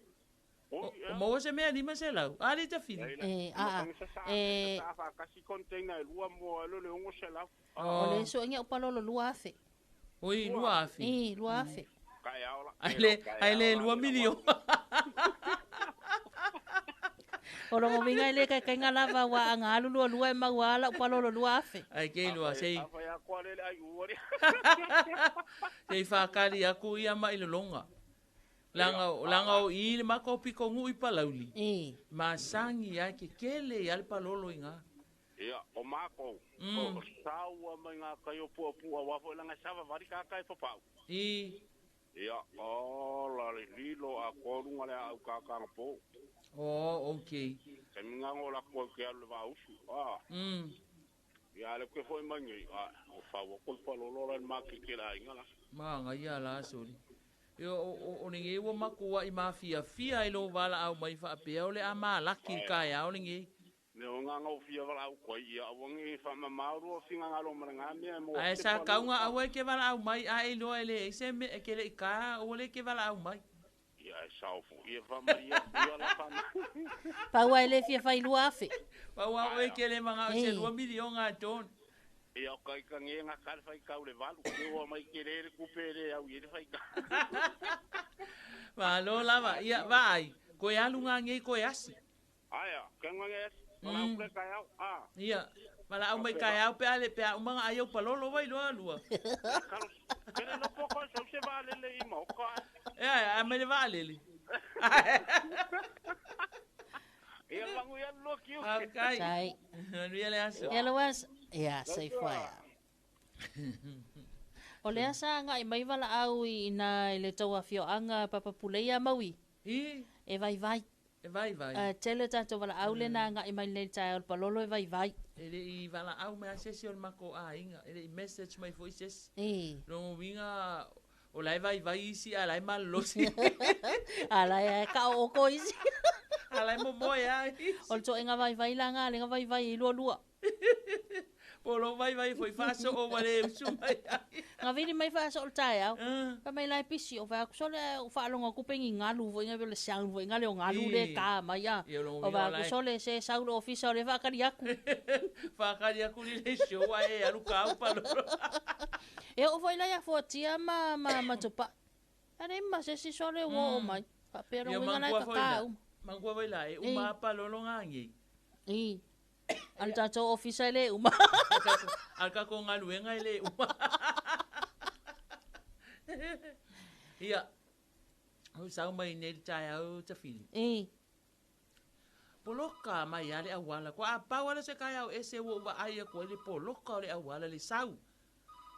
O maua se mea 500. A le tafili. E a e kasi container e lua mo le 600. O le suʻega o palolo 2,000. Oi 2,000. E 2,000. Kai aola. Ai le 2 miliona. O longo winga i le kai kai ngā lava wa anga alu lua lua e mau ala o palolo 2,000. Ai ke lua sei. Afai a koa le ai uari. Sei whakari aku ia mai lolonga. Langa o i le mako piko ngu i palauli. E. Ma sangi ai ke kele i ale palolo i ngā. Ia, o mako. O saua mai ngā kai o pua pua wafo i langa sawa vari kaka e papau. I. Ia, o la le lilo a korunga le au kakanga pō. Oh, okay. Te minga ngo la koe ke alu le vausu. Ah. Ia, le koe foi mai ngai. Ah, o whaua koe palolo la le maki ke la inga la. Ma nga ia la sori. Io o o nge ua makua i mafia fia i lo wala au mai whaapea o le a malaki i kai au nge. Ne o ngā ngau fia wala au koe ia au nge wha mauru o finga ngalo mara ngā mea mo. Ai sa kaunga au e ke wala au mai a e loa ele e se me e ke le i ka o le ke wala au mai. Ia e sao fu ia wha mai ia fia la wha mai. Paua ele fia whai 2,000. Paua o e ke le manga o se 2 miliona a tōn. Ia o kai ka nge ngā kare whai kau le valu. Ke ua mai ke rere kupe re au i re whai kau. Malo lava, ia vai. Koe alu ngā nge koe asi. Aia, ke ngā nge asi. Wala au kai au. Ah. Ia, wala au mai kai au pe ale pe au manga ai au palolo vai loa lua. Kere no poko sau se vaalele i maoka. Ea, a mai le vaalele. Ia langu ia lua kiu. Kai. Sai. Manuia le aso. Ia lo aso. Ia, sei fuaia. O le asa nga i mai wala au i na i le tau afioanga papapuleia maui. I? E vai vai. E vai vai. Tele tātou wala au le nā nga i mai le tae o le palolo e vai vai. E le i wala au mea sesi o le mako a inga. E le i message mai foi sesi. E. Longo winga o lai vai vai isi a lai malolosi. A lai e ka o oko isi. A lai momoe a isi. O le toenga vai vai la ngā le ngā vai vai i lua lua. Polo vai vai foi faso o wale usu mai ai. Ngā vili mai faso o le tae au. Pa mai lai pisi o vai aku sole o whaalonga kupengi ngalu voi ngā le sound voi ngā leo ngalu le ka mai a. O vai aku sole se sauro ofisa o le whakari aku. Whakari aku ni le show a e alu ka au palolo. E o voi lai a fuatia ma topa. Ane ma se si sole o o mai. Papero winga lai ka ka uma. Mangua vai lai uma palolo ngā ngi. I. Al tātou ofisa le uma. Al ka ko ngaluenga le uma. Ia. O sau mai nei tae au tafili. E. Poloka mai ale awala. Ko a pau ala se kai au ese wo wa ai ko le poloka le awala le sau.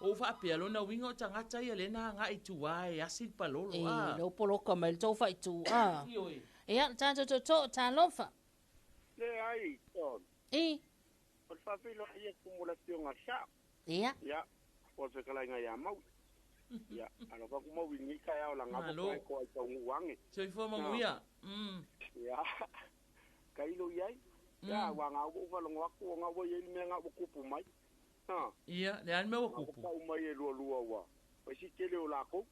O fa pia lona winga o tangata ia le na nga i tua e asil palolo a. E lo poloka mai tau fa i tu a. E a tātou to talofa. Le ai ton. E. O whawhilo ia kumulation a sa. Ia. Ia, o te kalai ngai a mau. Ia, ano ka kumau i ngi kai au la ngā koe koe ai tau nguange. Soifua manguia. Ia, kai lo iai. Ia, wā ngā uwa longo aku o ngā wai e mea ngā kupu mai. Ia, le ane mea ua kupu. Ngā kupu mai e lua lua ua. Wai si tele o lākou.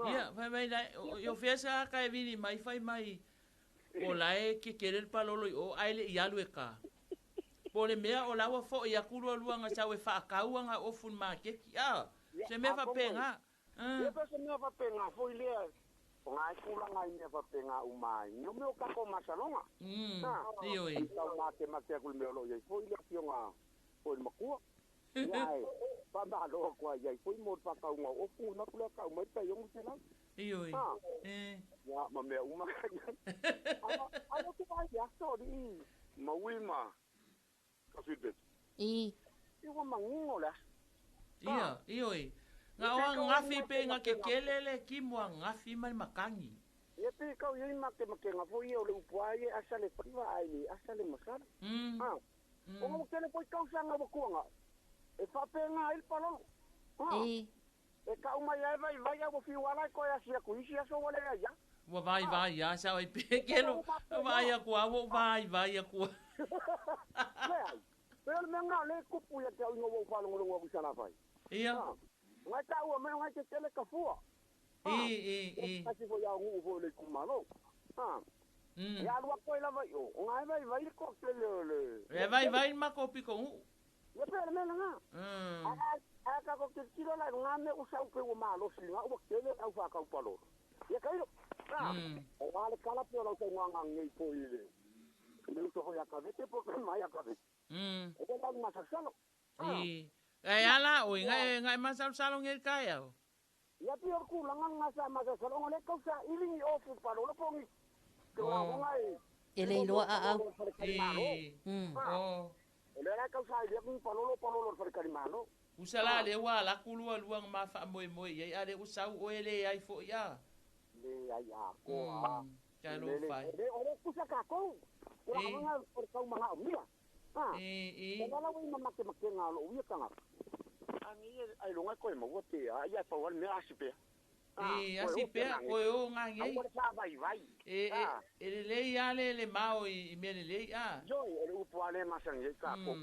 Ia, whai mai lai, o whiasa a kai vini mai whai mai. O lai ke kere le palolo i o aile i alu e ka. Po le mea o laua fo i aku lua lua ngā sau e whaakaua ngā ofu ni makeki. A, se mea whapenga. Ia pe se mea faapena foi lea o ngai tulaga i mea faapena uma ai. No mea o tatou masaloga. Ioe. Tau mate mate aku i le mea o lo o i ai foi le afioga foi le matua. Ia ae faamalo atu ai i ai foi mo le faatauga o ofu na ku lea tau mai tai 600. Ioe. Ia ma mea uma i ai. Ano tu vai ia so li maui ma ka feedback. I. I ua manino le aso. Ia, ioe. Nga o angafi pe nga kekele le kimo angafi ma le makagi. Ia pe kau i ai makemakega foi ia o le upu lava ia e asa le faiva ae le asa le masala. Ona ua tele foi tausaga ua tuanga e faapena ai le palolo. E kau mai lava e vaivai ae ua fiu ala e toe asi atu i isi aso ua leai lava. Ua vaivai lava sao ai pe kelo. Vaai atu lava ua ou vaivai atu lava. Leai. Pei o le mea lena o lea e tupu ia te au ina ua ou faalogologo atu i Salafai. Ia. Ngai taua mai o ngai tetele ka fua. I, i, i. Tasi foi ao nuu foi o le itumalo. Ia alu atu ai lava i o, o ngai vaivai le toatele o le. E vaivai le matou pitonuu. Ia pei o le mea lena. Ae tatou tilotilo la i lena mea ua sau pei ua malosi i ina ua tele le au faatau palolo. Ia tailo. O a le tala pei o lau saunoaga ananei foi i le uso foi a Kavete po o le mai a Kavete. E le lau masalosalo. I. Ae a la oe, nga e masalosalo nei i le taeao? Ia pei o le tulaga lena sa masalosalo ona o lea e tau saili ni ofu palolo po o ni tulaga e E le iloa aau. I. O lea la e tau saili atu ni palolo palolo o le faletalimalo. Usa la lea ua alu atu lua lua na ma faamoemoe i ai, a lea ua sau oe leai foi a? Leai atoa. Talofa e. O lea e tusa tatou. Tulaga o le tau manaomia. I. O la ua i ma makemakega o lou ia tagata. A nei ailoga e toe maua pe a ia e pau lava le mea asi pea. I, asi pea, koe o ngā nei. Aua le faavaivai. E, e lelei lava le le mao i mea lelei a. Ioe, o le upu lava lea e masani ai tatou.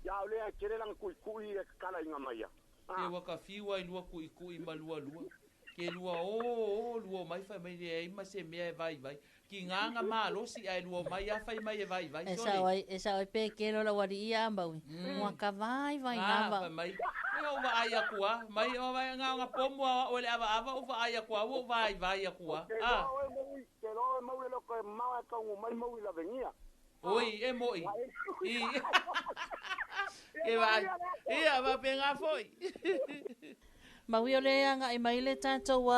Ia o lea e tele lana tuitui e tatalaina mai ia. Ke ua ka fiu ai lua kuʻikuʻi ma lua lua. Ke lua o o lua omai fai mai leai ma se mea e vaivai. Ki ngā nga malosi ae lua omai a fai mai e vaivai. E sao ai, e sao ai pe kelo lau alii ia maui. Ua ka vaivai lava. Fai mai, e ou vaai atu a, mai o vai nga nga pomo a o le ava ava ou vaai atu a, ua ou vaivai atu a. Te loa oe maui, te loa oe maui e loko e mamao ae taunuu mai maui lavegia. Oi, e moi. I. Ke vaai. Ia, faapena foi. Maui o le agai mai le tatou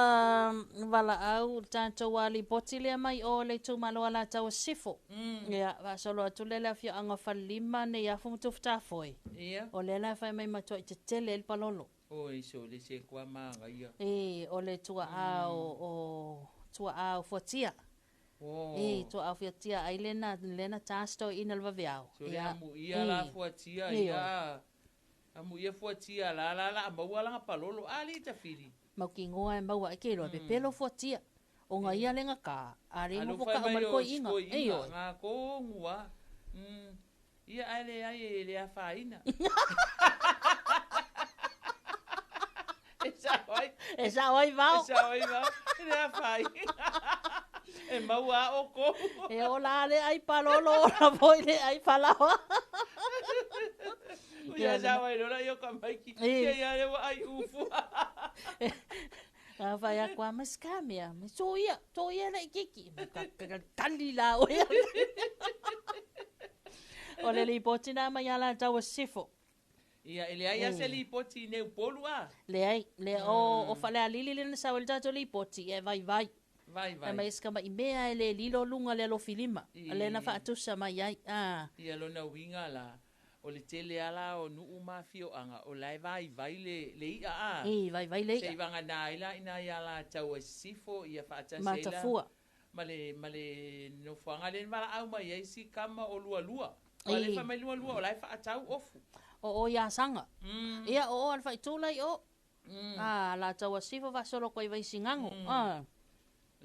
valaau, le tatou lipoti lea mai o le itumalo Alataua Sisifo. Ia, faasolo atu lea i le afioaga o Falelima, Neiafu ma Tufutafoe. Ia. O lea la e fai mai matuai tetele ai le palolo. Oi, sole se kua manaia. E, o le tuaa o tuaa o Fuatia. E, tuaa o Fuatia ai lena, lena task toeaina le vaveao. Sole amuia la Fuatia ia. Amuia Fuatia la la la maua langa palolo a li tafili. Mautinoa e maua ai ke iloa pepelo Fuatia. O nga ia lenga ka, a le ngo ka o ko inga. E oi. Nga ko ngua. Ia ai le ai e le afaina. E sao ai. E sao ai vao. E sao ai vao. E le afaina. E maua o ko. E ola le ai palolo, ola foi le ai palaoa. Ia sao ai lola i o ka maiki. Ia ia le wa ai ufu. A vai a kua mas ka mea. Me so ia, to ia le kiki. Me ka ka tali la o ia. O le lipoti na mai ala tau sifo. Ia ele ai ase lipoti ne upolu a. Le ai, le o fale alili le na sa o le tatou lipoti e vai vai. Vai vai. Mai ska mai mea e le lilo lunga le alo filima. Le na faatusa mai ai. Ia lona uiga la. O le tele ala o nuu ma afioaga o la e vaivai le i'a a. E vaivai le i'a. Se i vagana ai la ina ia latou ai sisifo ia faatasi ai la. Matafua. Ma le nofoaga lea na valaau mai ai si kama o lualua. O le fai mai lualua o la e faatau ofu. O o ia saga. Ia o o a le faaitu la i o. A latou a sisifo faasolo koe i Vaisigano.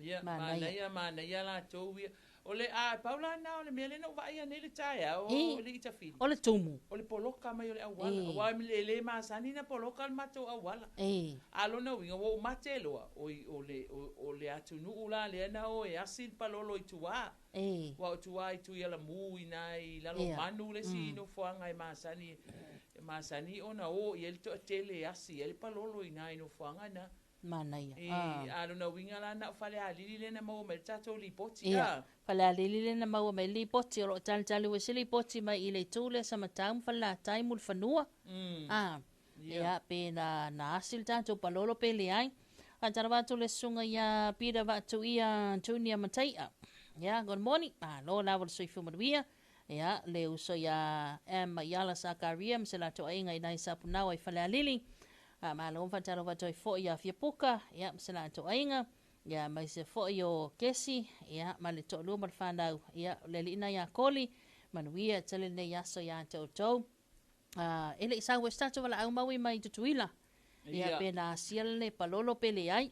Ia manaia manaia latou ia. O le a pau la na o le mea lea na ou vaaia nei le taeao o le itafili. O le tumu. O le poloka mai o le auala. Aua e le masani na poloka le matou auala. A lona uiga ua ou mate loa oi o le o le atunuu la lea na o e asi le palolo i tua. Ua o tua i Tuialamu i na i Lalomanu le isi nofoaga e masani e masani ona o i ai le toatele e asi ai le palolo i na i nofoaga na. Manaia. I, a lona uiga la na o Falealili lea na maua mai le tatou lipoti. Ia, Falealili lea na maua mai le lipoti, o lo o talitali ua se lipoti mai i le itu lea Samatau ma Falelatai Mulifanua. Ia, pe na, na asi le tatou palolo pe leai. Faatalofa atu le susuga ia Peter Vaatuia Junior Mataia. Ia, good morning. Malo lava le soifua manuia. Ia, le uso ia M. Iala Sakaria ma se latou aiga i nai Sapunaoa i Falealili. Faamalo ma faatalofa atu ai foi ia Fiapuka, ia, ma se latou aiga. Ia, aemaise foi o Kesi, ia, ma le toalua ma le fanau, ia, o le alii lena ia Koli. Manuia tele lenei aso ia te outou. E le i sau ai se tatou valaau maui mai Tutuila. Ia, pe na asia le palolo pe leai.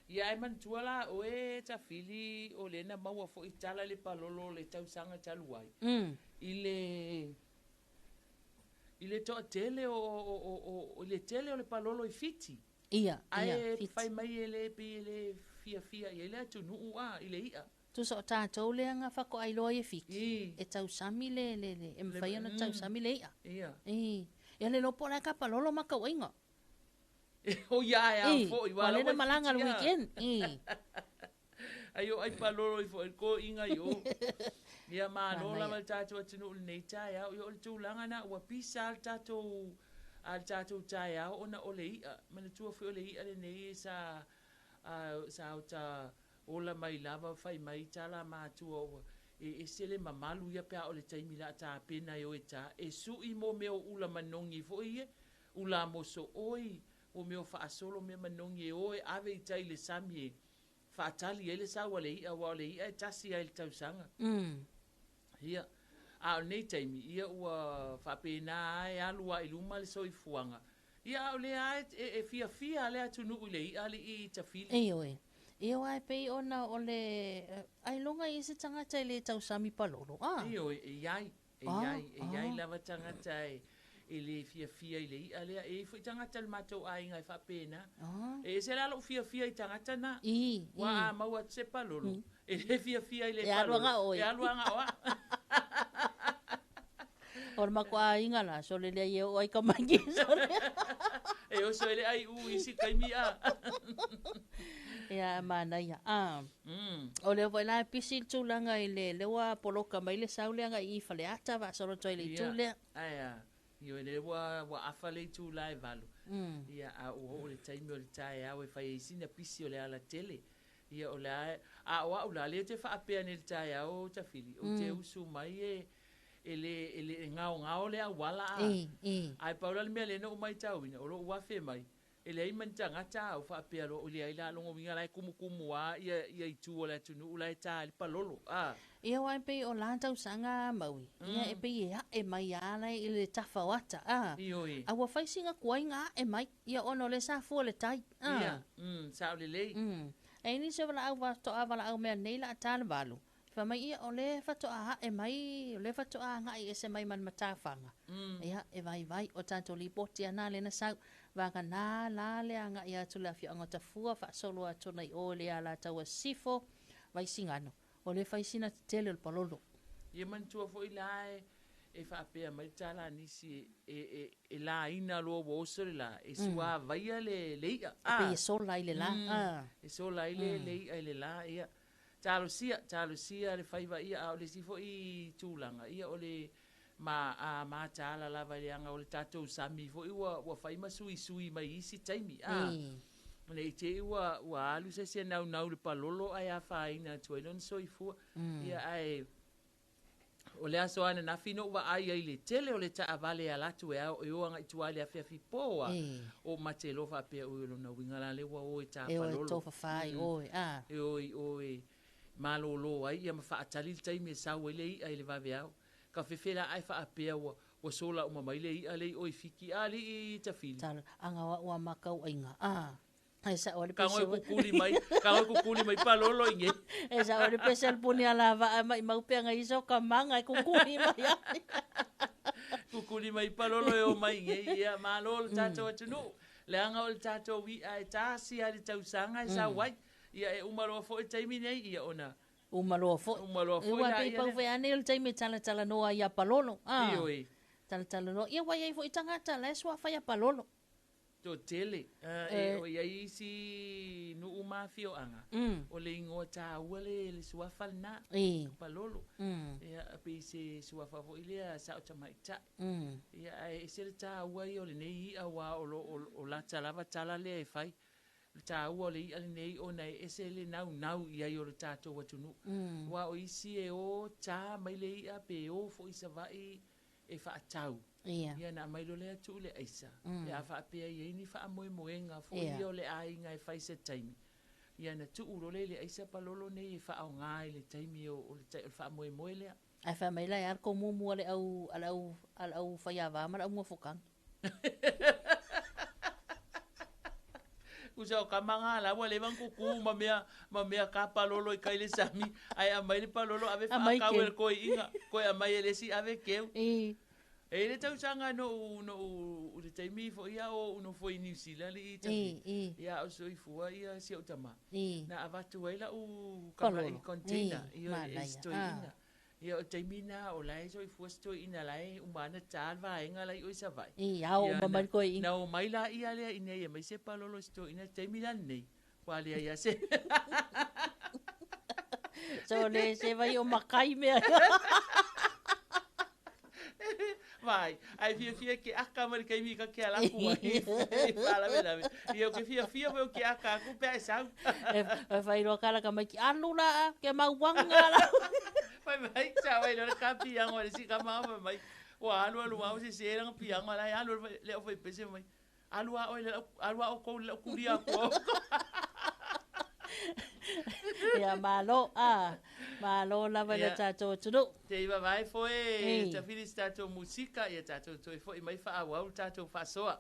Ia, ae manatua la oe Tafili o lea na maua foi tala le palolo o le tausaga talu ai. I le i le toatele o o i le tele o le palolo i Fiti. Ia, ia, Fiti. Ae fai mai e le pei e le fiafia i ai le atunuu a i le i'a. Tusa o tatou lea na faatoa iloa i Fiti, e tausami le, le, le, e mafai ona tausami le i'a. Ia. Ia le iloa po o le a ka palolo ma tauaiga. O ia ae a foi, ua ala malaga le weekend. Ai o ai palolo ifo i ko inga i o. Ia malo lava le tatou atunuu i lenei taeao. Ia o le tulaga na ua pisa le tatou a le tatou taeao ona o le i'a. Manatua foi o le i'a lenei sa sa ota Ola mai lava fai mai tala a matua ua e ese le mamalu ia pe a o le taimi la tapena e o e ta e sui mo mea o ula manogi foi ia, ula moso oi, mo mea o faasolo mea manogi e o e ave i tai i le sami e faatali ai le sau a le i'a aua o le i'a e tasi a i le tausaga. Ia, a o lenei taimi ia ua faapena a e alu a i luma le soifuaga Ia, a o lea lava e fiafia le atunuu i le i'a alii tafili. Ioe. Ioe, e pei ona o le ailoga i se tagata e le tausami palolo, a? Ioe, e i ai, e i ai, e i ai lava tagata e le fiafia i le i'a lea. E i ai foi tagata o le matou aiga e faapena. E ese la lou fiafia i tagata na. Ua a maua atu se palolo, e le fiafia i le palolo. E alu aga oe. E alu aga oa. O le matou aiga la, sole leai e oo ai tamaiti sole. E oso ai le aiu i isi taimi a. Ia, manaia. A, o lea foi la e pisi le tulaga i le, lea ua poloka mai le sau lea agai i Faleata faasolo atu ai i le itu lea. Ae a, ioe lea ua afa le itula e 8. Ia, a ua oo le taimi o le taeao e fai ai sina pisi o le alatele. Ia o le a, a o au la, lea ou te faapea nei i le taeao Tafili, ou te usu mai e e le, e le e gaogao le auala a. Ae pau la le mea lea na ou maitauina, o lou afe mai, e leai ma ni tagata a ou faapea loa, oi leai la, lona uiga la e kumukumu a ia, ia itu o le atunuu la e ta ai le palolo a. Ia aua e pei o la tausaga a Maui, ia e pei e ae mai a la i le tafa o ata a. Ioe. A ua fai sina tuaiga ae mai, ia ona o lea sa fua le tai a. Ia, sao lelei. E i ai nisi o valaau faatoa valaau mea nei la ta le 8, Fai mai ia, o lea faatoa ae mai, o lea faatoa agai ese mai ma le matafaga. Ia, e vaivai, o tatou lipoti ana lea na sau. Vagana la le agai atu le afioaga o Tafua, faasolo atu ana i o i le Alataua Sisifo, Vaisigano. O lea fai sina tetele o le palolo. Ia manatua foi la e faapea mai le tala a nisi e laina loa ua oso le la, e suavaia le i'a. E pei e sola ai le la. E sola ai le i'a i le la, ia. Talosia, talosia le faiva ia, a o le isi foi tulaga, ia o le ma, a mataala lava leaga o le tatou sami foi ua, ua fai ma suisui mai i isi taimi, a. Ne i te i ua, ua alu se isi e naunau i le palolo ae afaina atu ai lona soifua. Ia ae o le aso ananafi na ou vaai ai i le tele o le taavale e ala atu e ao e o agai i tua i le afiafi po a, o mate loa faapea, oi o lona uiga la lea ua o e ta E o e palolo. tofafa i oe, a. E o i o e malolo ai ia ma faatali le taimi e sau ai le i'a i le vaveao. Ka fefe la ae faapea ua, ua sola uma mai le i'a lea i o i Fiti, a alii Tafili. Tala, aga o a'u a makauaiga, a. E sa'o ai le pese. Tago e kukuli mai, tago e kukuli mai palolo i nei. E sa'o ai le pese a le puni alavaa e maʻimau pe aga iso ka maga e kukuli mai ai. Kukuli mai palolo e o mai i nei. Ia, malo le tatou atunuu. Leaga o le tatou i'a e tasi lava i le tausaga e sau ai. Ia, e uma loa foi le taimi nei, ia ona Uma loa foi. Uma loa foi la ia. Aua pei pau foi a nei o le taimi e talatalanoa ai ia palolo. Ioe. Talatalanoa. Ia ua i ai foi tagata la e suafa ia palolo. Toatele, e o i ai isi nuu ma afioaga, o le igoa taua le le suafa lena, o Palolo. Ia, pei se suafa foi lea sao tamaitai. Ia, ae ese le taua ia o lenei i'a aua o lo o lata lava tala lea e fai. O le taua o le i'a lenei ona e ese le naunau i ai o le tatou atunuu. Aua o isi e o ta mai le i'a pe o foi i Savaii e faatau. Ia. Ia ona aumai loa lea tuu i le aisa, pe a faapea e i ai ni faamoemoega foi ia o le aiga e fai i se taimi, ia ona tuu loa lea i le aisa palolo nei e faaaoga i le taimi o le faamoemoe lea. Ae fai mai la e a le tou mumu a le au a le au a le au faiava ma le au muafokagi. Tusa o kama nga la ua leva ona kuku ma mea ma mea ka palolo i kai le sami ae aumai le palolo ave faakau e le toeaina toe aumai e le isi ave keu. E i ai le tausaga na ou i le taimi foi a o ou nofo i Niu Sila alii Tafi ia a o soifua ia si ou tama na avatu ai lau kamai container e si toeaina. Ia o le taimi lena o la e soifua si toeaina la e uma lava ona ta le vaega la i o i Savaii. Ia, o uma mai le toeaina. Na omai laia lea i inei e aumai se palolo i si toeaina, i le taimi la lenei, ua leai lava se. So le se vai o makai mea. Vai, ae fiafia ke aka ma le taimi ka ke ala aku ai e faalavelave. Ia ou te fiafia foi o ke aka aku pe a e sau. E fai loa kala ka mai ki alu la a, ke mauanga la. Fai mai, sa ai loa le ka piago a le isi kama fai mai, ua alu alu lava ua sese lana piago a la e alu alu le aufaipeise fai mai, Alu a oe le lau, alu a oukou i le lau kulia aku au. Ia, malo, a, malo lava i lo tatou atunuu. Se i vavae foe tafili se tatou musika, ia tatou toe foi mai faaauau le tatou faasoa.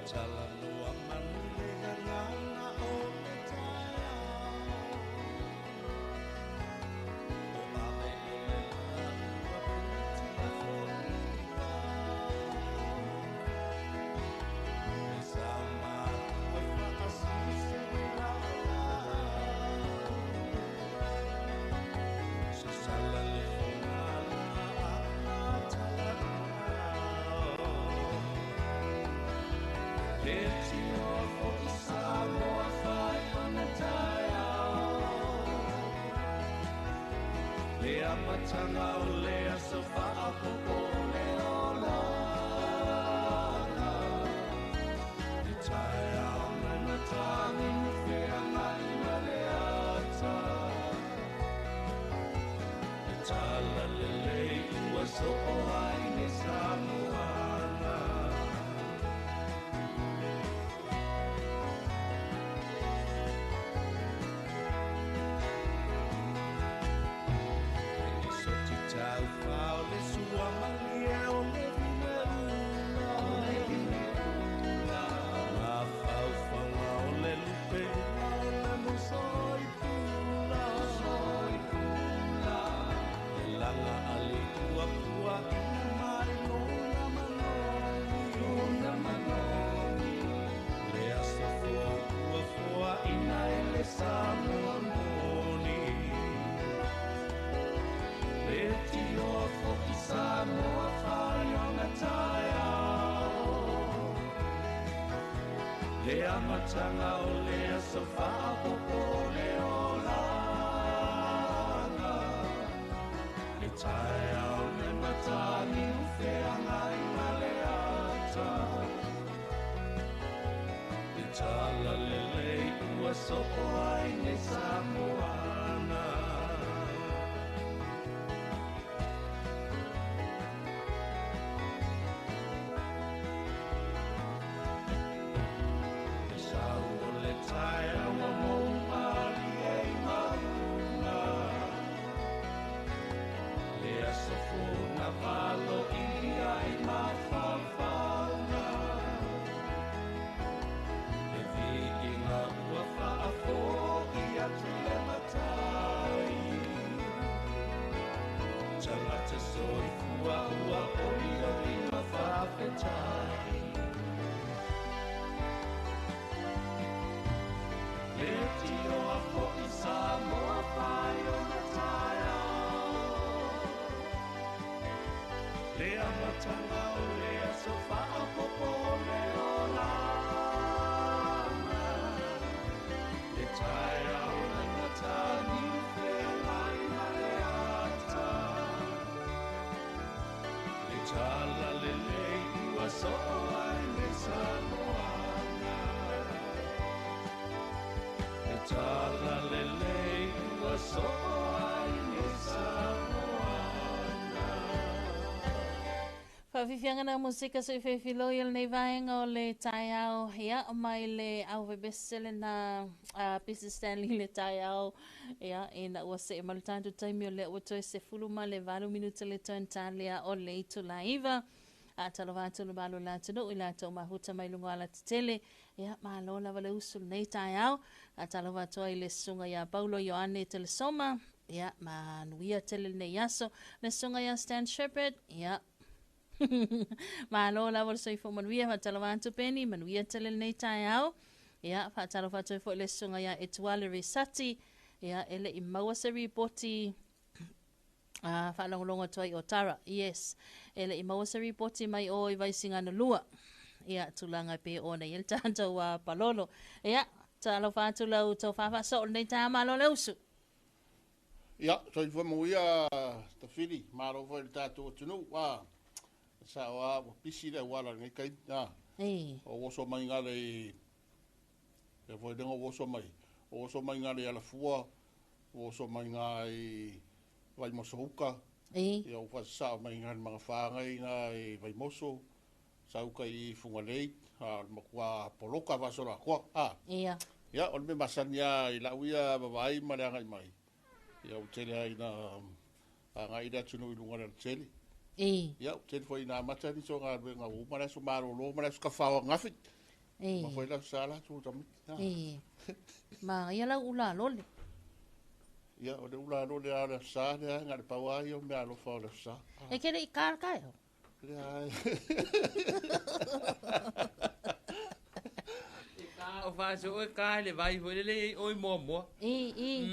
talanoa manu le gagana o le taeao. O ave o le la ua penitia fo'i vao. E sa matua e faasise le laolao. Sasala le fogala a talanoa. Le tioa fo'i Samoa fai ona taeao. Le amataga o le aso faapopo o le olaga. Le taeao nai matagi na feagai ma le ata. Le talalelei ua soo ai nei Samoana. E soti tau fao le sua malie o le vineula. Ma faufauga o le lupe o le mosoi pula. Le laga ali ua pua ina mai lona manogi. Le aso fou ua foaina e le Samoa moni. Le tioa fo'i Samoa fai ona taeao. Le amataga o le aso faapopo o le olaga. Le taeao nai matagi u feagai ma le ata. Le talalelei ua soo ai nei Samoana. Le sau o le taeao ua moumalie i mauga. Le aso fou na valo i ai mafaufauga. Le viiga ua faafo'i atu le matai. Tagata soifua ua olioli ma faafetai. Le tioa fo'i Samoa fai ona taeao. Le amataga o le aso faapopo o le olaga. Le taeao nai matagi u feagai ma le ata. Le talalelei ua soo ai nei Samoana. Le talalelei ua soo ai nei Samoana. Faafiafiaga na musika soifefiloi o lenei vaega o le taeao ia mai le auvevese lena a Mrs Stanley le taeao ia ina ua see mai le tatou taimi o lea ua toe 18 minute le toe talia o le itula 9. A talofa atu le malu o le atunuu i latou mafuta mai luga o alatetele ia malo lava le usu lenei taeao. A talofa atu ai le susuga ia Paulo Ioane Telesoma ia manuia tele lenei aso. Le susuga ia Stan Shepherd ia malo lava le soifua manuia. Faatalofa atu Penny, manuia tele lenei taeao. Ia faatalofa atu ai foi le susuga ia Etuale Risati ia e le i maua se ripoti a faalogologo atu ai o Tara. Yes, e le i maua se ripoti mai o i Vaisigano 2. Ia tulaga e pei ona i ai le tatou palolo. Ia talofa atu lau tofa faasoo lenei taeao, malo le usu. Ia, soifua manuia Tafili, malo foi le tatou atunuu. Sao a ua pisi le auala i lenei taimi. O oso mai ngale i e foi lenga o oso mai. O oso mai ngale i Alafua, o oso mai ngā i Vaimoso uka. Ia o whasasao mai ngā mga whāngai ngā i Vaimoso, sauka i Fungalei, a makua poloka vasola koa. Ia. Ia, o le me masani a i lau ia vavai ma le angai mai. Ia o tele ai na angai le atunu i lunga le tele. Ia, o tele foi na mata ni so ngā ngā uma le aso malolo ma le aso kawhawa ngafi. Ma foi la sa la tu tamaiti. E. Ma ia lau ula lole. Ia, o le ula lole a le sa le nga le paua ia o mea alofa o le sa. E ke le i ka ka o. Le ai. E ka o fa so e ka le vai foi le le oi moa moa. I i.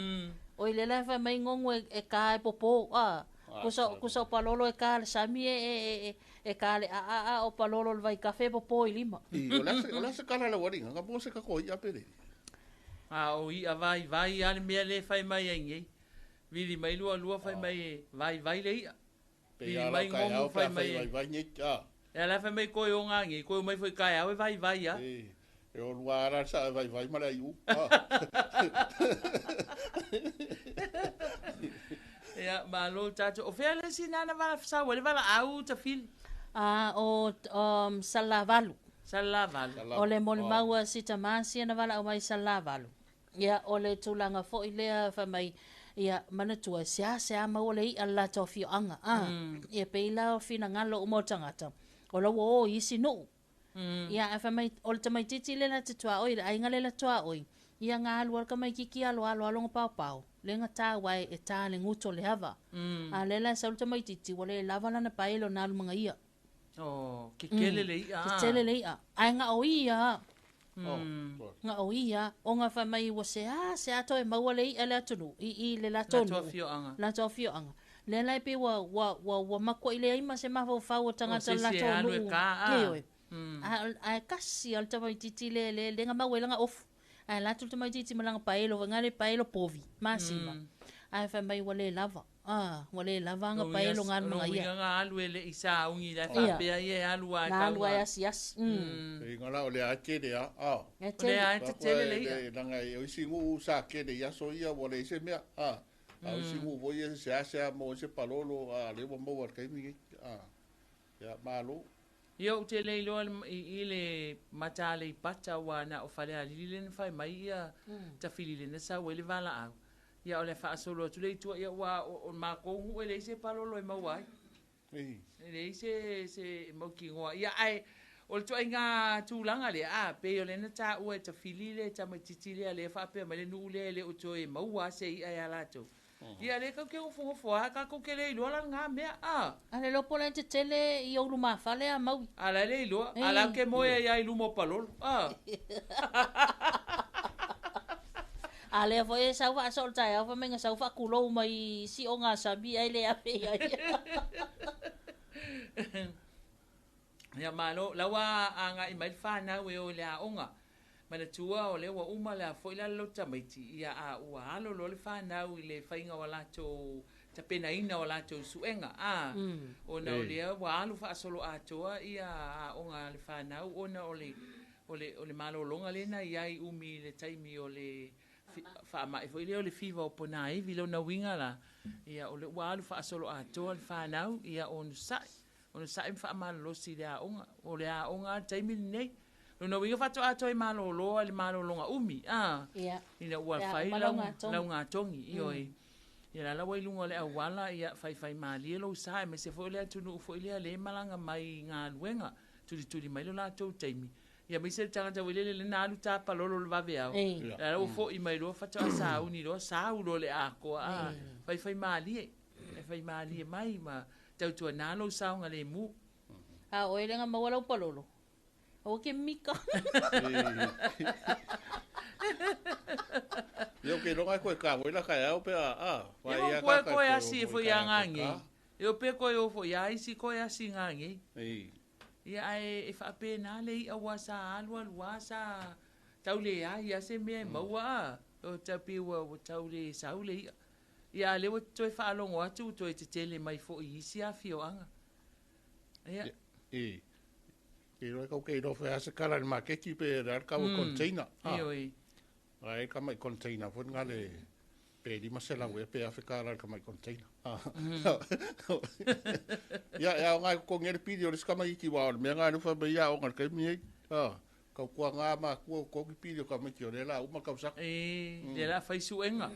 O i le la fa mai ngongo e ka e popo a. Kusa kusa o palolo e ka le sami e e e e ka le a a a o palolo le vai kafe popo i lima. I o la se kala le wari nga mo se ka ko i apele. A o i a vai vai a le mea le fai mai ai nei. Vili mai lua lua fai mai e vai vai le ia. Vili mai ngongo fai mai vai vai nei a. E la fai mai koi o ngā ngi, koi mai foi kai au e vai vai a. E o lua ara sa vai vai ma le iu. Ia, malo tātou. O fea le si nana wala whasau, le wala au ta fili? A, o Salavalu. Salavalu. O le moli maua si tamasi na wala au mai Salavalu. Ia, o le tūlanga fo i lea wha mai, ia, manatua, sea sea maua le i a la tau fioanga. Ia, peila o whina ngalo o motangata. O lau o isi nuu. Ia, wha mai, o le tamaititi le la te tua oi, le ainga le la tua oi. Ia ngā alua ka mai kiki alo alo alonga pau pau. Le ngā tā wai e tā le nguto le hava. A le la sa mai titi wale lava lana paelo nā lumanga ia. Oh, ke kele le ia. Ke tele le ia. Ai ngā o ia. Ngā o ia. O ngā wha mai wa se a, se ato e maua le ia le atunu. I le la tonu. La toa fioanga. La toa fioanga. Le lai pe wa wa wa wa makua i le aima se mawhau whau o tangata la tonu. O se se anu e ka a. Ke oi. A kasi al tamai titi le le le ngā maua i langa ofu. Ai la tu mai titi malanga paelo ngale paelo povi masima. Ai fa mai wale lava. Ah, wale lava nga paelo ngal mga ia. Nga alu ele isa ungi la fa pe ia alu ai ka. Alu ai asias. E ngala o le a tele a. Ah. Le a tele le ia. Langa e o singu sa kele ia so ia wale se mea. Ah. A o singu voi se a se a mo se palolo a le mo mo kai mi. Ah. Ya malo. Ia o te leiloa i le matale i pata wa na o fale a lili lena whai mai ia tawhili lena sa ue le wala au. Ia o le whaasolo atu le itua ia wa o mākou e le se palolo e mau ai. E le se mau ki ngoa. Ia ai, o le tua i ngā tūlanga le a, pe o lena tā ua e tawhili le, tā mai titi le a le whaapea mai le nuu le le o toe maua se i ai a lātou. Ia le kau ke ofo a ka kau ke le iloa la ngā mea a. A le lopo le te tele i oulu mawhale a maui. A la le iloa, a la ke moe ia i lumo palolo. A. A le fo e sau wa sol tai au fa menga sau fa kulo mai si o ngā sabi ai le ape ia. Ia malo, lawa a ngā i mai whanau e o le a onga. Mana tua o le ua uma le a foi la lo tamaiti ia a ua alo lo le whanau i le whainga o lato tapena ina o lato suenga a o na o le ua alu whaasolo atoa ia a onga le whanau ona o le o le o le malolonga lena ia i umi le taimi o le whaamai foi le o le fiva o pona i vilo na winga la ia o le ua alu whaasolo atoa le whanau ia o nusai mwhaamalolosi le a onga o le a onga taimi nei. No winga fato ato e malolo le malolonga umi a. Ina ua fai lau ngā tongi i oi. Ia la wai lunga le awala ia fai fai malie lo sa me se foi le atunu foi le le malanga mai ngā luenga tuli tuli mai lo la tau taimi. Ia me se tangata wele le na alu tapa lolo le vave au. La o foi mai lo fato a sa uni lo sa ulo le a ko a fai fai malie. E fai malie mai ma tau tua nā lo sa nga le mu. A oi le ngā mawala upalolo. O ke mika. Io ke longa koe ka voi la kai au pe a. Ia koe koe asi e foi a ngangi. Io pe koe o foi a isi koe asi ngangi. Ia ai e whape nā le i awa sa alua lua sa taule a ia se mea e maua a. O tapi ua o taule saule ia. Ia le o toe whaalongo atu toe te tele mai fo i isi a fioanga. Ia. Ke roi kau ke rofe ase kala le maketi pe le kau container. Oi. Ai ka mai container fo nga le pe di masela we pe afe kala ka mai container. Ya ya nga ko ngere pidi o le ska mai ki wa me nga no fa me ya o nga ke mi. Ah, kau kua nga ma ku ko ki pidi ka mai ki o le la uma kau sa. E le la fai suenga.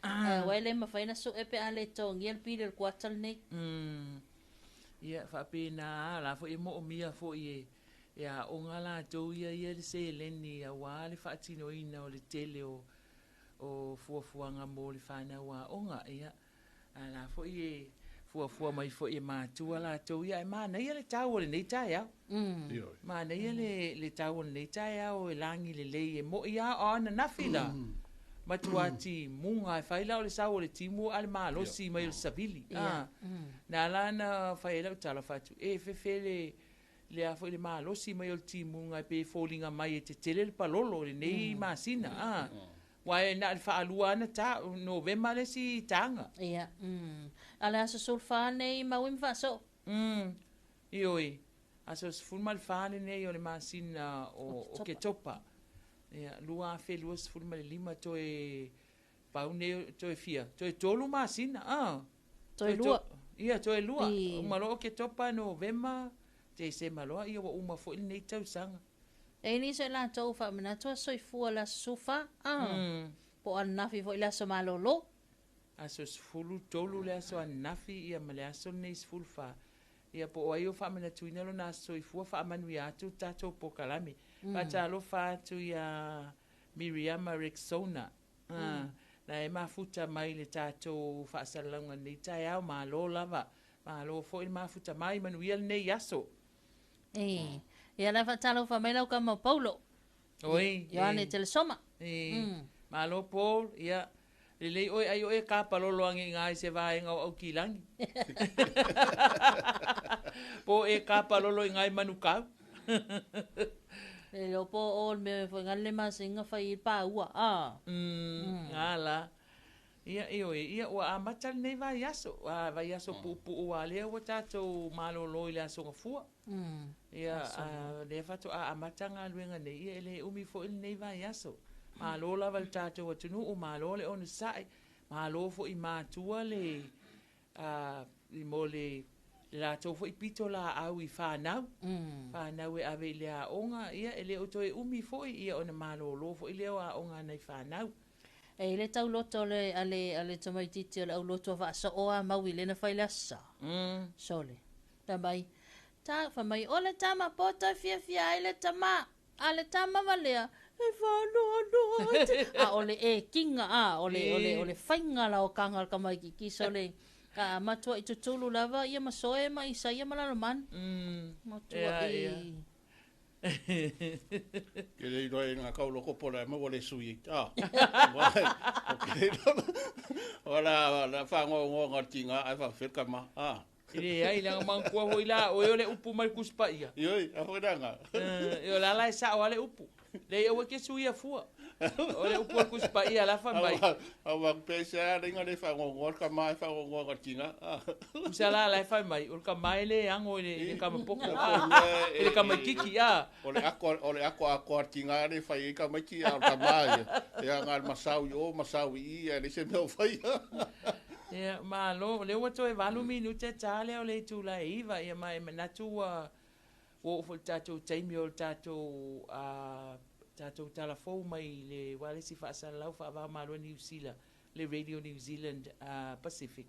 Ah, wai le ma fai na su e pe ale to ngiel pidi le kwatal nei. Ia fa pe na la fo e mo mia fo i E aoga latou ia ia i le seleni aua le faatinoina o le tele o o fuafuaga mo le fanau aoga. Ia, a la foi e fuafua mai foi e matua latou ia, ae manaia le tau o lenei taeao. Manaia le, le tau o lenei taeao e lagi lelei e mo'i a o ananafi la. Matua timuga e fai la o le sau o le timu a le malosi mai o le savili. Ah, na ala ona fai ai lau tala fai atu, e fefe le le a foi le malosi mai o le timuga e pei e foliga mai e tetele le palolo i lenei masina a. Aua e na o le faalua lava ona ta, o Novema le isi taga. Ia, mm. A o le aso 14 lenei Maui ma Faasoo. Mm. Ioe, aso 14 lenei o le masina o Oketopa. Ia, 2025 toe Pau nei toe fia, toe tolu masina, ah. Toe lua. Ia, toe lua. Uma loa Oketopa, Novema, Tesema loa, ia ua uma foi lenei tausaga. E i ai nisi o i latou ua faamanatu aso soifua i le aso 14, ah. Po o ananafi foi le aso malolo. Aso 13 le aso ananafi, ia ma le aso lenei 14. Ia po o ai o faamanatuina lona aso soifua, faamanuia atu le tatou polokalame. Faatalofa atu ia Miriama Rexona, Na e mafuta mai le tatou faasalalauga i lenei taeao, malo lava. Malo foi le mafuta mai, manuia lenei aso. E, ia la faatalofa mai lau kama o Paulo. Oi. Ioane Telesoma. E, malo Paul, ia, lelei oe ai oe ka palolo age i i se vaega o Aukilagi. Po e ka palolo i ngai Manukau. E le po o le mea foi ngale le masinga fai i paua. Ah. Ngala. Ia, ioe, ia ua amata lenei vaiaso, a vaiaso puupuu a lea ua tatou malolo i le Aso Gafua. Ia, a lea faatoa amata galuega nei, ia e le umi foi lenei vaiaso. Malo lava i le tatou atunuu, malo le onosai, malo foi i matua le a, mo le latou foi pitolaau i fanau, fanau e ave i le aoga, ia e le o toe umi foi ia ona malolo foi lea o aoga a nai fanau. E i le tauloto le, a le, a le tamaitiiti o le aulotu a faasoo a mau i lena fai le aso sa. Sole. Fai mai, ta, fai mai, o le tama poto e fiafia ai le tama. A le tama valea, e faanoanoa te. A o le ekiga, a, o le, o le, o le faiga la o kaga o le tamaitiiti, sole, a matuai tutulu lava ia ma Soe ma Isaia ma Lalomanu. Matuai. Ia, ia. Ke le iloa e ngā kauloko po le maua le sui i tā. O ke le iloa. O la, la whangongo ngā tinga ai whawheka ma. Ah. E leai, leaga manatua foi la oe o le upu mai le Tusi Paia. Ioe, a foi langa. E o la la e sao lava le upu. Leai, aua e te suia fua. O le upu o le Tusi Paia la fai mai. A wa pese a ringa le whangongo le kama e whangongo ngā tinga. Usa la la e fai mai, o le kama e le ago i le kama poko, i le kamaititi, a. O le ako, o le ako ako a tinga le fai i kamaiti a o le kama ia. E anga le masau i o, masau i i, a le se mea o fai. Ia, malo, o lea ua toe valu minute ta lea o le itula e 9, ia ma e manatu ua ua oo foi i le tatou taimi o le tatou a tatou tala fou mai i le ualesi faasalalau faava-o-Malo Niu Sila, le Radio New Zealand Pacific.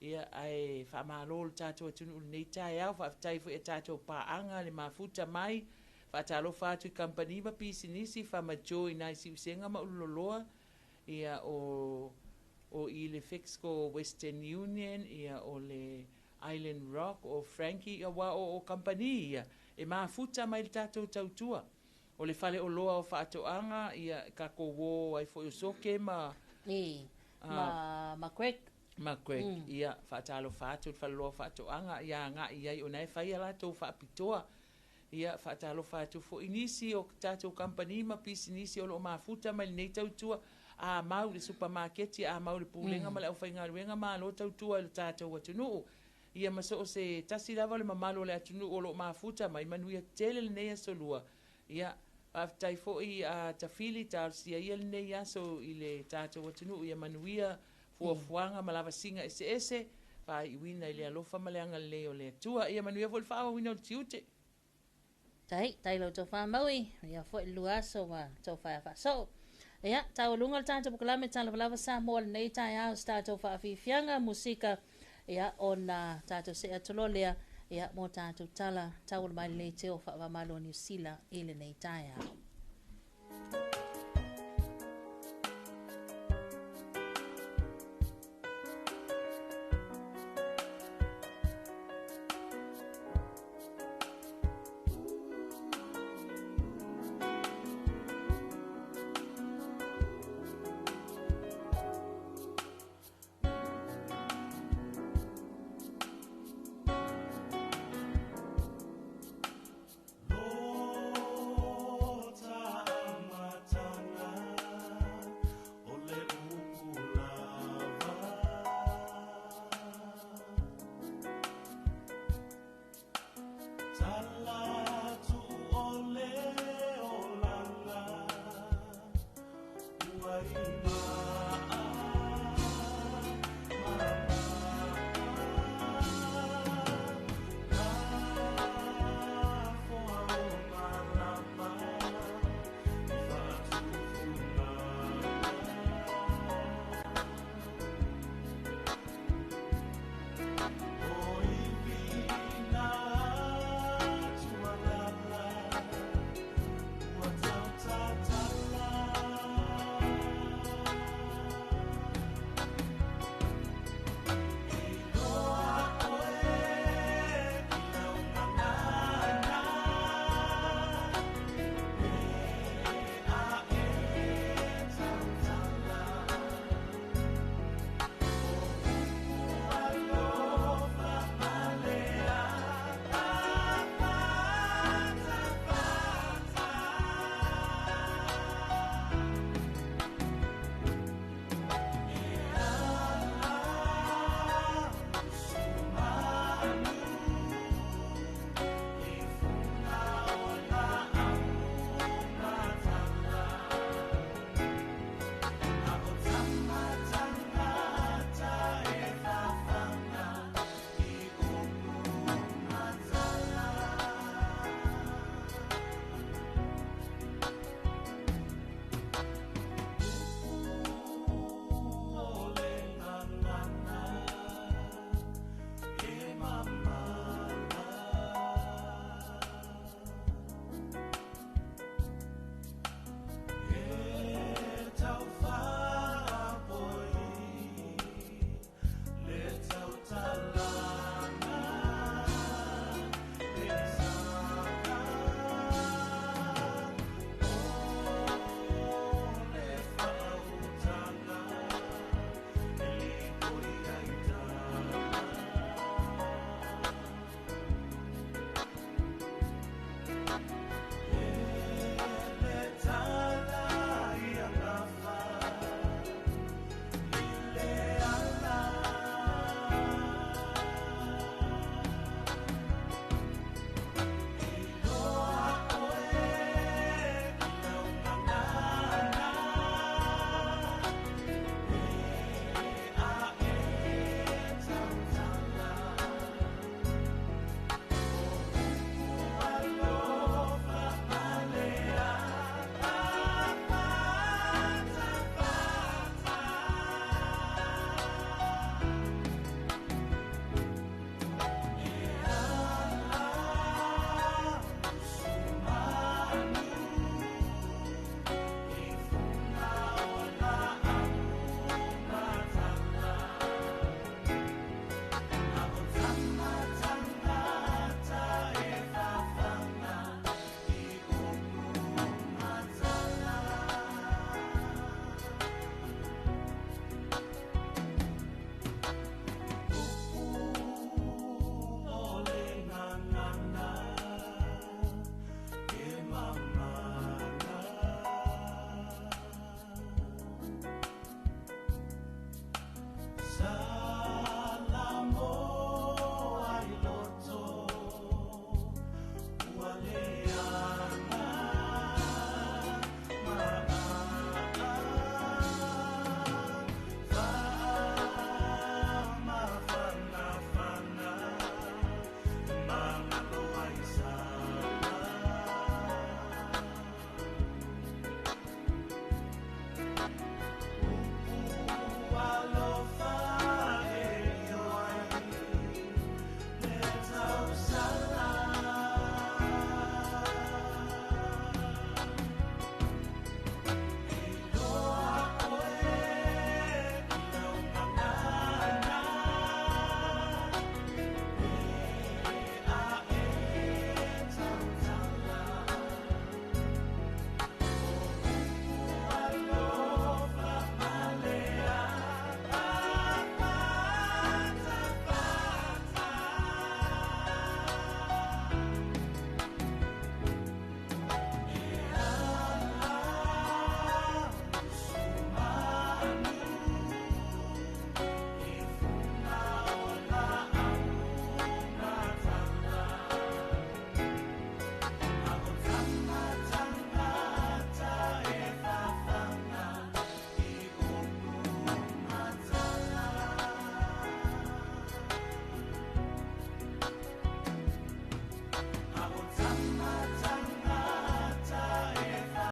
Ia, ae faamalo i le tatou atunuu i lenei taeao, faafetai foi i a tatou paaga le mafuta mai, faatalofa atu i kamupani ma pisinisi, faamajo i nai siusega ma ululoloa, ia o o i le Fexco Western Union, ia o le Island Rock, o Frankie, ia aua o o kamupani ia e mafuta mai le tatou tautua. O le fale oloa o faatoaga, ia tatou o ai foi o Soke ma I, ma, ma Greg. Ma Greg, ia faatalofa atu i le fale oloa o faatoaga, ia agai i ai ona e fai a latou faapitoa. Ia, faatalofa atu foi i nisi o tatou kamupani ma pisinisi o lo o mafuta mai lenei tautua, a mau i le supamaketi, a mau i le pulega ma le aufaigaluega, malo tautua i lo tatou atunuu. Ia ma so o se tasi lava o le mamalu o le atunuu o lo o mafuta mai, manuia tele lenei aso lua. Ia, faafetai foi a Tafili, talosia ia lenei aso i le tatou atunuu, ia manuia fuafuaga ma lavasiga eseese, faaiuina i le alofa ma le agalelei o le Atua. Ia manuia foi le faaauauina o le tiute. Tai, tai lo tou faamaui, ia foi le lua aso ma tou faea faasoo. Ia, taualuga le tatou polokalame Talofa Lava Samoa lenei taeao se tatou faafiafiaga musika, ia, ona tatou see atu loa lea, Ia, mo tatou tala tauala mai lenei teo faavamalo o Niu Sila i lenei taeao.